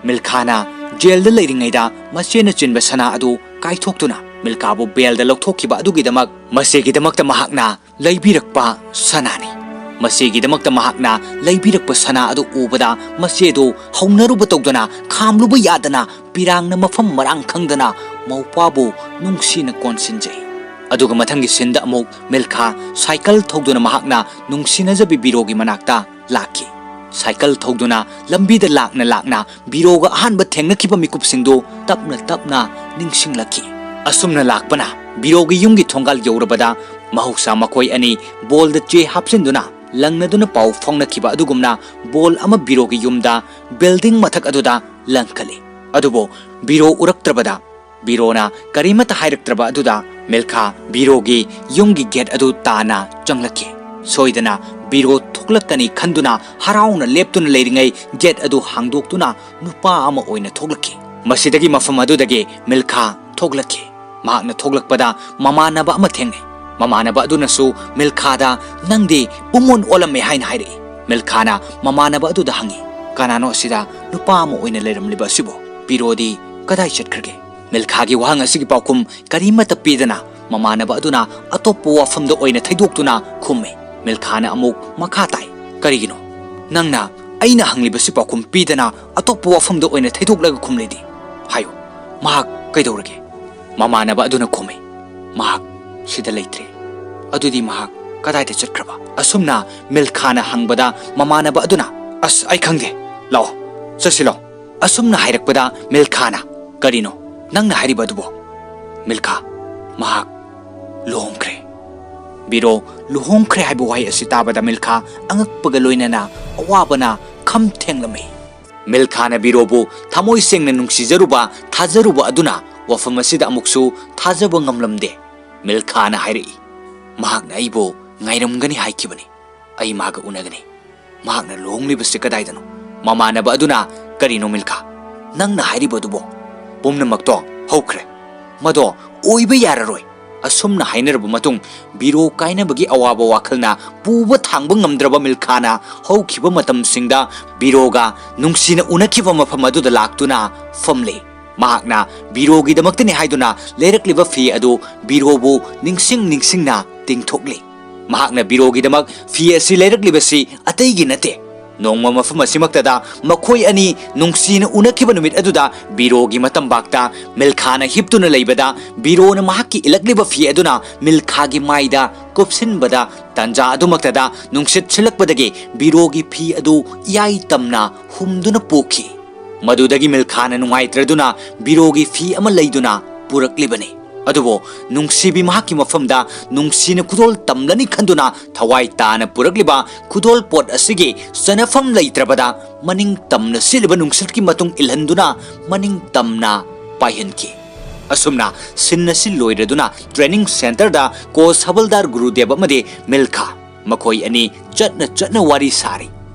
ꯃꯤꯜꯈꯥꯅ ꯖꯦꯜꯗ ꯂꯩꯔꯤꯉꯩꯗ ꯃꯆꯦꯅ ꯆꯤꯟꯕ ꯁꯅꯥ ꯑꯗꯨ ꯀꯥꯏꯊꯣꯛꯇꯨꯅ ꯃꯤꯜꯈꯥꯕꯨ ꯕꯦꯜꯗ ꯂꯧꯊꯣꯛꯈꯤꯕ ꯑꯗꯨꯒꯤꯗꯃꯛ ꯃꯆꯦꯒꯤꯗꯃꯛꯇ ꯃꯍꯥꯛꯅ ꯂꯩꯕꯤꯔꯛꯄ ꯁꯅꯥꯅꯤ꯫ ꯃꯆꯦꯒꯤꯗꯃꯛꯇ ꯃꯍꯥꯛꯅ ꯂꯩꯕꯤꯔꯛꯄ ꯁꯅꯥ ꯑꯗꯨ ꯎꯕꯗ ꯃꯆꯦꯗꯨ ꯍꯧꯅꯔꯨꯕ ꯇꯧꯗꯅ ꯈꯥꯝꯂꯨꯕ ꯌꯥꯗꯅ ꯄꯤꯔꯥꯡꯅ ꯃꯐꯝ ꯃꯔꯥꯡ ꯈꯪꯗꯅ ꯃꯧꯄ꯭ꯋꯥꯕꯨ ꯅꯨꯡꯁꯤꯅ ꯀꯣꯟꯁꯤꯟꯖꯩ꯫ ꯑꯗꯨꯒ ꯃꯊꯪꯒꯤ ꯁꯤꯟꯗ ꯑꯃꯨꯛ ꯃꯤꯜꯈꯥ ꯁꯥꯏꯀꯜ ꯊꯧꯗꯨꯅ ꯃꯍꯥꯛꯅ ꯅꯨꯡꯁꯤꯅꯖꯕꯤ ꯕꯤꯔꯣꯒꯤ ꯃꯅꯥꯛꯇ ꯂꯥꯛꯈꯤ꯫ ꯁꯥꯏꯀꯜ ꯊꯧꯗꯨꯅ ꯂꯝꯕꯤꯗ ꯂꯥꯛꯅ ꯂꯥꯛꯅ ꯕꯤꯔꯣꯒ ꯑꯍꯥꯟꯕ ꯊꯦꯡꯅꯈꯤꯕ ꯃꯤꯀꯨꯞꯁꯤꯡꯗꯨ ꯇꯞꯅ ꯇꯞꯅ ꯅꯤꯡꯁꯤꯡꯂꯛꯈꯤ꯫ ꯑꯁꯨꯝꯅ ꯂꯥꯛꯄꯅ ꯕꯤꯔꯣꯒꯤ ꯌꯨꯝꯒꯤ ꯊꯣꯡꯒꯥꯜ ꯌꯧꯔꯕꯗ ꯃꯍꯧꯁꯥ ꯃꯈꯣꯏ ꯑꯅꯤ ꯕꯣꯜꯗ ꯆꯦ ꯍꯥꯞꯆꯤꯟꯗꯨꯅ ꯂꯪꯅꯗꯨꯅ ꯄꯥꯎ ꯐꯥꯎꯅꯈꯤꯕ ꯑꯗꯨꯒꯨꯝꯅ ꯕꯣꯜ ꯑꯃ ꯕꯤꯔꯣꯒꯤ ꯌꯨꯝꯗ ꯕꯤꯜꯗꯤꯡ ꯃꯊꯛ ꯑꯗꯨꯗ ꯂꯪꯈꯠꯂꯤ꯫ ꯑꯗꯨꯕꯨ ꯕꯤꯔꯣ ꯎꯔꯛꯇ꯭ꯔꯕꯗ ꯕꯤꯔꯣꯅ ꯀꯔꯤꯃꯠꯇ ꯍꯥꯏꯔꯛꯇ꯭ꯔꯕ ꯑꯗꯨꯗ ꯃꯤꯜꯈꯥ ꯕꯤꯔꯣꯒꯤ ꯌꯨꯝꯒꯤ ꯒꯦꯠ ꯑꯗꯨ ꯇꯥꯅ ꯆꯪꯂꯛꯈꯤ꯫ ꯁꯣꯏꯗꯅ ꯕꯤꯔꯣ ꯊꯣꯛꯂꯛꯀꯅꯤ ꯈꯟꯗꯨꯅ ꯍꯔꯥꯎꯅ ꯂꯦꯞꯇꯨꯅ ꯂꯩꯔꯤꯉꯩ ꯒꯦꯠ ꯑꯗꯨ ꯍꯥꯡꯗꯣꯛꯇꯨꯅ ꯅꯨꯄꯥ ꯑꯃ ꯑꯣꯏꯅ ꯊꯣꯛꯂꯛꯈꯤ꯫ ꯃꯁꯤꯗꯒꯤ ꯃꯐꯝ ꯑꯗꯨꯗꯒꯤ ꯃꯤꯜꯈꯥ ꯊꯣꯛꯂꯛꯈꯤ꯫ ꯃꯍꯥꯛꯅ ꯊꯣꯛꯂꯛꯄꯗ ꯃꯃꯥꯟꯅꯕ ꯑꯃ ꯊꯦꯡꯅꯩ꯫ ꯃꯃꯥꯟꯅꯕ ꯑꯗꯨꯅꯁꯨ ꯃꯤꯜꯈꯥꯗ, "ꯅꯪꯗꯤ ꯄꯨꯡꯑꯣꯟ ꯑꯣꯜꯂꯝꯃꯦ" ꯍꯥꯏꯅ ꯍꯥꯏꯔꯛꯏ꯫ ꯃꯤꯜꯈꯥꯅ ꯃꯃꯥꯟꯅꯕ ꯑꯗꯨꯗ ꯍꯪꯉꯤ, "ꯀꯅꯥꯅꯣ ꯑꯁꯤꯗ ꯅꯨꯄꯥ ꯑꯃ ꯑꯣꯏꯅ ꯂꯩꯔꯝꯂꯤꯕ ꯑꯁꯤꯕꯨ? ꯕꯤꯔꯣꯗꯤ ꯀꯗꯥꯏ ꯆꯠꯈ꯭ꯔꯒꯦ?" ꯃꯤꯜꯈꯥꯒꯤ ꯋꯥꯍꯪ ꯑꯁꯤꯒꯤ ꯄꯥꯎꯈꯨꯝ ꯀꯔꯤꯃꯠꯇ ꯄꯤꯗꯅ ꯃꯃꯥꯟꯅꯕ ꯑꯗꯨꯅ ꯑꯇꯣꯞꯄ ꯋꯥꯐꯝꯗ ꯑꯣꯏꯅ ꯊꯩꯗꯣꯛꯇꯨꯅ ꯈꯨꯝꯃꯤ꯫ ꯃꯤꯜꯈꯥꯅ ꯑꯃꯨꯛ ꯃꯈꯥ ꯇꯥꯏ, "ꯀꯔꯤꯒꯤꯅꯣ ꯅꯪꯅ ꯑꯩꯅ ꯍꯪꯂꯤꯕꯁꯤ ꯄꯥꯎꯈꯨꯝ ꯄꯤꯗꯅ ꯑꯇꯣꯞꯄ ꯋꯥꯐꯝꯗ ꯑꯣꯏꯅ ꯊꯩꯗꯣꯛꯂꯒ ꯈꯨꯝꯂꯤꯗꯤ? ꯍꯥꯏꯌꯨ, ꯃꯍꯥꯛ ꯀꯩꯗꯧꯔꯒꯦ?" ꯃꯃꯥꯟꯅꯕ ꯑꯗꯨꯅ ꯈꯨꯝꯃꯤ, "ꯃꯍꯥꯛ ꯁꯤꯗ ꯂꯩꯇ꯭ꯔꯦ꯫ ꯑꯗꯨꯗꯤ ꯃꯍꯥꯛ ꯀꯗꯥꯏꯗ ꯆꯠꯈ꯭ꯔꯕ?" ꯑꯁꯨꯝꯅ ꯃꯤꯜꯈꯥꯅ ꯍꯪꯕꯗ ꯃꯃꯥꯟꯅꯕ ꯑꯗꯨꯅ, "ꯑꯁ, ꯑꯩ ꯈꯪꯗꯦ꯫ "ꯂꯥꯛꯑꯣ, ꯆꯠꯁꯤ ꯂꯥꯛꯑꯣ"꯫ ꯑꯁꯨꯝꯅ ꯍꯥꯏꯔꯛꯄꯗ ꯃꯤꯜꯈꯥꯅ, "ꯀꯔꯤꯅꯣ ꯅꯪꯅ ꯍꯥꯏꯔꯤꯕ ꯑꯗꯨꯕꯣ?" "ꯃꯤꯜꯈꯥ, ꯃꯍꯥꯛ ꯂꯨꯍꯣꯡꯈ꯭ꯔꯦ꯫" ꯕꯤꯔꯣ ꯂꯨꯍꯣꯡꯈ꯭ꯔꯦ ꯍꯥꯏꯕ ꯋꯥꯍꯩ ꯑꯁꯤ ꯇꯥꯕꯗ ꯃꯤꯜꯈꯥ ꯑꯉꯛꯄꯒ ꯂꯣꯏꯅꯅ ꯑꯋꯥꯕꯅ ꯈꯝ ꯊꯦꯡꯂꯝꯃꯤ꯫ ꯃꯤꯜꯈꯥꯅ ꯕꯤꯔꯣꯕꯨ ꯊꯃꯣꯏ ꯁꯦꯡꯅ ꯅꯨꯡꯁꯤꯖꯔꯨꯕ, ꯊꯥꯖꯔꯨꯕ ꯑꯗꯨꯅ ꯋꯥꯐꯝ ꯑꯁꯤꯗ ꯑꯃꯨꯛꯁꯨ ꯊꯥꯖꯕ ꯉꯝꯂꯝꯗꯦ꯫ ꯃꯤꯜꯈꯥꯅ ꯍꯥꯏꯔꯛꯏ, "ꯃꯍꯥꯛꯅ ꯑꯩꯕꯨ ꯉꯥꯏꯔꯝꯒꯅꯤ ꯍꯥꯏꯈꯤꯕꯅꯤ꯫ ꯑꯩ ꯃꯥꯒ ꯎꯅꯒꯅꯤ꯫ ꯃꯍꯥꯛꯅ ꯂꯨꯍꯣꯡꯂꯤꯕꯁꯤ ꯀꯗꯥꯏꯗꯅꯣ?" ꯃꯃꯥꯟꯅꯕ ꯑꯗꯨꯅ, "ꯀꯔꯤꯅꯣ ꯃꯤꯜꯈꯥ ꯅꯪꯅ ꯍꯥꯏꯔꯤꯕꯗꯨꯕꯣ? ꯄꯨꯝꯅꯃꯛꯇꯣ ꯍꯧꯈ꯭ꯔꯦ꯫ ꯃꯗꯣ ꯑꯣꯏꯕ ꯌꯥꯔꯔꯣꯏ꯫" ꯑꯁꯨꯝꯅ ꯍꯥꯏꯅꯔꯕ ꯃꯇꯨꯡ, ꯕꯤꯔꯣ ꯀꯥꯏꯅꯕꯒꯤ ꯑꯋꯥꯕ ꯋꯥꯈꯜꯅ ꯄꯨꯕ ꯊꯥꯡꯕ ꯉꯝꯗ꯭ꯔꯕ ꯃꯤꯜꯈꯥꯅ ꯍꯧꯈꯤꯕ ꯃꯇꯝꯁꯤꯡꯗ ꯕꯤꯔꯣꯒ ꯅꯨꯡꯁꯤꯅ ꯎꯅꯈꯤꯕ ꯃꯐꯝ ꯑꯗꯨꯗ ꯂꯥꯛꯇꯨꯅ ꯐꯝꯂꯦ꯫ ꯃꯍꯥꯛꯅ ꯕꯤꯔꯣꯒꯤꯗꯃꯛꯇꯅꯤ ꯍꯥꯏꯗꯨꯅ ꯂꯩꯔꯛꯂꯤꯕ ꯐꯤ ꯑꯗꯨ ꯕꯤꯔꯣꯕꯨ ꯅꯤꯡꯁꯤꯡ ꯅꯤꯡꯁꯤꯡꯅ ꯇꯤꯡꯊꯣꯛꯂꯤ꯫ ꯃꯍꯥꯛꯅ ꯕꯤꯔꯣꯒꯤꯗꯃꯛ ꯐꯤ ꯑꯁꯤ ꯂꯩꯔꯛꯂꯤꯕꯁꯤ ꯑꯇꯩꯒꯤ ꯅꯠꯇꯦ꯫ ꯅꯣꯡꯃ ꯃꯐꯝ ꯑꯁꯤꯃꯛꯇꯗ ꯃꯈꯣꯏ ꯑꯅꯤ ꯅꯨꯡꯁꯤꯅ ꯎꯅꯈꯤꯕ ꯅꯨꯃꯤꯠ ꯑꯗꯨꯗ ꯕꯤꯔꯣꯒꯤ ꯃꯇꯝꯕꯥꯛꯇ ꯃꯤꯜꯈꯥꯅ ꯍꯤꯞꯇꯨꯅ ꯂꯩꯕꯗ ꯕꯤꯔꯣꯅ ꯃꯍꯥꯛꯀꯤ ꯏꯜꯂꯛꯂꯤꯕ ꯐꯤ ꯑꯗꯨꯅ ꯃꯤꯜꯈꯥꯒꯤ ꯃꯥꯏꯗ ꯀꯨꯞꯁꯤꯟꯕꯗ, ꯇꯟꯖꯥ ꯑꯗꯨꯃꯛꯇꯗ ꯅꯨꯡꯁꯤꯠ ꯁꯤꯜꯂꯛꯄꯗꯒꯤ ꯕꯤꯔꯣꯒꯤ ꯐꯤ ꯑꯗꯨ ꯏꯌꯥꯏ ꯇꯝꯅ ꯍꯨꯝꯗꯨꯅ ꯄꯣꯛꯈꯤ꯫ ꯃꯗꯨꯗꯒꯤ ꯃꯤꯜꯈꯥꯅ ꯅꯨꯡꯉꯥꯏꯇ꯭ꯔꯗꯨꯅ ꯕꯤꯔꯣꯒꯤ ꯐꯤ ꯑꯃ ꯂꯩꯗꯨꯅ ꯄꯨꯔꯛꯂꯤꯕꯅꯤ꯫ ꯑꯗꯨꯕꯨ ꯅꯨꯡꯁꯤꯕꯤ ꯃꯍꯥꯛꯀꯤ ꯃꯐꯝꯗ ꯅꯨꯡꯁꯤꯅ ꯈꯨꯗꯣꯜ ꯇꯝꯂꯅꯤ ꯈꯟꯗꯨꯅ ꯊꯋꯥꯏ ꯇꯥꯅ ꯄꯨꯔꯛꯂꯤꯕ ꯈꯨꯗꯣꯜ ꯄꯣꯠ ꯑꯁꯤꯒꯤ ꯆꯅꯐꯝ ꯂꯩꯇ꯭ꯔꯕꯗ ꯃꯅꯤꯡ ꯇꯝꯅ ꯁꯤꯠꯂꯤꯕ ꯅꯨꯡꯁꯤꯠꯀꯤ ꯃꯇꯨꯡ ꯏꯜꯍꯟꯗꯨꯅ ꯃꯅꯤꯡ ꯇꯝꯅ ꯄꯥꯏꯍꯟꯈꯤ꯫ ꯑꯁꯨꯝꯅ ꯁꯤꯟ ꯑꯁꯤ ꯂꯣꯏꯔꯗꯨꯅ training centreꯗ ꯀꯣꯆ ꯍꯕꯜꯗꯥꯔ ꯒꯨꯔꯨꯗꯦꯕ ꯑꯃꯗꯤ ꯃꯤꯜꯈꯥ ꯃꯈꯣꯏ ꯑꯅꯤ ꯆꯠꯅ ꯆꯠꯅ ꯋꯥꯔꯤ ꯁꯥꯔꯤ꯫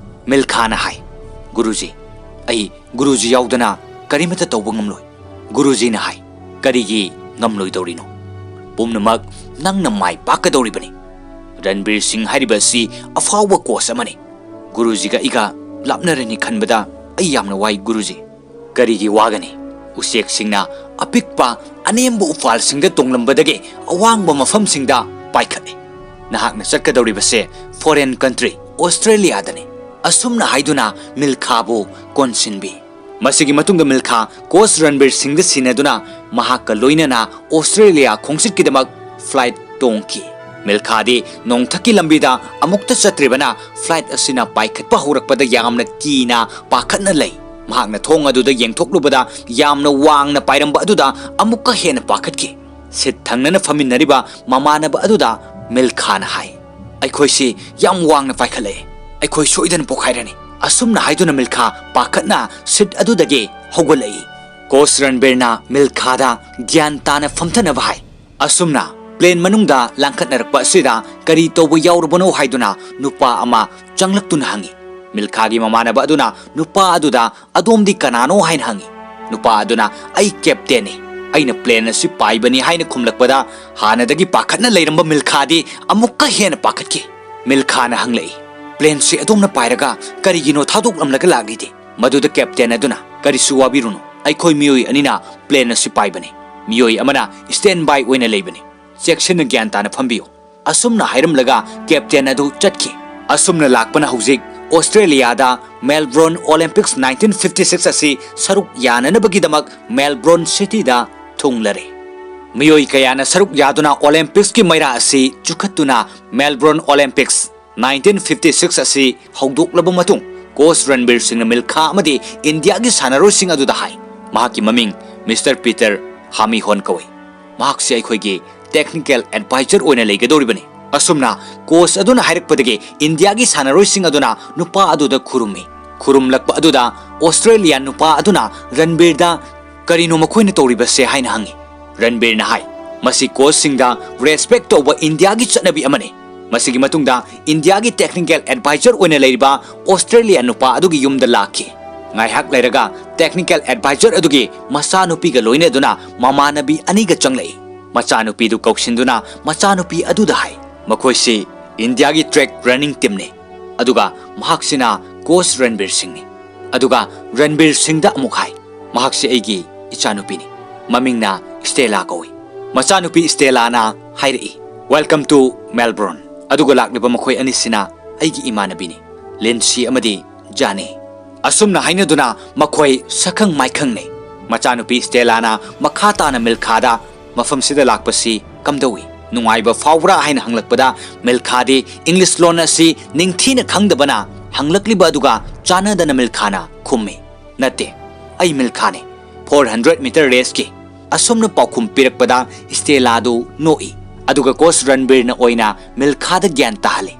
ꯃꯤꯜꯈꯥꯅ ꯍꯥꯏ, "ꯒꯨꯔꯨꯖꯤ, ꯑꯩ ꯒꯨꯔꯨꯖꯤ ꯌꯥꯎꯗꯅ ꯀꯔꯤꯃꯠꯇ ꯇꯧꯕ ꯉꯝꯂꯣꯏ꯫" ꯒꯨꯔꯨꯖꯤꯅ ꯍꯥꯏ, "ꯀꯔꯤꯒꯤ ꯉꯝꯂꯣꯏꯗꯧꯔꯤꯅꯣ? ꯄꯨꯝꯅꯃꯛ ꯅꯪꯅ ꯃꯥꯏ ꯄꯥꯛꯀꯗꯧꯔꯤꯕꯅꯤ꯫ ꯔꯟꯕꯤꯔ ꯁꯤꯡ ꯍꯥꯏꯔꯤꯕ ꯑꯁꯤ ꯑꯐꯥꯎꯕ ꯀꯣꯆ ꯑꯃꯅꯤ꯫ ꯒꯨꯔꯨꯖꯤꯒ ꯑꯩꯒ ꯂꯥꯞꯅꯔꯅꯤ ꯈꯟꯕꯗ ꯑꯩ ꯌꯥꯝꯅ ꯋꯥꯏ ꯒꯨꯔꯨꯖꯤ꯫" "ꯀꯔꯤꯒꯤ ꯋꯥꯒꯅꯤ? ꯎꯆꯦꯛꯁꯤꯡꯅ ꯑꯄꯤꯛꯄ ꯑꯅꯦꯝꯕ ꯎꯄꯥꯜꯁꯤꯡꯗ ꯇꯣꯡꯂꯝꯕꯗꯒꯤ ꯑꯋꯥꯡꯕ ꯃꯐꯝꯁꯤꯡꯗ ꯄꯥꯏꯈꯠꯂꯤ꯫ ꯅꯍꯥꯛꯅ ꯆꯠꯀꯗꯧꯔꯤꯕꯁꯦ foreign country, ꯑꯣꯁꯇ꯭ꯔꯦꯂꯤꯌꯥꯗꯅꯤ꯫" ꯑꯁꯨꯝꯅ ꯍꯥꯏꯗꯨꯅ ꯃꯤꯜꯈꯥꯕꯨ ꯀꯣꯟꯁꯤꯟꯕꯤ꯫ ꯃꯁꯤꯒꯤ ꯃꯇꯨꯡꯗ ꯃꯤꯜꯈꯥ ꯀꯣꯆ ꯔꯟꯕꯤꯔ ꯁꯤꯡꯗ ꯁꯤꯟꯅꯗꯨꯅ ꯃꯍꯥꯛꯀ ꯂꯣꯏꯅꯅ ꯑꯣꯁꯇ꯭ꯔꯦꯂꯤꯌꯥ ꯈꯣꯡꯆꯠꯀꯤꯗꯃꯛ flight ꯇꯣꯡꯈꯤ꯫ ꯃꯤꯜꯈꯥꯗꯤ ꯅꯣꯡꯊꯛꯀꯤ ꯂꯝꯕꯤꯗ ꯑꯃꯨꯛꯇ ꯆꯠꯇ꯭ꯔꯤꯕꯅ flight ꯑꯁꯤꯅ ꯄꯥꯏꯈꯠꯄ ꯍꯧꯔꯛꯄꯗ ꯌꯥꯝꯅ ꯀꯤꯅ ꯄꯥꯈꯠꯅ ꯂꯩ꯫ ꯃꯍꯥꯛꯅ ꯊꯣꯡ ꯑꯗꯨꯗ ꯌꯦꯡꯊꯣꯛꯂꯨꯕꯗ ꯌꯥꯝꯅ ꯋꯥꯡꯅ ꯄꯥꯏꯔꯝꯕ ꯑꯗꯨꯗ ꯑꯃꯨꯛꯀ ꯍꯦꯟꯅ ꯄꯥꯈꯠꯈꯤ꯫ Seat ꯊꯪꯅꯅ ꯐꯝꯃꯤꯟꯅꯔꯤꯕ ꯃꯃꯥꯟꯅꯕ ꯑꯗꯨꯗ ꯃꯤꯜꯈꯥꯅ ꯍꯥꯏ, "ꯑꯩꯈꯣꯏꯁꯤ ꯌꯥꯝ ꯋꯥꯡꯅ ꯄꯥꯏꯈꯠꯂꯛꯑꯦ꯫ ꯑꯩꯈꯣꯏ ꯁꯣꯏꯗꯅ ꯄꯣꯛꯈꯥꯏꯔꯅꯤ꯫" ꯑꯁꯨꯝꯅ ꯍꯥꯏꯗꯨꯅ ꯃꯤꯜꯈꯥ ꯄꯥꯈꯠꯅ seat ꯑꯗꯨꯗꯒꯤ ꯍꯧꯒꯠꯂꯛꯏ꯫ Coach ꯔꯟꯕꯤꯔꯅ ꯃꯤꯜꯈꯥꯗ ꯒ꯭ꯌꯥꯟ ꯇꯥꯅ ꯐꯝꯊꯅꯕ ꯍꯥꯏ꯫ ꯑꯁꯨꯝꯅ plane ꯃꯅꯨꯡꯗ ꯂꯥꯡꯈꯠꯅꯔꯛꯄ ꯑꯁꯤꯗ ꯀꯔꯤ ꯇꯧꯕ ꯌꯥꯎꯔꯕꯅꯣ ꯍꯥꯏꯗꯨꯅ ꯅꯨꯄꯥ ꯑꯃ ꯆꯪꯂꯛꯇꯨꯅ ꯍꯪꯉꯤ꯫ ꯃꯤꯜꯈꯥꯒꯤ ꯃꯃꯥꯟꯅꯕ ꯑꯗꯨꯅ ꯅꯨꯄꯥ ꯑꯗꯨꯗ, "ꯑꯗꯣꯝꯗꯤ ꯀꯅꯥꯅꯣ?" ꯍꯥꯏꯅ ꯍꯪꯉꯤ꯫ ꯅꯨꯄꯥ ꯑꯗꯨꯅ, "ꯑꯩ captain ꯅꯤ, ꯑꯩꯅ plane ꯑꯁꯤ ꯄꯥꯏꯕꯅꯤ" ꯍꯥꯏꯅ ꯈꯨꯝꯂꯛꯄꯗ, ꯍꯥꯟꯅꯗꯒꯤ ꯄꯥꯈꯠꯅ ꯂꯩꯔꯝꯕ ꯃꯤꯜꯈꯥꯗꯤ ꯑꯃꯨꯛꯀ ꯍꯦꯟꯅ ꯄꯥꯈꯠꯈꯤ꯫ ꯃꯤꯜꯈꯥꯅ ꯍꯪꯂꯛꯏ, "Plane ꯁꯤ ꯑꯗꯣꯝꯅ ꯄꯥꯏꯔꯒ ꯀꯔꯤꯒꯤꯅꯣ ꯊꯥꯗꯣꯛꯂꯝꯂꯒ ꯂꯥꯛꯂꯤꯗꯤ?" ꯃꯗꯨꯗ captain ꯑꯗꯨꯅ, "ꯀꯔꯤꯁꯨ ꯋꯥꯕꯤꯔꯨꯅꯨ, ꯑꯩꯈꯣꯏ ꯃꯤꯑꯣꯏ ꯑꯅꯤꯅ plane ꯑꯁꯤ ꯄꯥꯏꯕꯅꯤ꯫ ꯃꯤꯑꯣꯏ ꯑꯃꯅ standby ꯑꯣꯏꯅ ꯂꯩꯕꯅꯤ꯫ ꯆꯦꯛꯁꯤꯟꯅ ꯒ꯭ꯌꯥꯟ ꯇꯥꯅ ꯐꯝꯕꯤꯌꯨ꯫" ꯑꯁꯨꯝꯅ ꯍꯥꯏꯔꯝꯂꯒ captain ꯑꯗꯨ ꯆꯠꯈꯤ꯫ ꯑꯁꯨꯝꯅ ꯂꯥꯛꯄꯅ ꯍꯧꯖꯤꯛ ꯑꯣꯁꯇ꯭ꯔꯦꯂꯤꯌꯥꯗ Melbourne Olympics nineteen fifty six ꯑꯁꯤ ꯁꯔꯨꯛ ꯌꯥꯅꯅꯕꯒꯤꯗꯃꯛ Melbourne cityꯗ ꯊꯨꯡꯂꯔꯦ꯫ ꯃꯤꯑꯣꯏ ꯀꯌꯥꯅ ꯁꯔꯨꯛ ꯌꯥꯗꯨꯅ Olympicsꯀꯤ ꯃꯩꯔꯥ ꯑꯁꯤ ꯆꯨꯈꯠꯇꯨꯅ Melbourne Olympics nineteen fifty six ꯑꯁꯤ ꯍꯧꯗꯣꯛꯂꯕ ꯃꯇꯨꯡ, Coach ꯔꯟꯕꯤꯔ ꯁꯤꯡꯅ ꯃꯤꯜꯈꯥ ꯑꯃꯗꯤ ꯏꯟꯗꯤꯌꯥꯒꯤ ꯁꯥꯟꯅꯔꯣꯏꯁꯤꯡ ꯑꯗꯨꯗ ꯍꯥꯏ, "ꯃꯍꯥꯛꯀꯤ ꯃꯃꯤꯡ Mister Peter Hamihon ꯀꯧꯏ꯫ ꯃꯍꯥꯛꯁꯤ ꯑꯩꯈꯣꯏꯒꯤ technical advisor ꯑꯣꯏꯅ ꯂꯩꯒꯗꯧꯔꯤꯕꯅꯤ꯫" ꯑꯁꯨꯝꯅ coach ꯑꯗꯨꯅ ꯍꯥꯏꯔꯛꯄꯗꯒꯤ ꯏꯟꯗꯤꯌꯥꯒꯤ ꯁꯥꯟꯅꯔꯣꯏꯁꯤꯡ ꯑꯗꯨꯅ ꯅꯨꯄꯥ ꯑꯗꯨꯗ ꯈꯨꯔꯨꯝꯃꯤ꯫ ꯈꯨꯔꯨꯝꯂꯛꯄ ꯑꯗꯨꯗ Australian ꯅꯨꯄꯥ ꯑꯗꯨꯅ ꯔꯟꯕꯤꯔꯗ, "ꯀꯔꯤꯅꯣ ꯃꯈꯣꯏꯅ ꯇꯧꯔꯤꯕꯁꯦ?" ꯍꯥꯏꯅ ꯍꯪꯉꯤ꯫ ꯔꯟꯕꯤꯔꯅ ꯍꯥꯏ, "ꯃꯁꯤ coachꯁꯤꯡꯗ respect ꯇꯧꯕ ꯏꯟꯗꯤꯌꯥꯒꯤ ꯆꯠꯅꯕꯤ ꯑꯃꯅꯤ꯫" ꯃꯁꯤꯒꯤ ꯃꯇꯨꯡꯗ ꯏꯟꯗꯤꯌꯥꯒꯤ technical advisor ꯑꯣꯏꯅ ꯂꯩꯔꯤꯕ Australian ꯅꯨꯄꯥ ꯑꯗꯨꯒꯤ ꯌꯨꯝꯗ ꯂꯥꯛꯈꯤ꯫ ꯉꯥꯏꯍꯥꯛ ꯂꯩꯔꯒ technical advisor ꯑꯗꯨꯒꯤ ꯃꯆꯥꯅꯨꯄꯤꯒ ꯂꯣꯏꯅꯗꯨꯅ ꯃꯃꯥꯟꯅꯕꯤ ꯑꯅꯤꯒ ꯆꯪꯂꯛꯏ꯫ ꯃꯆꯥꯅꯨꯄꯤꯗꯨ ꯀꯧꯁꯤꯟꯗꯨꯅ ꯃꯆꯥꯅꯨꯄꯤ ꯑꯗꯨꯗ ꯍꯥꯏ, "ꯃꯈꯣꯏꯁꯤ ꯏꯟꯗꯤꯌꯥꯒꯤ track running teamꯅꯤ꯫ ꯑꯗꯨꯒ ꯃꯍꯥꯛꯁꯤꯅ coach ꯔꯟꯕꯤꯔ ꯁꯤꯡꯅꯤ꯫" ꯑꯗꯨꯒ ꯔꯟꯕꯤꯔ ꯁꯤꯡꯗ ꯑꯃꯨꯛ ꯍꯥꯏ, "ꯃꯍꯥꯛꯁꯤ ꯑꯩꯒꯤ ꯏꯆꯥꯅꯨꯄꯤꯅꯤ꯫ ꯃꯃꯤꯡꯅ ꯁ꯭ꯇꯦꯂꯥ ꯀꯧꯏ꯫" ꯃꯆꯥꯅꯨꯄꯤ ꯁ꯭ꯇꯦꯂꯥꯅ ꯍꯥꯏꯔꯛꯏ, "Welcome to Melbourne꯫ ꯑꯗꯨꯒ ꯂꯥꯛꯂꯤꯕ ꯃꯈꯣꯏ ꯑꯅꯤꯁꯤꯅ ꯑꯩꯒꯤ ꯏꯃꯥꯟꯅꯕꯤꯅꯤ, ꯂꯤꯟꯁꯤ ꯑꯃꯗꯤ ꯖꯥꯅꯤ꯫" ꯑꯁꯨꯝꯅ ꯍꯥꯏꯅꯗꯨꯅ ꯃꯈꯣꯏ ꯁꯛꯈꯪ ꯃꯥꯏꯈꯪꯅꯩ꯫ ꯃꯆꯥꯅꯨꯄꯤ ꯁ꯭ꯇꯦꯂꯥꯅ ꯃꯈꯥ ꯇꯥꯅ ꯃꯤꯜꯈꯥꯗ, "ꯃꯐꯝꯁꯤꯗ ꯂꯥꯛꯄꯁꯤ ꯀꯝꯗꯧꯏ?" "ꯅꯨꯡꯉꯥꯏꯕ ꯐꯥꯎꯕ꯭ꯔꯥ?" ꯍꯥꯏꯅ ꯍꯪꯂꯛꯄꯗ, ꯃꯤꯜꯈꯥꯗꯤ ꯏꯪꯂꯤꯁ ꯂꯣꯟ ꯑꯁꯤ ꯅꯤꯡꯊꯤꯅ ꯈꯪꯗꯕꯅ ꯍꯪꯂꯛꯂꯤꯕ ꯑꯗꯨꯒ ꯆꯥꯟꯅꯗꯅ ꯃꯤꯜꯈꯥꯅ ꯈꯨꯝꯃꯤ, "ꯅꯠꯇꯦ, ꯑꯩ ꯃꯤꯜꯈꯥꯅꯤ, ꯐꯣꯔ ꯍꯟꯗ꯭ꯔꯦꯠ ꯃꯤꯇꯔ ꯔꯦꯁꯀꯤ"꯫ ꯑꯁꯨꯝꯅ ꯄꯥꯎꯈꯨꯝ ꯄꯤꯔꯛꯄꯗ ꯏꯁꯇꯦꯂꯥꯗꯨ ꯅꯣꯛꯏ, ꯑꯗꯨꯒ ꯀꯣꯆ ꯔꯟꯕꯤꯔꯅ ꯑꯣꯏꯅ ꯃꯤꯜꯈꯥꯗ ꯒ꯭ꯌꯥꯟ ꯇꯥꯍꯜꯂꯤ꯫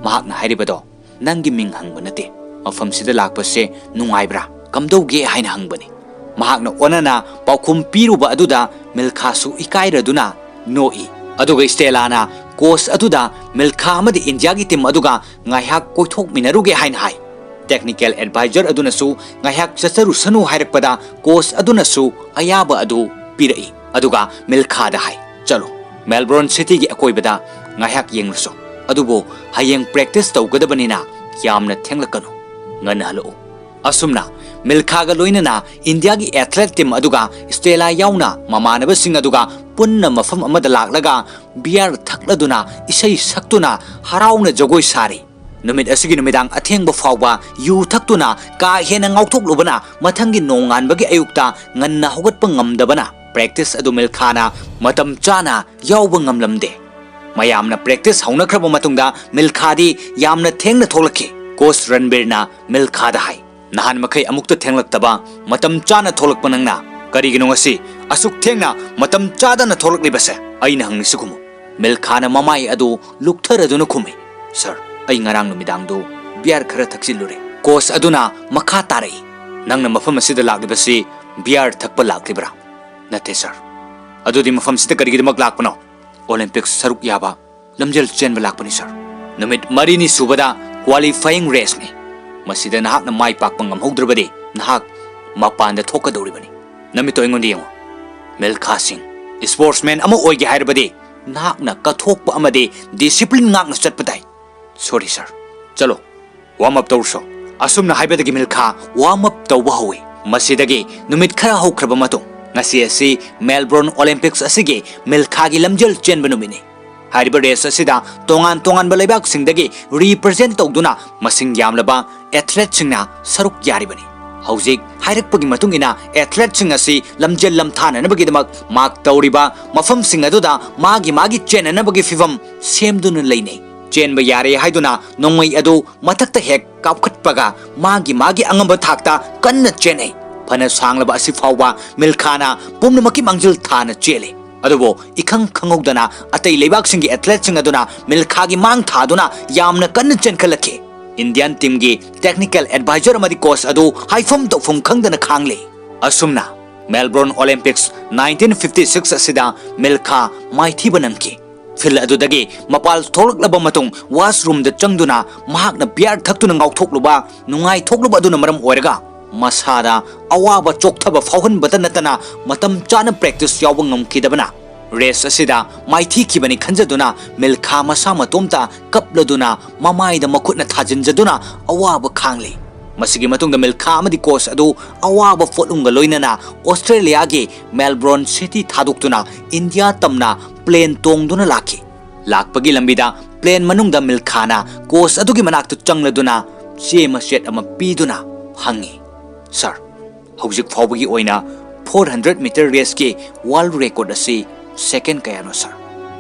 ꯃꯍꯥꯛꯅ ꯍꯥꯏꯔꯤꯕꯗꯣ, "ꯅꯪꯒꯤ ꯃꯤꯡ ꯍꯪꯕ ꯅꯠꯇꯦ, ꯃꯐꯝꯁꯤꯗ ꯂꯥꯛꯄꯁꯦ ꯅꯨꯡꯉꯥꯏꯕ꯭ꯔꯥ, ꯀꯝꯗꯧꯒꯦ ꯍꯥꯏꯅ ꯍꯪꯕꯅꯤ"꯫ ꯃꯍꯥꯛꯅ ꯑꯣꯟꯅꯅ ꯄꯥꯎꯈꯨꯝ ꯄꯤꯔꯨꯕ ꯑꯗꯨꯗ ꯃꯤꯜꯈꯥꯁꯨ ꯏꯀꯥꯏꯔꯗꯨꯅ ꯅꯣꯛꯏ, ꯑꯗꯨꯒ ꯏꯁꯇꯦꯂꯥꯅ ꯀꯣꯆ ꯑꯗꯨꯗ ꯃꯤꯜꯈꯥ ꯑꯃꯗꯤ ꯏꯟꯗꯤꯌꯥꯒꯤ ꯇꯤꯝ ꯑꯗꯨꯒ ꯉꯥꯏꯍꯥꯛ ꯀꯣꯏꯊꯣꯛꯃꯤꯟꯅꯔꯨꯒꯦ ꯍꯥꯏꯅ ꯍꯥꯏ꯫ ꯇꯦꯛꯅꯤꯀꯦꯜ ꯑꯦꯗꯚꯥꯏꯖꯔ ꯑꯗꯨꯅꯁꯨ ꯉꯥꯏꯍꯥꯛ ꯆꯠꯆꯔꯨꯁꯅꯨ ꯍꯥꯏꯔꯛꯄꯗ ꯀꯣꯆ ꯑꯗꯨꯅꯁꯨ ꯑꯌꯥꯕ ꯑꯗꯨ ꯄꯤꯔꯛꯏ, ꯑꯗꯨꯒ ꯃꯤꯜꯈꯥꯗ ꯍꯥꯏ, "ꯆꯠꯂꯣ, ꯃꯦꯜꯕꯣꯔꯟ ꯁꯤꯇꯤꯒꯤ ꯑꯀꯣꯏꯕꯗ ꯉꯥꯏꯍꯥꯛ ꯌꯦꯡꯂꯨꯁꯣ, ꯑꯗꯨꯕꯨ ꯍꯌꯦꯡ ꯄ꯭ꯔꯦꯛꯇꯤꯁ ꯇꯧꯒꯗꯕꯅꯤꯅ ꯌꯥꯝꯅ ꯊꯦꯡꯂꯛꯀꯅꯨ, ꯉꯟꯅ ꯍꯜꯂꯛꯎ"꯫ ꯑꯁꯨꯝꯅ ꯃꯤꯜꯈꯥꯒ ꯂꯣꯏꯅꯅ ꯏꯟꯗꯤꯌꯥꯒꯤ ꯑꯦꯊꯂꯦꯠ ꯇꯤꯝ ꯑꯗꯨꯒ ꯏꯁꯇꯦꯂꯥ ꯌꯥꯎꯅ ꯃꯃꯥꯟꯅꯕꯁꯤꯡ ꯑꯗꯨꯒ ꯄꯨꯟꯅ ꯃꯐꯝ ꯑꯃꯗ ꯂꯥꯛꯂꯒ ꯕꯤꯌꯥꯔ ꯊꯛꯂꯗꯨꯅ, ꯏꯁꯩ ꯁꯛꯇꯨꯅ, ꯍꯔꯥꯎꯅ ꯖꯒꯣꯏ ꯁꯥꯔꯤ꯫ ꯅꯨꯃꯤꯠ ꯑꯁꯤꯒꯤ ꯅꯨꯃꯤꯗꯥꯡ ꯑꯊꯦꯡꯕ ꯐꯥꯎꯕ ꯌꯨ ꯊꯛꯇꯨꯅ ꯀꯥ ꯍꯦꯟꯅ ꯉꯥꯎꯊꯣꯛꯂꯨꯕꯅ ꯃꯊꯪꯒꯤ ꯅꯣꯡꯉꯥꯟꯕꯒꯤ ꯑꯌꯨꯛꯇ ꯉꯟꯅ ꯍꯧꯒꯠꯄ ꯉꯝꯗꯕꯅ ꯄ꯭ꯔꯦꯛꯇꯤꯁ ꯑꯗꯨ ꯃꯤꯜꯈꯥꯅ ꯃꯇꯝ ꯆꯥꯅ ꯌꯥꯎꯕ ꯉꯝꯂꯝꯗꯦ꯫ ꯃꯌꯥꯝꯅ ꯄ꯭ꯔꯦꯛꯇꯤꯁ ꯍꯧꯅꯈ꯭ꯔꯕ ꯃꯇꯨꯡꯗ ꯃꯤꯜꯈꯥꯗꯤ ꯌꯥꯝꯅ ꯊꯦꯡꯅ ꯊꯣꯛꯂꯛꯈꯤ꯫ ꯀꯣꯆ ꯔꯟꯕꯤꯔꯅ ꯃꯤꯜꯈꯥꯗ ꯍꯥꯏ, "ꯅꯍꯥꯟ ꯃꯈꯩ ꯑꯃꯨꯛꯇ ꯊꯦꯡꯂꯛꯇꯕ, ꯃꯇꯝ ꯆꯥꯅ ꯊꯣꯛꯂꯛꯄ ꯅꯪꯅ ꯀꯔꯤꯒꯤꯅꯣ ꯉꯁꯤ ꯑꯁꯨꯛ ꯊꯦꯡꯅ ꯃꯇꯝ ꯆꯥꯗꯅ ꯊꯣꯛꯂꯛꯂꯤꯕꯁꯦ?" ꯑꯩꯅ ꯍꯪꯂꯤꯁꯤ ꯈꯨꯝꯃꯨ꯫ ꯃꯤꯜꯈꯥꯅ ꯃꯃꯥꯏ ꯑꯗꯨ ꯂꯨꯛꯊꯔꯗꯨꯅ ꯈꯨꯝꯃꯤ, "ꯁꯔ, ꯑꯩ ꯉꯔꯥꯡ ꯅꯨꯃꯤꯗꯥꯡꯗꯨ ꯕꯤꯌꯥꯔ ꯈꯔ ꯊꯛꯆꯤꯜꯂꯨꯔꯦ"꯫ ꯀꯣꯆ ꯑꯗꯨꯅ ꯃꯈꯥ ꯇꯥꯔꯛꯏ, "ꯅꯪꯅ ꯃꯐꯝ ꯑꯁꯤꯗ ꯂꯥꯛꯂꯤꯕꯁꯤ ꯕꯤꯌꯥꯔ ꯊꯛꯄ ꯂꯥꯛꯂꯤꯕ꯭ꯔꯥ?" "ꯅꯠꯇꯦ ꯁꯔ"꯫ "ꯑꯗꯨꯗꯤ ꯃꯐꯝꯁꯤꯗ ꯀꯔꯤꯒꯤꯗꯃꯛ ꯂꯥꯛꯄꯅꯣ?" "ꯑꯣꯂꯤꯝꯄꯤꯛꯁ ꯁꯔꯨꯛ ꯌꯥꯕ ꯂꯝꯖꯦꯜ ꯆꯦꯟꯕ ꯂꯥꯛꯄꯅꯤ ꯁꯔ꯫ ꯅꯨꯃꯤꯠ ꯃꯔꯤꯅꯤ ꯁꯨꯕꯗ ꯀ꯭ꯋꯥꯂꯤꯐꯥꯏꯌꯤꯡ ꯔꯦꯁꯅꯤ꯫ ꯃꯁꯤꯗ ꯅꯍꯥꯛꯅ ꯃꯥꯏ ꯄꯥꯛꯄ ꯉꯝꯍꯧꯗ꯭ꯔꯕꯗꯤ ꯅꯍꯥꯛ ꯃꯄꯥꯟꯗ ꯊꯣꯛꯀꯗꯧꯔꯤꯕꯅꯤ꯫ ꯅꯃꯤꯠꯇꯣ ꯑꯩꯉꯣꯟꯗ ꯌꯦꯡꯉꯨ꯫ ꯃꯤꯜꯈꯥ ꯁꯤꯡ, ꯏꯁꯄꯣꯔꯠꯁꯃꯦꯟ ꯑꯃ ꯑꯣꯏꯒꯦ ꯍꯥꯏꯔꯕꯗꯤ ꯅꯍꯥꯛꯅ ꯀꯠꯊꯣꯛꯄ ꯑꯃꯗꯤ ꯗꯤꯁꯤꯄ꯭ꯂꯤꯟ ꯉꯥꯛꯅ ꯆꯠꯄ ꯇꯥꯏ꯫ ꯁꯣꯔꯤ ꯁꯔ, ꯆꯠꯂꯣ, ꯋꯥꯔꯝ ꯑꯞ ꯇꯧꯔꯨꯁꯣ"꯫ ꯑꯁꯨꯝꯅ ꯍꯥꯏꯕꯗꯒꯤ ꯃꯤꯜꯈꯥ ꯋꯥꯔꯝ ꯑꯞ ꯇꯧꯕ ꯍꯧꯏ꯫ ꯃꯁꯤꯗꯒꯤ ꯅꯨꯃꯤꯠ ꯈꯔ ꯍꯧꯈ꯭ꯔꯕ ꯃꯇꯨꯡ, ꯉꯁꯤ ꯑꯁꯤ ꯃꯦꯜꯕꯣꯔꯟ ꯑꯣꯂꯤꯝꯄꯤꯛꯁ ꯑꯁꯤꯒꯤ ꯃꯤꯜꯈꯥꯒꯤ ꯂꯝꯖꯦꯜ ꯆꯦꯟꯕ ꯅꯨꯃꯤꯠꯅꯤ꯫ ꯍꯥꯏꯔꯤꯕ ꯔꯦꯁ ꯑꯁꯤꯗ ꯇꯣꯉꯥꯟ ꯇꯣꯉꯥꯟꯕ ꯂꯩꯕꯥꯛꯁꯤꯡꯗꯒꯤ ꯔꯤꯄ꯭ꯔꯖꯦꯟꯠ ꯇꯧꯗꯨꯅ ꯃꯁꯤꯡ ꯌꯥꯝꯂꯕ ꯑꯦꯊꯂꯦꯠꯁꯤꯡꯅ ꯁꯔꯨꯛ ꯌꯥꯔꯤꯕꯅꯤ꯫ ꯍꯧꯖꯤꯛ ꯍꯥꯏꯔꯛꯄꯒꯤ ꯃꯇꯨꯡ ꯏꯟꯅ athleteꯁꯤꯡ ꯑꯁꯤ ꯂꯝꯖꯦꯜ ꯂꯝꯊꯥꯅꯅꯕꯒꯤꯗꯃꯛ mark ꯇꯧꯔꯤꯕ ꯃꯐꯝꯁꯤꯡ ꯑꯗꯨꯗ ꯃꯥꯒꯤ ꯃꯥꯒꯤ ꯆꯦꯟꯅꯅꯕꯒꯤ ꯐꯤꯕꯝ ꯁꯦꯝꯗꯨꯅ ꯂꯩꯅꯩ꯫ ꯆꯦꯟꯕ ꯌꯥꯔꯦ ꯍꯥꯏꯗꯨꯅ ꯅꯣꯡꯃꯩ ꯑꯗꯨ ꯃꯊꯛꯇ ꯍꯦꯛ ꯀꯥꯞꯈꯠꯄꯒ ꯃꯥꯒꯤ ꯃꯥꯒꯤ ꯑꯉꯝꯕ ꯊꯥꯛꯇ ꯀꯟꯅ ꯆꯦꯟꯅꯩ꯫ ꯐꯅ ꯁꯥꯡꯂꯕ ꯑꯁꯤ ꯐꯥꯎꯕ ꯃꯤꯜꯈꯥꯅ ꯄꯨꯝꯅꯃꯛꯀꯤ ꯃꯥꯡꯖꯤꯜ ꯊꯥꯅ ꯆꯦꯜꯂꯤ꯫ ꯑꯗꯨꯕꯨ ꯏꯈꯪ ꯈꯪꯍꯧꯗꯅ ꯑꯇꯩ ꯂꯩꯕꯥꯛꯁꯤꯡꯒꯤ athleteꯁꯤꯡ ꯑꯗꯨꯅ ꯃꯤꯜꯈꯥꯒꯤ ꯃꯥꯡ ꯊꯥꯗꯨꯅ ꯌꯥꯝꯅ ꯀꯟꯅ ꯆꯦꯟꯈꯠꯂꯛꯈꯤ꯫ Indian teamꯒꯤ technical advisor ꯑꯃꯗꯤ coach ꯑꯗꯨ ꯍꯥꯏꯐꯝ ꯇꯧꯐꯝ ꯈꯪꯗꯅ ꯈꯥꯡꯂꯤ꯫ ꯑꯁꯨꯝꯅ Melbourne Olympics nineteen fifty six ꯑꯁꯤꯗ ꯃꯤꯜꯈꯥ ꯃꯥꯏꯊꯤꯕ ꯅꯪꯈꯤ꯫ Field ꯑꯗꯨꯗꯒꯤ ꯃꯄꯥꯜ ꯊꯣꯛꯂꯛꯂꯕ ꯃꯇꯨꯡ washroomꯗ ꯆꯪꯗꯨꯅ ꯃꯍꯥꯛꯅ beer ꯊꯛꯇꯨꯅ ꯉꯥꯎꯊꯣꯛꯂꯨꯕ, ꯅꯨꯡꯉꯥꯏꯊꯣꯛꯂꯨꯕ ꯑꯗꯨꯅ ꯃꯔꯝ ꯑꯣꯏꯔꯒ ꯃꯁꯥꯗ ꯑꯋꯥꯕ ꯆꯣꯛꯊꯕ ꯐꯥꯎꯍꯟꯕꯇ ꯅꯠꯇꯅ ꯃꯇꯝ ꯆꯥꯅ practice ꯌꯥꯎꯕ ꯉꯝꯈꯤꯗꯕꯅ race ꯑꯁꯤꯗ ꯃꯥꯏꯊꯤꯈꯤꯕꯅꯤ ꯈꯟꯖꯗꯨꯅ ꯃꯤꯜꯈꯥ ꯃꯁꯥ ꯃꯇꯣꯝꯇ ꯀꯞꯂꯗꯨꯅ ꯃꯃꯥꯏꯗ ꯃꯈꯨꯠꯅ ꯊꯥꯖꯤꯟꯖꯗꯨꯅ ꯑꯋꯥꯕ ꯈꯥꯡꯂꯤ꯫ ꯃꯁꯤꯒꯤ ꯃꯇꯨꯡꯗ ꯃꯤꯜꯈꯥ ꯑꯃꯗꯤ coach ꯑꯗꯨ ꯑꯋꯥꯕ ꯄꯣꯠꯂꯨꯝꯒ ꯂꯣꯏꯅꯅ Australiaꯒꯤ Melbourne city ꯊꯥꯗꯣꯛꯇꯨꯅ India ꯇꯝꯅ plane ꯇꯣꯡꯗꯨꯅ ꯂꯥꯛꯈꯤ꯫ ꯂꯥꯛꯄꯒꯤ ꯂꯝꯕꯤꯗ plane ꯃꯅꯨꯡꯗ ꯃꯤꯜꯈꯥꯅ coach ꯑꯗꯨꯒꯤ ꯃꯅꯥꯛꯇ ꯆꯪꯂꯗꯨꯅ ꯆꯦ ꯃꯆꯦꯠ ꯑꯃ ꯄꯤꯗꯨꯅ ꯍꯪꯉꯤ, "Sir, ꯍꯧꯖꯤꯛ ꯐꯥꯎꯕꯒꯤ ꯑꯣꯏꯅ four hundred meter raceꯀꯤ world record ꯑꯁꯤ second ꯀꯌꯥꯅꯣ, sir?"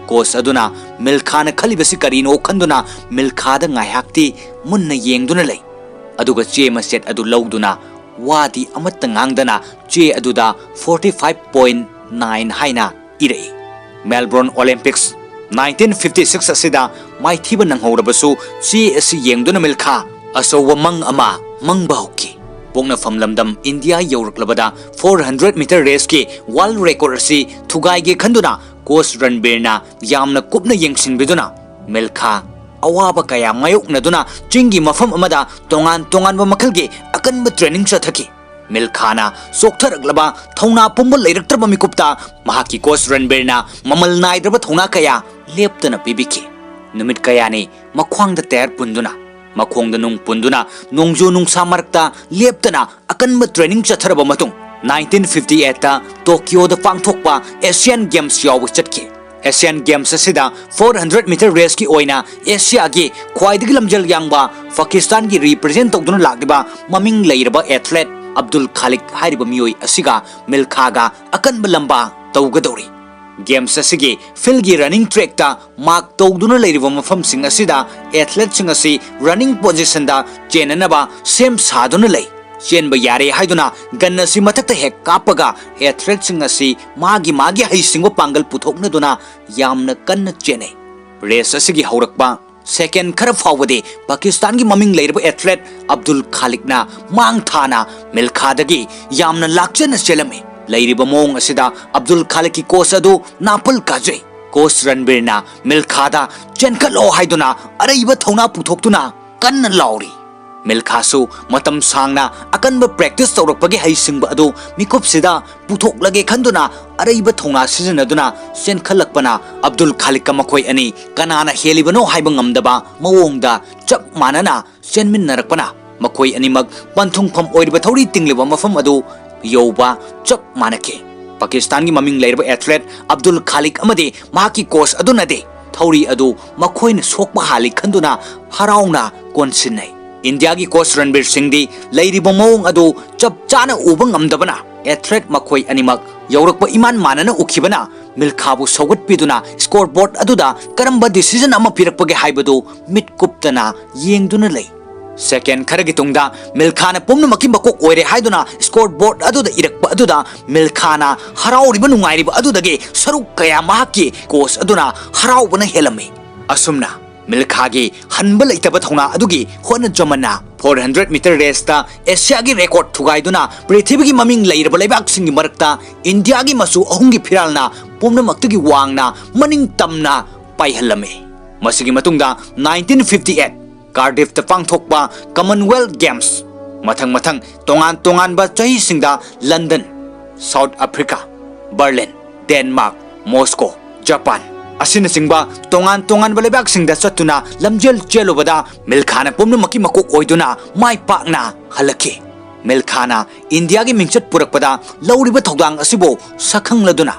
Coach ꯑꯗꯨꯅ ꯃꯤꯜꯈꯥꯅ ꯈꯜꯂꯤꯕꯁꯤ ꯀꯔꯤꯅꯣ ꯈꯟꯗꯨꯅ ꯃꯤꯜꯈꯥꯗ ꯉꯥꯏꯍꯥꯛꯇꯤ ꯃꯨꯟꯅ ꯌꯦꯡꯗꯨꯅ ꯂꯩ꯫ ꯑꯗꯨꯒ ꯆꯦ ꯃꯆꯦꯠ ꯑꯗꯨ ꯂꯧꯗꯨꯅ ꯋꯥꯗꯤ ꯑꯃꯠꯇ ꯉꯥꯡꯗꯅ ꯆꯦ ꯑꯗꯨꯗ forty five point nine ꯍꯥꯏꯅ ꯏꯔꯛꯏ꯫ Melbourne Olympics nineteen fifty six ꯑꯁꯤꯗ ꯃꯥꯏꯊꯤꯕ ꯅꯪꯍꯧꯔꯕꯁꯨ ꯆꯦ ꯑꯁꯤ ꯌꯦꯡꯗꯨꯅ ꯃꯤꯜꯈꯥ ꯑꯆꯧꯕ ꯃꯪ ꯑꯃ ꯃꯪꯕ ꯍꯧꯈꯤ꯫ ꯄꯣꯛꯅꯐꯝ ꯂꯝꯗꯝ India ꯌꯧꯔꯛꯂꯕꯗ four hundred meter raceꯀꯤ world record ꯑꯁꯤ ꯊꯨꯒꯥꯏꯒꯦ ꯈꯟꯗꯨꯅ coach ꯔꯟꯕꯤꯔꯅ ꯌꯥꯝꯅ ꯀꯨꯞꯅ ꯌꯦꯡꯁꯤꯟꯕꯤꯗꯨꯅ ꯃꯤꯜꯈꯥ ꯑꯋꯥꯕ ꯀꯌꯥ ꯃꯥꯌꯣꯛꯅꯗꯨꯅ ꯆꯤꯡꯒꯤ ꯃꯐꯝ ꯑꯃꯗ ꯇꯣꯉꯥꯟ ꯇꯣꯉꯥꯟꯕ ꯃꯈꯜꯒꯤ ꯑꯀꯟꯕ training ꯆꯠꯊꯈꯤ꯫ ꯃꯤꯜꯈꯥꯅ ꯆꯣꯛꯊꯔꯛꯂꯕ ꯊꯧꯅꯥ ꯄꯨꯝꯕ ꯂꯩꯔꯛꯇ꯭ꯔꯕ ꯃꯤꯀꯨꯞꯇ ꯃꯍꯥꯛꯀꯤ coach ꯔꯟꯕꯤꯔꯅ ꯃꯃꯜ ꯅꯥꯏꯗ꯭ꯔꯕ ꯊꯧꯅꯥ ꯀꯌꯥ ꯂꯦꯞꯇꯅ ꯄꯤꯕꯤꯈꯤ꯫ ꯅꯨꯃꯤꯠ ꯀꯌꯥꯅꯤ ꯃꯈ꯭ꯋꯥꯡꯗ tyre ꯄꯨꯟꯗꯨꯅ, ꯃꯈꯣꯡꯗ ꯅꯨꯡ ꯄꯨꯟꯗꯨꯅ ꯅꯣꯡꯖꯨ ꯅꯨꯡꯁꯥ ꯃꯔꯛꯇ ꯂꯦꯞꯇꯅ ꯑꯀꯟꯕ training ꯆꯠꯊꯔꯕ ꯃꯇꯨꯡ nineteen fifty eight Tokyoꯗ ꯄꯥꯡꯊꯣꯛꯄ Asian Games ꯌꯥꯎꯕ ꯆꯠꯈꯤ꯫ ꯑꯦꯁꯤꯌꯥꯟ ꯒꯦꯝꯁ ꯑꯁꯤꯗ four hundred meter race ꯀꯤ ꯑꯣꯏꯅ ꯑꯦꯁꯤꯌꯥꯒꯤ ꯈ꯭ꯋꯥꯏꯗꯒꯤ ꯂꯝꯖꯦꯜ ꯌꯥꯡꯕ ꯄꯥꯀꯤꯁꯇꯥꯟꯒꯤ represent ꯇꯧꯗꯨꯅ ꯂꯥꯛꯂꯤꯕ ꯃꯃꯤꯡ ꯂꯩꯔꯕ athlete ꯑꯕꯗꯨꯜ ꯈꯥꯂꯤꯛ ꯍꯥꯏꯔꯤꯕ ꯃꯤꯑꯣꯏ ꯑꯁꯤꯒ ꯃꯤꯜꯈꯥꯒ ꯑꯀꯟꯕ ꯂꯝꯕꯥ ꯇꯧꯒꯗꯧꯔꯤ꯫ ꯒꯦꯝꯁ ꯑꯁꯤꯒꯤ field ꯀꯤ running track ꯇ mark ꯇꯧꯗꯨꯅ ꯂꯩꯔꯤꯕ ꯃꯐꯝꯁꯤꯡ ꯑꯁꯤꯗ athlete ꯁꯤꯡ ꯑꯁꯤ running position ꯗ ꯆꯦꯟꯅꯅꯕ ꯁꯦꯝ ꯁꯥꯗꯨꯅ ꯂꯩ꯫ ꯆꯦꯟꯕ ꯌꯥꯔꯦ ꯍꯥꯏꯗꯨꯅ gun ꯑꯁꯤ ꯃꯊꯛꯇ ꯍꯦꯛ ꯀꯥꯞꯄꯒ athlete ꯁꯤꯡ ꯑꯁꯤ ꯃꯥꯒꯤ ꯃꯥꯒꯤ ꯍꯩꯁꯤꯡꯕ ꯄꯥꯡꯒꯜ ꯄꯨꯊꯣꯛꯅꯗꯨꯅ ꯌꯥꯝꯅ ꯀꯟꯅ ꯆꯦꯟꯅꯩ꯫ Race ꯑꯁꯤꯒꯤ ꯍꯧꯔꯛꯄ second ꯈꯔ ꯐꯥꯎꯕꯗꯤ ꯄꯥꯀꯤꯁꯇꯥꯟꯒꯤ ꯃꯃꯤꯡ ꯂꯩꯔꯕ athlete ꯑꯕꯗꯨꯜ ꯈꯥꯂꯤꯛꯅ ꯃꯥꯡ ꯊꯥꯅ ꯃꯤꯜꯈꯥꯗꯒꯤ ꯌꯥꯝꯅ ꯂꯥꯛꯆꯅ ꯆꯦꯜꯂꯝꯃꯤ꯫ ꯂꯩꯔꯤꯕ ꯃꯑꯣꯡ ꯑꯁꯤꯗ ꯑꯕꯗꯨꯜ ꯈꯥꯂꯤꯛꯀꯤ coach ꯑꯗꯨ ꯅꯥꯄꯜ ꯀꯥꯖꯩ꯫ Coach ꯔꯟꯕꯤꯔꯅ ꯃꯤꯜꯈꯥꯗ "ꯆꯦꯟꯈꯠꯂꯣ" ꯍꯥꯏꯗꯨꯅ ꯑꯔꯩꯕ ꯊꯧꯅꯥ ꯄꯨꯊꯣꯛꯇꯨꯅ ꯀꯟꯅ ꯂꯥꯎꯔꯤ꯫ ꯃꯤꯜꯈꯥꯁꯨ ꯃꯇꯝ ꯁꯥꯡꯅ ꯑꯀꯟꯕ practice ꯇꯧꯔꯛꯄꯒꯤ ꯍꯩꯁꯤꯡꯕ ꯑꯗꯨ ꯃꯤꯀꯨꯞꯁꯤꯗ ꯄꯨꯊꯣꯛꯂꯒꯦ ꯈꯟꯗꯨꯅ ꯑꯔꯩꯕ ꯊꯧꯅꯥ ꯁꯤꯖꯤꯟꯅꯗꯨꯅ ꯆꯦꯟꯈꯠꯂꯛꯄꯅ ꯑꯕꯗꯨꯜ ꯈꯥꯂꯤꯛꯀ ꯃꯈꯣꯏ ꯑꯅꯤ ꯀꯅꯥꯅ ꯍꯦꯜꯂꯤꯕꯅꯣ ꯍꯥꯏꯕ ꯉꯝꯗꯕ ꯃꯑꯣꯡꯗ ꯆꯞ ꯃꯥꯟꯅꯅ ꯆꯦꯟꯃꯤꯟꯅꯔꯛꯄꯅ ꯃꯈꯣꯏ ꯑꯅꯤꯃꯛ ꯄꯟꯊꯨꯡꯐꯝ ꯑꯣꯏꯔꯤꯕ ꯊꯧꯔꯤ ꯇꯤꯡꯂꯤꯕ ꯃꯐꯝ ꯑꯗꯨ ꯌꯧꯕ ꯆꯞ ꯃꯥꯟꯅꯈꯤ꯫ ꯄꯥꯀꯤꯁꯇꯥꯟꯒꯤ ꯃꯃꯤꯡ ꯂꯩꯔꯕ athlete ꯑꯕꯗꯨꯜ ꯈꯥꯂꯤꯛ ꯑꯃꯗꯤ ꯃꯍꯥꯛꯀꯤ coach ꯑꯗꯨꯅꯗꯤ ꯊꯧꯔꯤ ꯑꯗꯨ ꯃꯈꯣꯏꯅ ꯁꯣꯛꯄ ꯍꯥꯜꯂꯤ ꯈꯟꯗꯨꯅ ꯍꯔꯥꯎꯅ ꯀꯣꯟꯁꯤꯟꯅꯩ꯫ ꯏꯟꯗꯤꯌꯥꯒꯤ coach ꯔꯟꯕꯤꯔ ꯁꯤꯡꯗꯤ ꯂꯩꯔꯤꯕ ꯃꯑꯣꯡ ꯑꯗꯨ ꯆꯞ ꯆꯥꯅ ꯎꯕ ꯉꯝꯗꯕꯅ athlete ꯃꯈꯣꯏ ꯑꯅꯤꯃꯛ ꯌꯧꯔꯛꯄ ꯏꯃꯥꯟ ꯃꯥꯟꯅꯅ ꯎꯈꯤꯕꯅ ꯃꯤꯜꯈꯥꯕꯨ ꯁꯧꯒꯠꯄꯤꯗꯨꯅ score board ꯑꯗꯨꯗ ꯀꯔꯝꯕ decision ꯑꯃ ꯄꯤꯔꯛꯄꯒꯦ ꯍꯥꯏꯕꯗꯨ ꯃꯤꯠ ꯀꯨꯞꯇꯅ ꯌꯦꯡꯗꯨꯅ ꯂꯩ꯫ Second ꯈꯔꯒꯤ ꯇꯨꯡꯗ ꯃꯤꯜꯈꯥꯅ ꯄꯨꯝꯅꯃꯛꯀꯤ ꯃꯀꯣꯛ ꯑꯣꯏꯔꯦ ꯍꯥꯏꯗꯨꯅ score board ꯑꯗꯨꯗ ꯏꯔꯛꯄ ꯑꯗꯨꯗ ꯃꯤꯜꯈꯥꯅ ꯍꯔꯥꯎꯔꯤꯕ ꯅꯨꯡꯉꯥꯏꯔꯤꯕ ꯑꯗꯨꯗꯒꯤ ꯁꯔꯨꯛ ꯀꯌꯥ ꯃꯍꯥꯛꯀꯤ coach ꯑꯗꯨꯅ ꯍꯔꯥꯎꯕꯅ ꯍꯦꯜꯂꯝꯃꯤ꯫ ꯑꯁꯨꯝꯅ ꯃꯤꯜꯈꯥꯒꯤ ꯍꯟꯕ ꯂꯩꯇꯕ ꯊꯧꯅꯥ ꯑꯗꯨꯒꯤ ꯍꯣꯠꯅꯖꯃꯟꯅ four hundred meter race ꯇ ꯑꯦꯁꯤꯌꯥꯒꯤ record ꯊꯨꯒꯥꯏꯗꯨꯅ ꯄ꯭ꯔꯤꯊꯤꯕꯤꯒꯤ ꯃꯃꯤꯡ ꯂꯩꯔꯕ ꯂꯩꯕꯥꯛꯁꯤꯡꯒꯤ ꯃꯔꯛꯇ ꯏꯟꯗꯤꯌꯥꯒꯤ ꯃꯆꯨ ꯑꯍꯨꯝꯒꯤ ꯐꯤꯔꯥꯜꯅ ꯄꯨꯝꯅꯃꯛꯇꯒꯤ ꯋꯥꯡꯅ ꯃꯅꯤꯡ ꯇꯝꯅ ꯄꯥꯏꯍꯜꯂꯝꯃꯤ꯫ ꯃꯁꯤꯒꯤ ꯃꯇꯨꯡꯗ nineteen fifty eight Cardiff ꯇ ꯄꯥꯡꯊꯣꯛꯄ Commonwealth Games, ꯃꯊꯪ ꯃꯊꯪ ꯇꯣꯉꯥꯟ ꯇꯣꯉꯥꯟꯕ ꯆꯍꯤꯁꯤꯡꯗ London, South Africa, Berlin, Denmark, Moscow, Japan ꯑꯁꯤꯅꯆꯤꯡꯕ ꯇꯣꯉꯥꯟ ꯇꯣꯉꯥꯟꯕ ꯂꯩꯕꯥꯛꯁꯤꯡꯗ ꯆꯠꯇꯨꯅ ꯂꯝꯖꯦꯜ ꯆꯦꯜꯂꯨꯕꯗ ꯃꯤꯜꯈꯥꯅ ꯄꯨꯝꯅꯃꯛꯀꯤ ꯃꯀꯣꯛ ꯑꯣꯏꯗꯨꯅ ꯃꯥꯏ ꯄꯥꯛꯅ ꯍꯜꯂꯛꯈꯤ꯫ ꯃꯤꯜꯈꯥꯅ ꯏꯟꯗꯤꯌꯥꯒꯤ ꯃꯤꯡꯆꯠ ꯄꯨꯔꯛꯄꯗ ꯂꯧꯔꯤꯕ ꯊꯧꯗꯥꯡ ꯑꯁꯤꯕꯨ ꯁꯛꯈꯪꯂꯗꯨꯅ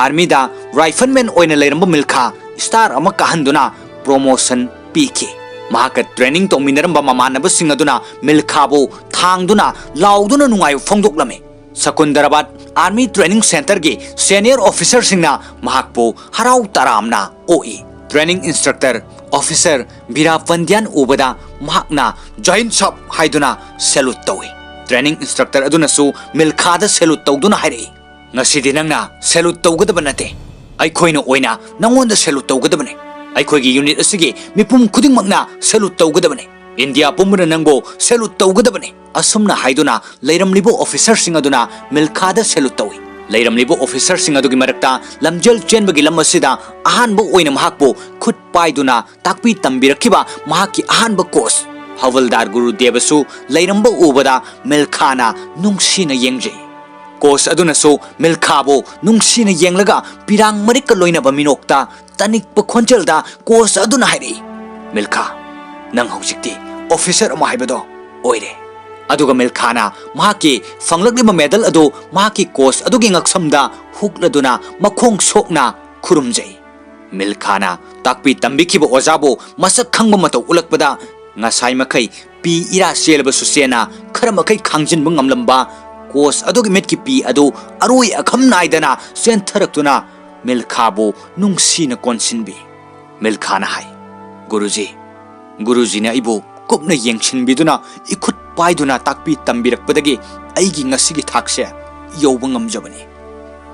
ꯑꯥꯔꯃꯤꯗ ꯔꯥꯏꯐꯜꯃꯦꯟ ꯑꯣꯏꯅ ꯂꯩꯔꯝꯕ ꯃꯤꯜꯈꯥ ꯁ꯭ꯇꯥꯔ ꯑꯃ ꯀꯥꯍꯟꯗꯨꯅ ꯄ꯭ꯔꯣꯃꯣꯁꯟ ꯄꯤꯈꯤ꯫ ꯃꯍꯥꯛꯀ ꯇ꯭ꯔꯦꯅꯤꯡ ꯇꯧꯃꯤꯟꯅꯔꯝꯕ ꯃꯃꯥꯟꯅꯕꯁꯤꯡ ꯑꯗꯨꯅ ꯃꯤꯜꯈꯥꯕꯨ ꯊꯥꯡꯗꯨꯅ ꯂꯥꯎꯗꯨꯅ ꯅꯨꯡꯉꯥꯏꯕ ꯐꯣꯡꯗꯣꯛꯂꯝꯃꯤ꯫ ꯁꯀꯨꯟꯗꯔꯥꯕꯥꯗ ꯑꯥꯔꯃꯤ ꯇ꯭ꯔꯦꯅꯤꯡ ꯁꯦꯟꯇꯔꯒꯤ ꯁꯦꯅꯤꯌꯔ ꯑꯣꯐꯤꯁꯔꯁꯤꯡꯅ ꯃꯍꯥꯛꯄꯨ ꯍꯔꯥꯎ ꯇꯔꯥꯝꯅ ꯑꯣꯛꯏ꯫ ꯇ꯭ꯔꯦꯅꯤꯡ ꯏꯟꯁꯇ꯭ꯔꯛꯇꯔ ꯑꯣꯐꯤꯁꯔ ꯕꯤꯔꯥ ꯄꯟꯗ꯭ꯌꯥꯟ ꯎꯕꯗ ꯃꯍꯥꯛꯅ "ꯖꯥꯏꯟ ꯁꯥꯕ" ꯍꯥꯏꯗꯨꯅ ꯁꯦꯂꯨꯠ ꯇꯧꯏ꯫ ꯇ꯭ꯔꯦꯅꯤꯡ ꯏꯟꯁꯇ꯭ꯔꯛꯇꯔ ꯑꯗꯨꯅꯁꯨ ꯃꯤꯜꯈꯥꯗ ꯁꯦꯂꯨꯠ ꯇꯧꯗꯨꯅ ꯍꯥꯏꯔꯛꯏ, "ꯉꯁꯤꯗꯤ ꯅꯪꯅ ꯁꯦꯂꯨꯠ ꯇꯧꯒꯗꯕ ꯅꯠꯇꯦ, ꯑꯩꯈꯣꯏꯅ ꯑꯣꯏꯅ ꯅꯪꯉꯣꯟꯗ ꯁꯦꯂꯨꯠ ꯇꯧꯒꯗꯕꯅꯤ꯫ ꯑꯩꯈꯣꯏꯒꯤ ꯌꯨꯅꯤꯠ ꯑꯁꯤꯒꯤ ꯃꯤꯄꯨꯝ ꯈꯨꯗꯤꯡꯃꯛꯅ ꯁꯦꯂꯨꯠ ꯇꯧꯒꯗꯕꯅꯤ꯫ ꯏꯟꯗꯤꯌꯥ ꯄꯨꯝꯕꯅ ꯅꯪꯕꯨ ꯁꯦꯂꯨꯠ ꯇꯧꯒꯗꯕꯅꯤ"꯫ ꯑꯁꯨꯝꯅ ꯍꯥꯏꯗꯨꯅ ꯂꯩꯔꯝꯂꯤꯕ ꯑꯣꯐꯤꯁꯔꯁꯤꯡ ꯑꯗꯨꯅ ꯃꯤꯜꯈꯥꯗ ꯁꯦꯂꯨꯠ ꯇꯧꯏ꯫ ꯂꯩꯔꯝꯂꯤꯕ ꯑꯣꯐꯤꯁꯔꯁꯤꯡ ꯑꯗꯨꯒꯤ ꯃꯔꯛꯇ ꯂꯝꯖꯦꯜ ꯆꯦꯟꯕꯒꯤ ꯂꯝ ꯑꯁꯤꯗ ꯑꯍꯥꯟꯕ ꯑꯣꯏꯅ ꯃꯍꯥꯛꯄꯨ ꯈꯨꯠ ꯄꯥꯏꯗꯨꯅ ꯇꯥꯛꯄꯤ ꯇꯝꯕꯤꯔꯛꯈꯤꯕ ꯃꯍꯥꯛꯀꯤ ꯑꯍꯥꯟꯕ ꯀꯣꯆ ꯍꯋꯜꯗꯥꯔ ꯒꯨꯔꯨꯗꯦꯕꯁꯨ ꯂꯩꯔꯝꯕ ꯎꯕꯗ ꯃꯤꯜꯈꯥꯅ ꯅꯨꯡꯁꯤꯅ ꯌꯦꯡꯖꯩ꯫ ꯀꯣꯆ ꯑꯗꯨꯅꯁꯨ ꯃꯤꯜꯈꯥꯕꯨ ꯅꯨꯡꯁꯤꯅ ꯌꯦꯡꯂꯒ ꯄꯤꯔꯥꯡ ꯃꯔꯤꯛꯀ ꯂꯣꯏꯅꯕ ꯃꯤꯅꯣꯛꯇ ꯇꯅꯤꯛꯄ ꯈꯣꯟꯖꯦꯜꯗ ꯀꯣꯆ ꯑꯗꯨꯅ ꯍꯥꯏꯔꯛꯏ, "ꯃꯤꯜꯈꯥ, ꯅꯪ ꯍꯧꯖꯤꯛꯇꯤ ꯑꯣꯐꯤꯁꯔ ꯑꯃ ꯍꯥꯏꯕꯗꯣ ꯑꯣꯏꯔꯦ"꯫ ꯑꯗꯨꯒ ꯃꯤꯜꯈꯥꯅ ꯃꯍꯥꯛꯀꯤ ꯐꯪꯂꯛꯂꯤꯕ ꯃꯦꯗꯜ ꯑꯗꯨ ꯃꯍꯥꯛꯀꯤ ꯀꯣꯆ ꯑꯗꯨꯒꯤ ꯉꯛꯁꯝꯗ ꯍꯨꯛꯂꯗꯨꯅ ꯃꯈꯣꯡ ꯁꯣꯛꯅ ꯈꯨꯔꯨꯝꯖꯩ꯫ ꯃꯤꯜꯈꯥꯅ ꯇꯥꯛꯄꯤ ꯇꯝꯕꯤꯈꯤꯕ ꯑꯣꯖꯥꯕꯨ ꯃꯁꯛ ꯈꯪꯕ ꯃꯇꯧ ꯎꯠꯂꯛꯄꯗ ꯉꯁꯥꯏ ꯃꯈꯩ ꯄꯤ ꯏꯔꯥ ꯆꯦꯜꯂꯕꯁꯨ ꯆꯦꯟꯅ ꯈꯔ ꯃꯈꯩ ꯈꯥꯡꯖꯤꯟꯕ ꯉꯝꯂꯝꯕ ꯀꯣꯆ ꯑꯗꯨꯒꯤ ꯃꯤꯠꯀꯤ ꯄꯤ ꯑꯗꯨ ꯑꯔꯣꯏ ꯑꯈꯝ ꯅꯥꯏꯗꯅ ꯆꯦꯟꯊꯔꯛꯇꯨꯅ ꯃꯤꯜꯈꯥꯕꯨ ꯅꯨꯡꯁꯤꯅ ꯀꯣꯟꯁꯤꯟꯕꯤ꯫ ꯃꯤꯜꯈꯥꯅ ꯍꯥꯏ, "ꯒꯨꯔꯨꯖꯤ, ꯒꯨꯔꯨꯖꯤꯅ ꯑꯩꯕꯨ ꯀꯨꯞꯅ ꯌꯦꯡꯁꯤꯟꯕꯤꯗꯨꯅ ꯏꯈꯨꯠ ꯄꯥꯏꯗꯨꯅ ꯇꯥꯛꯄꯤ ꯇꯝꯕꯤꯔꯛꯄꯗꯒꯤ ꯑꯩꯒꯤ ꯉꯁꯤꯒꯤ ꯊꯥꯛꯁꯦ ꯌꯧꯕ ꯉꯝꯖꯕꯅꯤ"꯫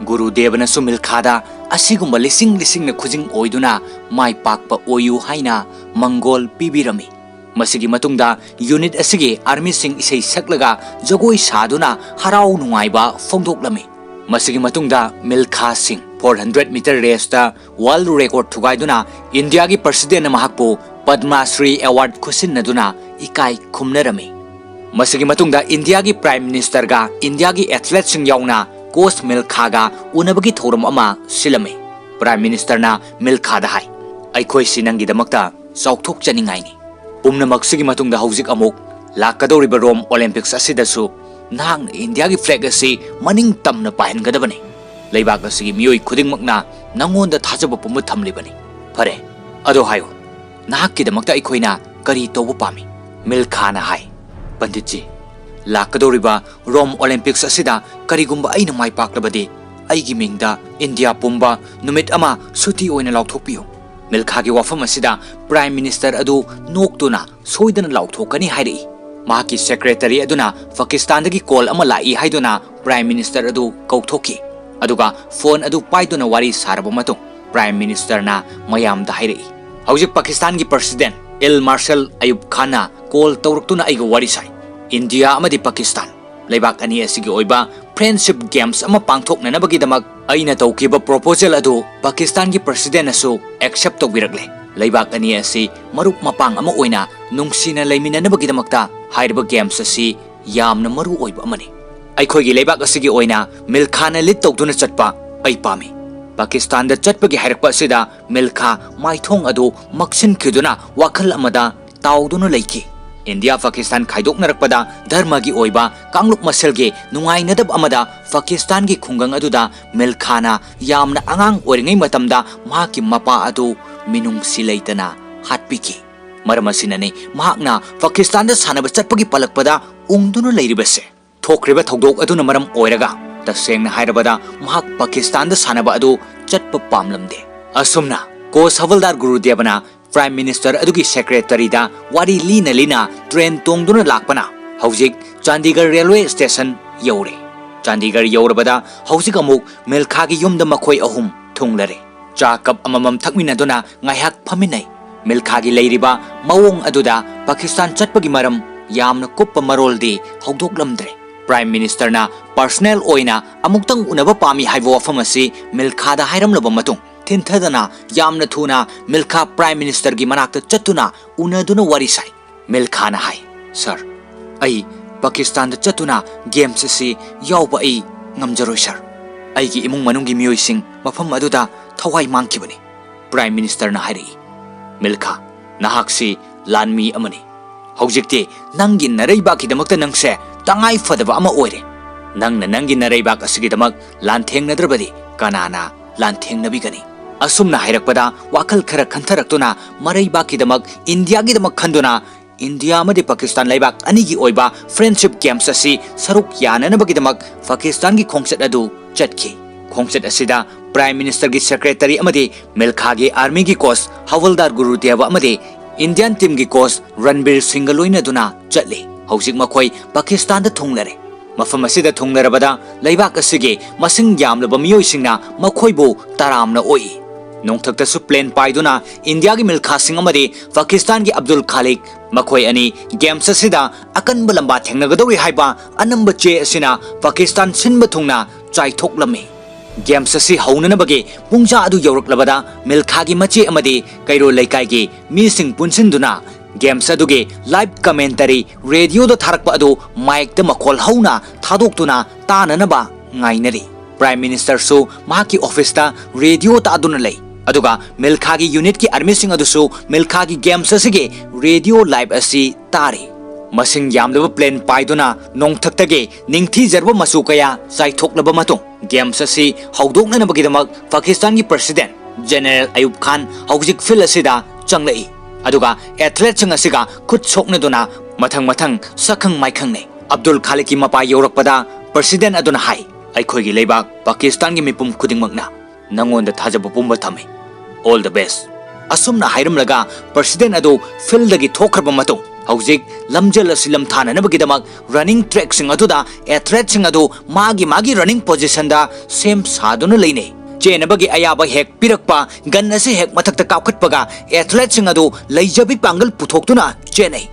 ꯒꯨꯔꯨꯗꯦꯕꯅꯁꯨ ꯃꯤꯜꯈꯥꯗ ꯑꯁꯤꯒꯨꯝꯕ ꯂꯤꯁꯤꯡ ꯂꯤꯁꯤꯡꯅ ꯈꯨꯖꯤꯡ ꯑꯣꯏꯗꯨꯅ ꯃꯥꯏ ꯄꯥꯛꯄ ꯑꯣꯏꯌꯨ ꯍꯥꯏꯅ ꯃꯪꯒꯣꯜ ꯄꯤꯕꯤꯔꯝꯃꯤ꯫ ꯃꯁꯤꯒꯤ ꯃꯇꯨꯡꯗ ꯌꯨꯅꯤꯠ ꯑꯁꯤꯒꯤ ꯑꯥꯔꯃꯤꯁꯤꯡ ꯏꯁꯩ ꯁꯛꯂꯒ ꯖꯒꯣꯏ ꯁꯥꯗꯨꯅ ꯍꯔꯥꯎ ꯅꯨꯡꯉꯥꯏꯕ ꯐꯣꯡꯗꯣꯛꯂꯝꯃꯤ꯫ ꯃꯁꯤꯒꯤ ꯃꯇꯨꯡꯗ ꯃꯤꯜꯈꯥ ꯁꯤꯡ four hundred meter race ꯇ ꯋꯥꯔꯜꯗ ꯔꯦꯀꯣꯔꯗ ꯊꯨꯒꯥꯏꯗꯨꯅ ꯏꯟꯗꯤꯌꯥꯒꯤ ꯄ꯭ꯔꯁꯤꯗꯦꯟꯅ ꯃꯍꯥꯛꯄꯨ ꯄꯗꯃ ꯁ꯭ꯔꯤ ꯑꯦꯋꯥꯔꯗ ꯈꯨꯠꯁꯤꯟꯅꯗꯨꯅ ꯏꯀꯥꯏ ꯈꯨꯝꯅꯔꯝꯃꯤ꯫ ꯃꯁꯤꯒꯤ ꯃꯇꯨꯡꯗ ꯏꯟꯗꯤꯌꯥꯒꯤ ꯄ꯭ꯔꯥꯏꯝ ꯃꯤꯅꯤꯁꯇꯔꯒ ꯏꯟꯗꯤꯌꯥꯒꯤ ꯑꯦꯊꯂꯦꯠꯁꯤꯡ ꯌꯥꯎꯅ ꯀꯣꯆ ꯃꯤꯜꯈꯥꯒ ꯎꯅꯕꯒꯤ ꯊꯧꯔꯝ ꯑꯃ ꯁꯤꯜꯂꯝꯃꯤ꯫ ꯄ꯭ꯔꯥꯏꯝ ꯃꯤꯅꯤꯁꯇꯔꯅ ꯃꯤꯜꯈꯥꯗ ꯍꯥꯏ, "ꯑꯩꯈꯣꯏꯁꯤ ꯅꯪꯒꯤꯗꯃꯛꯇ ꯆꯥꯎꯊꯣꯛꯆꯅꯤꯡꯉꯥꯏꯅꯤ꯫ ꯄꯨꯝꯅꯃꯛꯁꯤꯒꯤ ꯃꯇꯨꯡꯗ ꯍꯧꯖꯤꯛ ꯑꯃꯨꯛ ꯂꯥꯛꯀꯗꯧꯔꯤꯕ ꯔꯣꯝ ꯑꯣꯂꯦꯝꯄꯤꯛꯁ ꯑꯁꯤꯗꯁꯨ ꯅꯍꯥꯛꯅ ꯏꯟꯗꯤꯌꯥꯒꯤ ꯐ꯭ꯂꯦꯒ ꯑꯁꯤ ꯃꯅꯤꯡ ꯇꯝꯅ ꯄꯥꯏꯍꯟꯒꯗꯕꯅꯤ"꯫ ꯂꯩꯕꯥꯛ ꯑꯁꯤꯒꯤ ꯃꯤꯑꯣꯏ ꯈꯨꯗꯤꯡꯃꯛꯅ ꯅꯉꯣꯟꯗ ꯊꯥꯖꯕ ꯄꯨꯝꯕ ꯊꯝꯂꯤꯕꯅꯤ꯫ ꯐꯔꯦ, ꯑꯗꯣ ꯍꯥꯏꯌꯨ, ꯅꯍꯥꯛꯀꯤꯗꯃꯛꯇ ꯑꯩꯈꯣꯏꯅ ꯀꯔꯤ ꯇꯧꯕ ꯄꯥꯝꯃꯤ? ꯃꯤꯜꯈꯥꯅ ꯍꯥꯏ, ꯄꯟꯗꯤꯠꯖꯤ, ꯂꯥꯛꯀꯗꯧꯔꯤꯕ ꯔꯣꯝ ꯑꯣꯂꯦꯝꯄꯤꯛꯁ ꯑꯁꯤꯗ ꯀꯔꯤꯒꯨꯝꯕ ꯑꯩꯅ ꯃꯥꯏ ꯄꯥꯛꯂꯕꯗꯤ, ꯑꯩꯒꯤ ꯃꯤꯡꯗ ꯏꯟꯗꯤꯌꯥ ꯄꯨꯝꯕ ꯅꯨꯃꯤꯠ ꯑꯃ ꯁꯨꯇꯤ ꯑꯣꯏꯅ ꯂꯥꯎꯊꯣꯛꯄꯤꯌꯨ꯫ ꯃꯤꯜꯈꯥꯒꯤ ꯋꯥꯐꯝ ꯑꯁꯤꯗ ꯄ꯭ꯔꯥꯏꯝ ꯃꯤꯅꯤꯁꯇꯔ ꯑꯗꯨ ꯅꯣꯛꯇꯨꯅ ꯁꯣꯏꯗꯅ ꯂꯥꯎꯊꯣꯛꯀꯅꯤ ꯍꯥꯏꯔꯛꯏ꯫ ꯃꯍꯥꯛꯀꯤ ꯁꯦꯀ꯭ꯔꯦꯇꯔꯤ ꯑꯗꯨꯅ ꯄꯥꯀꯤꯁꯇꯥꯟꯗꯒꯤ ꯀꯣꯜ ꯑꯃ ꯂꯥꯛꯏ ꯍꯥꯏꯗꯨꯅ ꯄ꯭ꯔꯥꯏꯝ ꯃꯤꯅꯤꯁꯇꯔ ꯑꯗꯨ ꯀꯧꯊꯣꯛꯈꯤ꯫ ꯑꯗꯨꯒ ꯐꯣꯟ ꯑꯗꯨ ꯄꯥꯏꯗꯨꯅ ꯋꯥꯔꯤ ꯁꯥꯔꯕ ꯃꯇꯨꯡ, ꯄ꯭ꯔꯥꯏꯝ ꯃꯤꯅꯤꯁꯇꯔꯅ ꯃꯌꯥꯝꯗ ꯍꯥꯏꯔꯛꯏ, "ꯍꯧꯖꯤꯛ ꯄꯥꯀꯤꯁꯇꯥꯟꯒꯤ ꯄ꯭ꯔꯁꯤꯗꯦꯟ ꯏꯜ ꯃꯥꯔꯁꯦꯜ ꯑꯌꯨꯕ ꯈꯥꯟꯅ ꯀꯣꯜ ꯇꯧꯔꯛꯇꯨꯅ ꯑꯩꯒ ꯋꯥꯔꯤ ꯁꯥꯏ꯫ ꯏꯟꯗꯤꯌꯥ ꯑꯃꯗꯤ ꯄꯥꯀꯤꯁꯇꯥꯟ ꯂꯩꯕꯥꯛ ꯑꯅꯤ ꯑꯁꯤꯒꯤ ꯑꯣꯏꯕ ꯐ꯭ꯔꯦꯟꯗꯁꯤꯞ ꯒꯦꯝꯁ ꯑꯃ ꯄꯥꯡꯊꯣꯛꯅꯅꯕꯒꯤꯗꯃꯛ ꯑꯩꯅ ꯇꯧꯈꯤꯕ ꯄ꯭ꯔꯣꯄꯣꯖꯦꯜ ꯑꯗꯨ ꯄꯥꯀꯤꯁꯇꯥꯟꯒꯤ ꯄ꯭ꯔꯁꯤꯗꯦꯟꯅꯁꯨ ꯑꯦꯛꯁꯦꯞ ꯇꯧꯕꯤꯔꯛꯂꯦ꯫ ꯂꯩꯕꯥꯛ ꯑꯅꯤ ꯑꯁꯤ ꯃꯔꯨꯞ ꯃꯄꯥꯡ ꯑꯃ ꯑꯣꯏꯅ ꯅꯨꯡꯁꯤꯅ ꯂꯩꯃꯤꯟꯅꯅꯕꯒꯤꯗꯃꯛꯇ ꯍꯥꯏꯔꯤꯕ ꯒꯦꯝꯁ ꯑꯁꯤ ꯌꯥꯝꯅ ꯃꯔꯨ ꯑꯣꯏꯕ ꯑꯃꯅꯤ꯫ ꯑꯩꯈꯣꯏꯒꯤ ꯂꯩꯕꯥꯛ ꯑꯁꯤꯒꯤ ꯑꯣꯏꯅ ꯃꯤꯜꯈꯥꯅ ꯂꯤꯗ ꯇꯧꯗꯨꯅ ꯆꯠꯄ ꯑꯩ ꯄꯥꯝꯃꯤ꯫" ꯄꯥꯀꯤꯁꯇꯥꯟꯗ ꯆꯠꯄꯒꯤ ꯍꯥꯏꯔꯛꯄ ꯑꯁꯤꯗ ꯃꯤꯜꯈꯥ ꯃꯥꯏꯊꯣꯡ ꯑꯗꯨ ꯃꯛꯁꯤꯟꯈꯤꯗꯨꯅ ꯋꯥꯈꯜ ꯑꯃꯗ ꯇꯥꯎꯗꯨꯅ ꯂꯩꯈꯤ꯫ ꯏꯟꯗꯤꯌꯥ ꯄꯥꯀꯤꯁꯇꯥꯟ ꯈꯥꯏꯗꯣꯛꯅꯔꯛꯄꯗ ꯙꯔꯃꯒꯤ ꯑꯣꯏꯕ ꯀꯥꯡꯂꯨꯞ ꯃꯁꯦꯜꯒꯤ ꯅꯨꯡꯉꯥꯏꯅꯗꯕ ꯑꯃꯗ ꯄꯥꯀꯤꯁꯇꯥꯟꯒꯤ ꯈꯨꯡꯒꯪ ꯑꯗꯨꯗ ꯃꯤꯜꯈꯥꯅ ꯌꯥꯝꯅ ꯑꯉꯥꯡ ꯑꯣꯏꯔꯤꯉꯩ ꯃꯇꯝꯗ ꯃꯍꯥꯛꯀꯤ ꯃꯄꯥ ꯑꯗꯨ ꯃꯤꯅꯨꯡꯁꯤ ꯂꯩꯇꯅ ꯍꯥꯠꯄꯤꯈꯤ꯫ ꯃꯔꯝ ꯑꯁꯤꯅꯅꯤ ꯃꯍꯥꯛꯅ ꯄꯥꯀꯤꯁꯇꯥꯟꯗ ꯁꯥꯟꯅꯕ ꯆꯠꯄꯒꯤ ꯄꯜꯂꯛꯄꯗ ꯎꯪꯗꯨꯅ ꯂꯩꯔꯤꯕꯁꯦ꯫ ꯊꯣꯛꯈ꯭ꯔꯤꯕ ꯊꯧꯗꯣꯛ ꯑꯗꯨꯅ ꯃꯔꯝ ꯑꯣꯏꯔꯒ, ꯇꯁꯦꯡꯅ ꯍꯥꯏꯔꯕꯗ, ꯃꯍꯥꯛ ꯄꯥꯀꯤꯁꯇꯥꯟꯗ ꯁꯥꯟꯅꯕ ꯑꯗꯨ ꯆꯠꯄ ꯄꯥꯝꯂꯝꯗꯦ꯫ ꯑꯁꯨꯝꯅ ꯀꯣꯁ ꯍꯕꯜꯗꯥꯔ ꯒꯨꯔꯨꯗꯦꯕꯅ ꯄ꯭ꯔꯥꯏꯝ ꯃꯤꯅꯤꯁꯇꯔ ꯑꯗꯨꯒꯤ ꯁꯦꯀ꯭ꯔꯦꯇꯔꯤꯗ ꯋꯥꯔꯤ ꯂꯤꯅ ꯂꯤꯅ ꯇ꯭ꯔꯦꯟ ꯇꯣꯡꯗꯨꯅ ꯂꯥꯛꯄꯅ ꯍꯧꯖꯤꯛ ꯆꯥꯟꯗꯤꯒꯔ ꯔꯦꯜꯋꯦ ꯁ꯭ꯇꯦꯁꯟ ꯌꯧꯔꯦ꯫ ꯆꯥꯟꯗꯤꯒꯔ ꯌꯧꯔꯕꯗ ꯍꯧꯖꯤꯛ ꯑꯃꯨꯛ ꯃꯤꯜꯈꯥꯒꯤ ꯌꯨꯝꯗ ꯃꯈꯣꯏ ꯑꯍꯨꯝ ꯊꯨꯡꯂꯔꯦ꯫ ꯆꯥ ꯀꯞ ꯑꯃꯃꯝ ꯊꯛꯃꯤꯟꯅꯗꯨꯅ ꯉꯥꯏꯍꯥꯛ ꯐꯝꯃꯤꯟꯅꯩ꯫ ꯃꯤꯜꯈꯥꯒꯤ ꯂꯩꯔꯤꯕ ꯃꯑꯣꯡ ꯑꯗꯨꯗ ꯄꯥꯀꯤꯁꯇꯥꯟ ꯆꯠꯄꯒꯤ ꯃꯔꯝ ꯌꯥꯝꯅ ꯀꯨꯞꯄ ꯃꯔꯣꯜꯗꯤ ꯍꯧꯗꯣꯛꯂꯝꯗ꯭ꯔꯦ꯫ ꯄ꯭ꯔꯥꯏꯝ ꯃꯤꯅꯤꯁꯇꯔꯅ ꯄꯔꯁꯅꯦꯜ ꯑꯣꯏꯅ ꯑꯃꯨꯛꯇꯪ ꯎꯅꯕ ꯄꯥꯝꯃꯤ ꯍꯥꯏꯕ ꯋꯥꯐꯝ ꯑꯁꯤ ꯃꯤꯜꯈꯥꯗ ꯍꯥꯏꯔꯝꯂꯕ ꯃꯇꯨꯡ, ꯊꯤꯟꯊꯗꯅ ꯌꯥꯝꯅ ꯊꯨꯅ ꯃꯤꯜꯈꯥ ꯄ꯭ꯔꯥꯏꯝ ꯃꯤꯅꯤꯁꯇꯔꯒꯤ ꯃꯅꯥꯛꯇ ꯆꯠꯇꯨꯅ ꯎꯅꯗꯨꯅ ꯋꯥꯔꯤ ꯁꯥꯏ꯫ ꯃꯤꯜꯈꯥꯅ ꯍꯥꯏ, "ꯁꯔ, ꯑꯩ ꯄꯥꯀꯤꯁꯇꯥꯟꯗ ꯆꯠꯇꯨꯅ ꯒꯦꯝꯁ ꯑꯁꯤ ꯌꯥꯎꯕ ꯑꯩ ꯉꯝꯖꯔꯣꯏ, ꯁꯔ꯫ ꯑꯩꯒꯤ ꯏꯃꯨꯡ ꯃꯅꯨꯡꯒꯤ ꯃꯤꯑꯣꯏꯁꯤꯡ ꯃꯐꯝ ꯑꯗꯨꯗ ꯊꯋꯥꯏ ꯃꯥꯡꯈꯤꯕꯅꯤ꯫" ꯄ꯭ꯔꯥꯏꯝ ꯃꯤꯅꯤꯁꯇꯔꯅ ꯍꯥꯏꯔꯛꯏ, "ꯃꯤꯜꯈꯥ, ꯅꯍꯥꯛꯁꯤ ꯂꯥꯟꯃꯤ ꯑꯃꯅꯤ꯫ ꯍꯧꯖꯤꯛꯇꯤ ꯅꯪꯒꯤ ꯅꯔꯩꯕꯥꯛꯀꯤꯗꯃꯛꯇ ꯅꯪꯁꯦ ꯇꯉꯥꯏ ꯐꯗꯕ ꯑꯃ ꯑꯣꯏꯔꯦ꯫ ꯅꯪꯅ ꯅꯪꯒꯤ ꯅꯔꯩꯕꯥꯛ ꯑꯁꯤꯒꯤꯗꯃꯛ ꯂꯥꯟꯊꯦꯡꯅꯗ꯭ꯔꯕꯗꯤ ꯀꯅꯥꯅ ꯂꯥꯟꯊꯦꯡꯅꯕꯤꯒꯅꯤ? ꯑꯁꯨꯝꯅ ꯍꯥꯏꯔꯛꯄꯗ ꯋꯥꯈꯜ ꯈꯔ ꯈꯟꯊꯔꯛꯇꯨꯅ ꯃꯔꯩꯕꯥꯛꯀꯤꯗꯃꯛ, ꯏꯟꯗꯤꯌꯥꯒꯤꯗꯃꯛ ꯈꯟꯗꯨꯅ ꯏꯟꯗꯤꯌꯥ ꯑꯃꯗꯤ ꯄꯥꯀꯤꯁꯇꯥꯟ ꯂꯩꯕꯥꯛ ꯑꯅꯤꯒꯤ ꯑꯣꯏꯕ friendship games ꯑꯁꯤ ꯁꯔꯨꯛ ꯌꯥꯅꯅꯕꯒꯤꯗꯃꯛ ꯄꯥꯀꯤꯁꯇꯥꯟꯒꯤ ꯈꯣꯡꯆꯠ ꯑꯗꯨ ꯆꯠꯈꯤ꯫ ꯈꯣꯡꯆꯠ ꯑꯁꯤꯗ Prime Ministerꯒꯤ secretary ꯑꯃꯗꯤ ꯃꯤꯜꯈꯥꯒꯤ armyꯒꯤ coach ꯍꯋꯜꯗꯥꯔ ꯒꯨꯔꯨꯗꯦꯕ ꯑꯃꯗꯤ Indian teamꯒꯤ coach ꯔꯟꯕꯤꯔ ꯁꯤꯡꯒ ꯂꯣꯏꯅꯗꯨꯅ ꯆꯠꯂꯤ꯫ ꯍꯧꯖꯤꯛ ꯃꯈꯣꯏ ꯄꯥꯀꯤꯁꯇꯥꯟꯗ ꯊꯨꯡꯂꯔꯦ꯫ ꯃꯐꯝ ꯑꯁꯤꯗ ꯊꯨꯡꯂꯔꯕꯗ ꯂꯩꯕꯥꯛ ꯑꯁꯤꯒꯤ ꯃꯁꯤꯡ ꯌꯥꯝꯂꯕ ꯃꯤꯑꯣꯏꯁꯤꯡꯅ ꯃꯈꯣꯏꯕꯨ ꯇꯔꯥꯝꯅ ꯑꯣꯛꯏ꯫ ꯅꯣꯡꯊꯛꯇꯁꯨ plane ꯄꯥꯏꯗꯨꯅ ꯏꯟꯗꯤꯌꯥꯒꯤ ꯃꯤꯜꯈꯥꯁꯤꯡ ꯑꯃꯗꯤ ꯄꯥꯀꯤꯁꯇꯥꯟꯒꯤ ꯑꯕꯗꯨꯜ ꯈꯥꯂꯤꯛ, ꯃꯈꯣꯏ ꯑꯅꯤ games ꯑꯁꯤꯗ ꯑꯀꯟꯕ ꯂꯝꯕꯥ ꯊꯦꯡꯅꯒꯗꯧꯔꯤ ꯍꯥꯏꯕ ꯑꯅꯝꯕ ꯆꯦ ꯑꯁꯤꯅ ꯄꯥꯀꯤꯁꯇꯥꯟ ꯁꯤꯟꯕ ꯊꯨꯡꯅ ꯆꯥꯏꯊꯣꯛꯂꯝꯃꯤ꯫ Games ꯑꯁꯤ ꯍꯧꯅꯅꯕꯒꯤ ꯄꯨꯡꯖꯥ ꯑꯗꯨ ꯌꯧꯔꯛꯂꯕꯗ ꯃꯤꯜꯈꯥꯒꯤ ꯃꯆꯦ ꯑꯃꯗꯤ ꯀꯩꯔꯣꯜ ꯂꯩꯀꯥꯏꯒꯤ ꯃꯤꯁꯤꯡ ꯄꯨꯟꯁꯤꯟꯗꯨꯅ games ꯑꯗꯨꯒꯤ live commentary radioꯗ ꯊꯥꯔꯛꯄ ꯑꯗꯨ micꯇ ꯃꯈꯣꯜ ꯍꯧꯅ ꯊꯥꯗꯣꯛꯇꯨꯅ ꯇꯥꯅꯅꯕ ꯉꯥꯏꯅꯔꯤ꯫ Prime Ministerꯁꯨ ꯃꯍꯥꯛꯀꯤ officeꯇ radio ꯇꯥꯗꯨꯅ ꯂꯩ, ꯑꯗꯨꯒ ꯃꯤꯜꯈꯥꯒꯤ unitꯀꯤ armyꯁꯤꯡ ꯑꯗꯨꯁꯨ ꯃꯤꯜꯈꯥꯒꯤ games ꯑꯁꯤꯒꯤ radio live ꯑꯁꯤ ꯇꯥꯔꯤ꯫ ꯃꯁꯤꯡ ꯌꯥꯝꯂꯕ plane ꯄꯥꯏꯗꯨꯅ ꯅꯣꯡꯊꯛꯇꯒꯤ ꯅꯤꯡꯊꯤꯖꯔꯕ ꯃꯆꯨ ꯀꯌꯥ ꯆꯥꯏꯊꯣꯛꯂꯕ ꯃꯇꯨꯡ, games ꯑꯁꯤ ꯍꯧꯗꯣꯛꯅꯅꯕꯒꯤꯗꯃꯛ ꯄꯥꯀꯤꯁꯇꯥꯟꯒꯤ President General ꯑꯌꯨꯕ ꯈꯥꯟ ꯍꯧꯖꯤꯛ field ꯑꯁꯤꯗ ꯆꯪꯂꯛꯏ, ꯑꯗꯨꯒ athleteꯁꯤꯡ ꯑꯁꯤꯒ ꯈꯨꯠ ꯁꯣꯛꯅꯗꯨꯅ ꯃꯊꯪ ꯃꯊꯪ ꯁꯛꯈꯪ ꯃꯥꯏꯈꯪꯅꯩ꯫ ꯑꯕꯗꯨꯜ ꯈꯥꯂꯤꯛꯀꯤ ꯃꯄꯥ ꯌꯧꯔꯛꯄꯗ President ꯑꯗꯨꯅ ꯍꯥꯏ, "ꯑꯩꯈꯣꯏꯒꯤ ꯂꯩꯕꯥꯛ ꯄꯥꯀꯤꯁꯇꯥꯟꯒꯤ ꯃꯤꯄꯨꯝ ꯈꯨꯗꯤꯡꯃꯛꯅ ꯅꯉꯣꯟꯗ ꯊꯥꯖꯕ ꯄꯨꯝꯕ ꯊꯝꯃꯤ꯫ All the best." ꯑꯁꯨꯝꯅ ꯍꯥꯏꯔꯝꯂꯒ President ꯑꯗꯨ fieldꯗꯒꯤ ꯊꯣꯛꯈ꯭ꯔꯕ ꯃꯇꯨꯡ, ꯍꯧꯖꯤꯛ ꯂꯝꯖꯦꯜ ꯑꯁꯤ ꯂꯝꯊꯥꯅꯅꯕꯒꯤꯗꯃꯛ running trackꯁꯤꯡ ꯑꯗꯨꯗ athleteꯁꯤꯡ ꯑꯗꯨ ꯃꯥꯒꯤ ꯃꯥꯒꯤ running positionꯗ ꯁꯦꯝ ꯁꯥꯗꯨꯅ ꯂꯩꯅꯩ꯫ ꯆꯦꯟꯅꯕꯒꯤ ꯑꯌꯥꯕ ꯍꯦꯛ ꯄꯤꯔꯛꯄ, gun ꯑꯁꯤ ꯍꯦꯛ ꯃꯊꯛꯇ ꯀꯥꯞꯈꯠꯄꯒ athleteꯁꯤꯡ ꯑꯗꯨ ꯂꯩꯖꯕꯤ ꯄꯥꯡꯒꯜ ꯄꯨꯊꯣꯛꯇꯨꯅ ꯆꯦꯟꯅꯩ꯫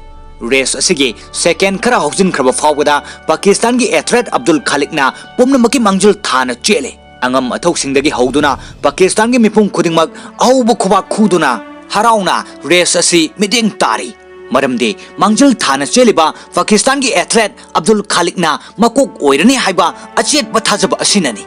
Race ꯑꯁꯤꯒꯤ second ꯈꯔ ꯍꯧꯖꯤꯟꯈ꯭ꯔꯕ ꯐꯥꯎꯕꯗ ꯄꯥꯀꯤꯁꯇꯥꯟꯒꯤ athlete ꯑꯕꯗꯨꯜ ꯈꯥꯂꯤꯛꯅ ꯄꯨꯝꯅꯃꯛꯀꯤ ꯃꯥꯡꯖꯤꯜ ꯊꯥꯅ ꯆꯦꯜꯂꯤ꯫ ꯑꯉꯝ ꯑꯊꯧꯁꯤꯡꯗꯒꯤ ꯍꯧꯗꯨꯅ ꯄꯥꯀꯤꯁꯇꯥꯟꯒꯤ ꯃꯤꯄꯨꯝ ꯈꯨꯗꯤꯡꯃꯛ ꯑꯍꯧꯕ ꯈꯨꯕꯥꯛ ꯈꯨꯗꯨꯅ ꯍꯔꯥꯎꯅ race ꯑꯁꯤ ꯃꯤꯠꯌꯦꯡ ꯇꯥꯔꯤ꯫ ꯃꯔꯝꯗꯤ ꯃꯥꯡꯖꯤꯜ ꯊꯥꯅ ꯆꯦꯜꯂꯤꯕ ꯄꯥꯀꯤꯁꯇꯥꯟꯒꯤ athlete ꯑꯕꯗꯨꯜ ꯈꯥꯂꯤꯛꯅ ꯃꯀꯣꯛ ꯑꯣꯏꯔꯅꯤ ꯍꯥꯏꯕ ꯑꯆꯦꯠꯄ ꯊꯥꯖꯕ ꯑꯁꯤꯅꯅꯤ꯫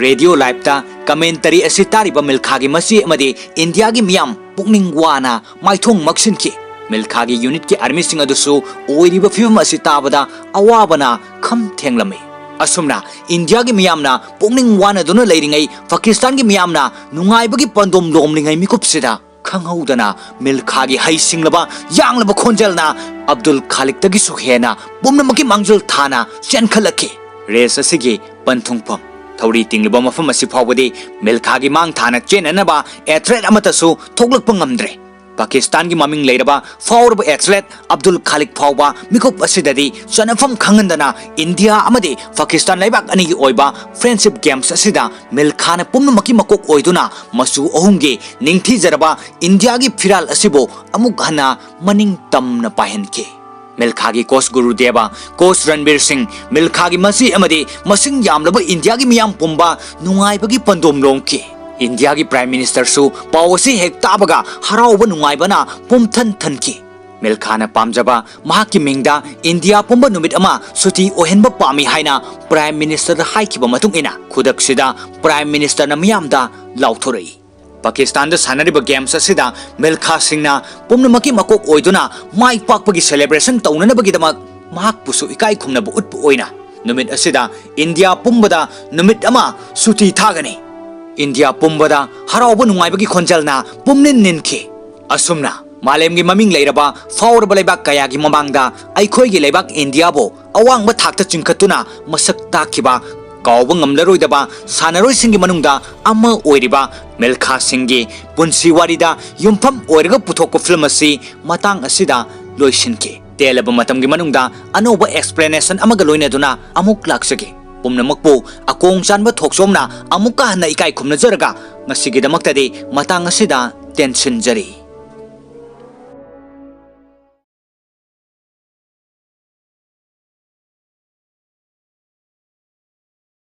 Radio liveꯇ commentary ꯑꯁꯤ ꯇꯥꯔꯤꯕ ꯃꯤꯜꯈꯥꯒꯤ ꯃꯆꯦ ꯑꯃꯗꯤ ꯏꯟꯗꯤꯌꯥꯒꯤ ꯃꯤꯌꯥꯝ ꯄꯨꯛꯅꯤꯡ ꯋꯥꯅ ꯃꯥꯏꯊꯣꯡ ꯃꯛꯁꯤꯟꯈꯤ꯫ ꯃꯤꯜꯈꯥꯒꯤ unitꯀꯤ armyꯁꯤꯡ ꯑꯗꯨꯁꯨ ꯑꯣꯏꯔꯤꯕ ꯐꯤꯕꯝ ꯑꯁꯤ ꯇꯥꯕꯗ ꯑꯋꯥꯕꯅ ꯈꯝ ꯊꯦꯡꯂꯝꯃꯤ꯫ ꯑꯁꯨꯝꯅ ꯏꯟꯗꯤꯌꯥꯒꯤ ꯃꯤꯌꯥꯝꯅ ꯄꯨꯛꯅꯤꯡ ꯋꯥꯅꯗꯨꯅ ꯂꯩꯔꯤꯉꯩ, ꯄꯥꯀꯤꯁꯇꯥꯟꯒꯤ ꯃꯤꯌꯥꯝꯅ ꯅꯨꯡꯉꯥꯏꯕꯒꯤ ꯄꯟꯗꯣꯝ ꯂꯣꯝꯂꯤꯉꯩ ꯃꯤꯀꯨꯞꯁꯤꯗ, ꯈꯪꯍꯧꯗꯅ ꯃꯤꯜꯈꯥꯒꯤ ꯍꯩ ꯁꯤꯡꯂꯕ ꯌꯥꯡꯂꯕ ꯈꯣꯟꯖꯦꯜꯅ ꯑꯕꯗꯨꯜ ꯈꯥꯂꯤꯛꯇꯒꯤꯁꯨ ꯍꯦꯟꯅ ꯄꯨꯝꯅꯃꯛꯀꯤ ꯃꯥꯡꯖꯤꯜ ꯊꯥꯅ ꯆꯦꯟꯈꯠꯂꯛꯈꯤ꯫ ꯔꯦꯁ ꯑꯁꯤꯒꯤ ꯄꯟꯊꯨꯡꯐꯝ ꯊꯧꯔꯤ ꯇꯤꯡꯂꯤꯕ ꯃꯐꯝ ꯑꯁꯤ ꯐꯥꯎꯕꯗꯤ ꯃꯤꯜꯈꯥꯒꯤ ꯃꯥꯡ ꯊꯥꯅ ꯆꯦꯟꯅꯅꯕ ꯑꯦꯊꯂꯦꯠ ꯑꯃꯠꯇꯁꯨ ꯊꯣꯛꯂꯛꯄ ꯉꯝꯗ꯭ꯔꯦ꯫ ꯄꯥꯀꯤꯁꯇꯥꯟꯒꯤ ꯃꯃꯤꯡ ꯂꯩꯔꯕ ꯐꯥꯎꯔꯕ ꯑꯦꯊꯂꯦꯠ ꯑꯕꯗꯨꯜ ꯈꯥꯂꯤꯛ ꯐꯥꯎꯕ ꯃꯤꯀꯨꯞ ꯑꯁꯤꯗꯗꯤ ꯆꯠꯅꯐꯝ ꯈꯪꯍꯟꯗꯅ ꯏꯟꯗꯤꯌꯥ ꯑꯃꯗꯤ ꯄꯥꯀꯤꯁꯇꯥꯟ ꯂꯩꯕꯥꯛ ꯑꯅꯤꯒꯤ ꯑꯣꯏꯕ ꯐ꯭ꯔꯦꯟꯁꯤꯞ ꯒꯦꯝꯁ ꯑꯁꯤꯗ ꯃꯤꯜꯈꯥꯅ ꯄꯨꯝꯅꯃꯛꯀꯤ ꯃꯀꯣꯛ ꯑꯣꯏꯗꯨꯅ ꯃꯆꯨ ꯑꯍꯨꯝꯒꯤ ꯅꯤꯡꯊꯤꯖꯔꯕ ꯏꯟꯗꯤꯌꯥꯒꯤ ꯐꯤꯔꯥꯜ ꯑꯁꯤꯕꯨ ꯑꯃꯨꯛ ꯍꯟꯅ ꯃꯅꯤꯡ ꯇꯝꯅ ꯄꯥꯏꯍꯟꯈꯤ꯫ ꯃꯤꯜꯈꯥꯒꯤ ꯀꯣꯆ ꯒꯨꯔꯨꯗꯦꯕ, ꯀꯣꯆ ꯔꯟꯕꯤꯔ ꯁꯤꯡ, ꯃꯤꯜꯈꯥꯒꯤ ꯃꯆꯦ ꯑꯃꯗꯤ ꯃꯁꯤꯡ ꯌꯥꯝꯂꯕ ꯏꯟꯗꯤꯌꯥꯒꯤ ꯃꯤꯌꯥꯝ ꯄꯨꯝꯕ ꯅꯨꯡꯉꯥꯏꯕꯒꯤ ꯄꯟꯗꯣꯝ ꯂꯣꯝꯈꯤ꯫ ꯏꯟꯗꯤꯌꯥꯒꯤ ꯄ꯭ꯔꯥꯏꯝ ꯃꯤꯅꯤꯁꯇꯔꯁꯨ ꯄꯥꯎ ꯑꯁꯤ ꯍꯦꯛ ꯇꯥꯕꯒ ꯍꯔꯥꯎꯕ ꯅꯨꯡꯉꯥꯏꯕꯅ ꯄꯨꯝꯊꯟ ꯊꯟꯈꯤ꯫ ꯃꯤꯜꯈꯥꯅ ꯄꯥꯝꯖꯕ ꯃꯍꯥꯛꯀꯤ ꯃꯤꯡꯗ ꯏꯟꯗꯤꯌꯥ ꯄꯨꯝꯕ ꯅꯨꯃꯤꯠ ꯑꯃ ꯁꯨꯇꯤ ꯑꯣꯏꯍꯟꯕ ꯄꯥꯝꯃꯤ ꯍꯥꯏꯅ ꯄ꯭ꯔꯥꯏꯝ ꯃꯤꯅꯤꯁꯇꯔꯗ ꯍꯥꯏꯈꯤꯕ ꯃꯇꯨꯡ ꯏꯟꯅ, ꯈꯨꯗꯛꯁꯤꯗ ꯄ꯭ꯔꯥꯏꯝ ꯃꯤꯅꯤꯁꯇꯔꯅ ꯃꯤꯌꯥꯝꯗ ꯂꯥꯎꯊꯣꯔꯛꯏ꯫ ꯄꯥꯀꯤꯁꯇꯥꯟꯗ ꯁꯥꯟꯅꯔꯤꯕ ꯒꯦꯝꯁ ꯑꯁꯤꯗ ꯃꯤꯜꯈꯥ ꯁꯤꯡꯅ ꯄꯨꯝꯅꯃꯛꯀꯤ ꯃꯀꯣꯛ ꯑꯣꯏꯗꯨꯅ ꯃꯥꯏ ꯄꯥꯛꯄꯒꯤ ꯁꯦꯂꯦꯕ꯭ꯔꯦꯁꯟ ꯇꯧꯅꯅꯕꯒꯤꯗꯃꯛ ꯃꯍꯥꯛꯄꯨꯁꯨ ꯏꯀꯥꯏ ꯈꯨꯝꯅꯕ ꯎꯠꯄ ꯑꯣꯏꯅ ꯅꯨꯃꯤꯠ ꯑꯁꯤꯗ ꯏꯟꯗꯤꯌꯥ ꯄꯨꯝꯕꯗ ꯅꯨꯃꯤꯠ ꯑꯃ ꯁꯨꯇꯤ ꯊꯥꯒꯅꯤ꯫ ꯏꯟꯗꯤꯌꯥ ꯄꯨꯝꯕꯗ ꯍꯔꯥꯎꯕ ꯅꯨꯡꯉꯥꯏꯕꯒꯤ ꯈꯣꯟꯖꯦꯜꯅ ꯄꯨꯝꯅꯤꯟ ꯅꯤꯟꯈꯤ꯫ ꯑꯁꯨꯝꯅ ꯃꯥꯂꯦꯝꯒꯤ ꯃꯃꯤꯡ ꯂꯩꯔꯕ ꯐꯥꯎꯔꯕ ꯂꯩꯕꯥꯛ ꯀꯌꯥꯒꯤ ꯃꯃꯥꯡꯗ ꯑꯩꯈꯣꯏꯒꯤ ꯂꯩꯕꯥꯛ ꯏꯟꯗꯤꯌꯥꯕꯨ ꯑꯋꯥꯡꯕ ꯊꯥꯛꯇ ꯆꯤꯡꯈꯠꯇꯨꯅ ꯃꯁꯛ ꯇꯥꯛꯈꯤꯕ ꯀꯥꯎꯕ ꯉꯝꯂꯔꯣꯏꯗꯕ ꯁꯥꯟꯅꯔꯣꯏꯁꯤꯡꯒꯤ ꯃꯅꯨꯡꯗ ꯑꯃ ꯑꯣꯏꯔꯤꯕ ꯃꯤꯜꯈꯥ ꯁꯤꯡꯒꯤ ꯄꯨꯟꯁꯤ ꯋꯥꯔꯤꯗ ꯌꯨꯝꯐꯝ ꯑꯣꯏꯔꯒ ꯄꯨꯊꯣꯛꯄ ꯐꯤꯂꯝ ꯑꯁꯤ ꯃꯇꯥꯡ ꯑꯁꯤꯗ ꯂꯣꯏꯁꯤꯟꯈꯤ꯫ ꯇꯦꯜꯂꯕ ꯃꯇꯝꯒꯤ ꯃꯅꯨꯡꯗ ꯑꯅꯧꯕ ꯑꯦꯛꯁꯄ꯭ꯂꯦꯅꯦꯁꯟ ꯑꯃꯒ ꯂꯣꯏꯅꯗꯨꯅ ꯑꯃꯨꯛ ꯂꯥꯛꯆꯒꯦ꯫ ꯄꯨꯝꯅꯃꯛꯄꯨ ꯑꯀꯣꯡ ꯆꯥꯟꯕ ꯊꯣꯛꯆꯣꯝꯅ ꯑꯃꯨꯛꯀ ꯍꯟꯅ ꯏꯀꯥꯏ ꯈꯨꯝꯅꯖꯔꯒ ꯉꯁꯤꯒꯤꯗꯃꯛꯇꯗꯤ ꯃꯇꯥꯡ ꯑꯁꯤꯗ ꯇꯦꯟꯁꯤꯟꯖꯔꯤ꯫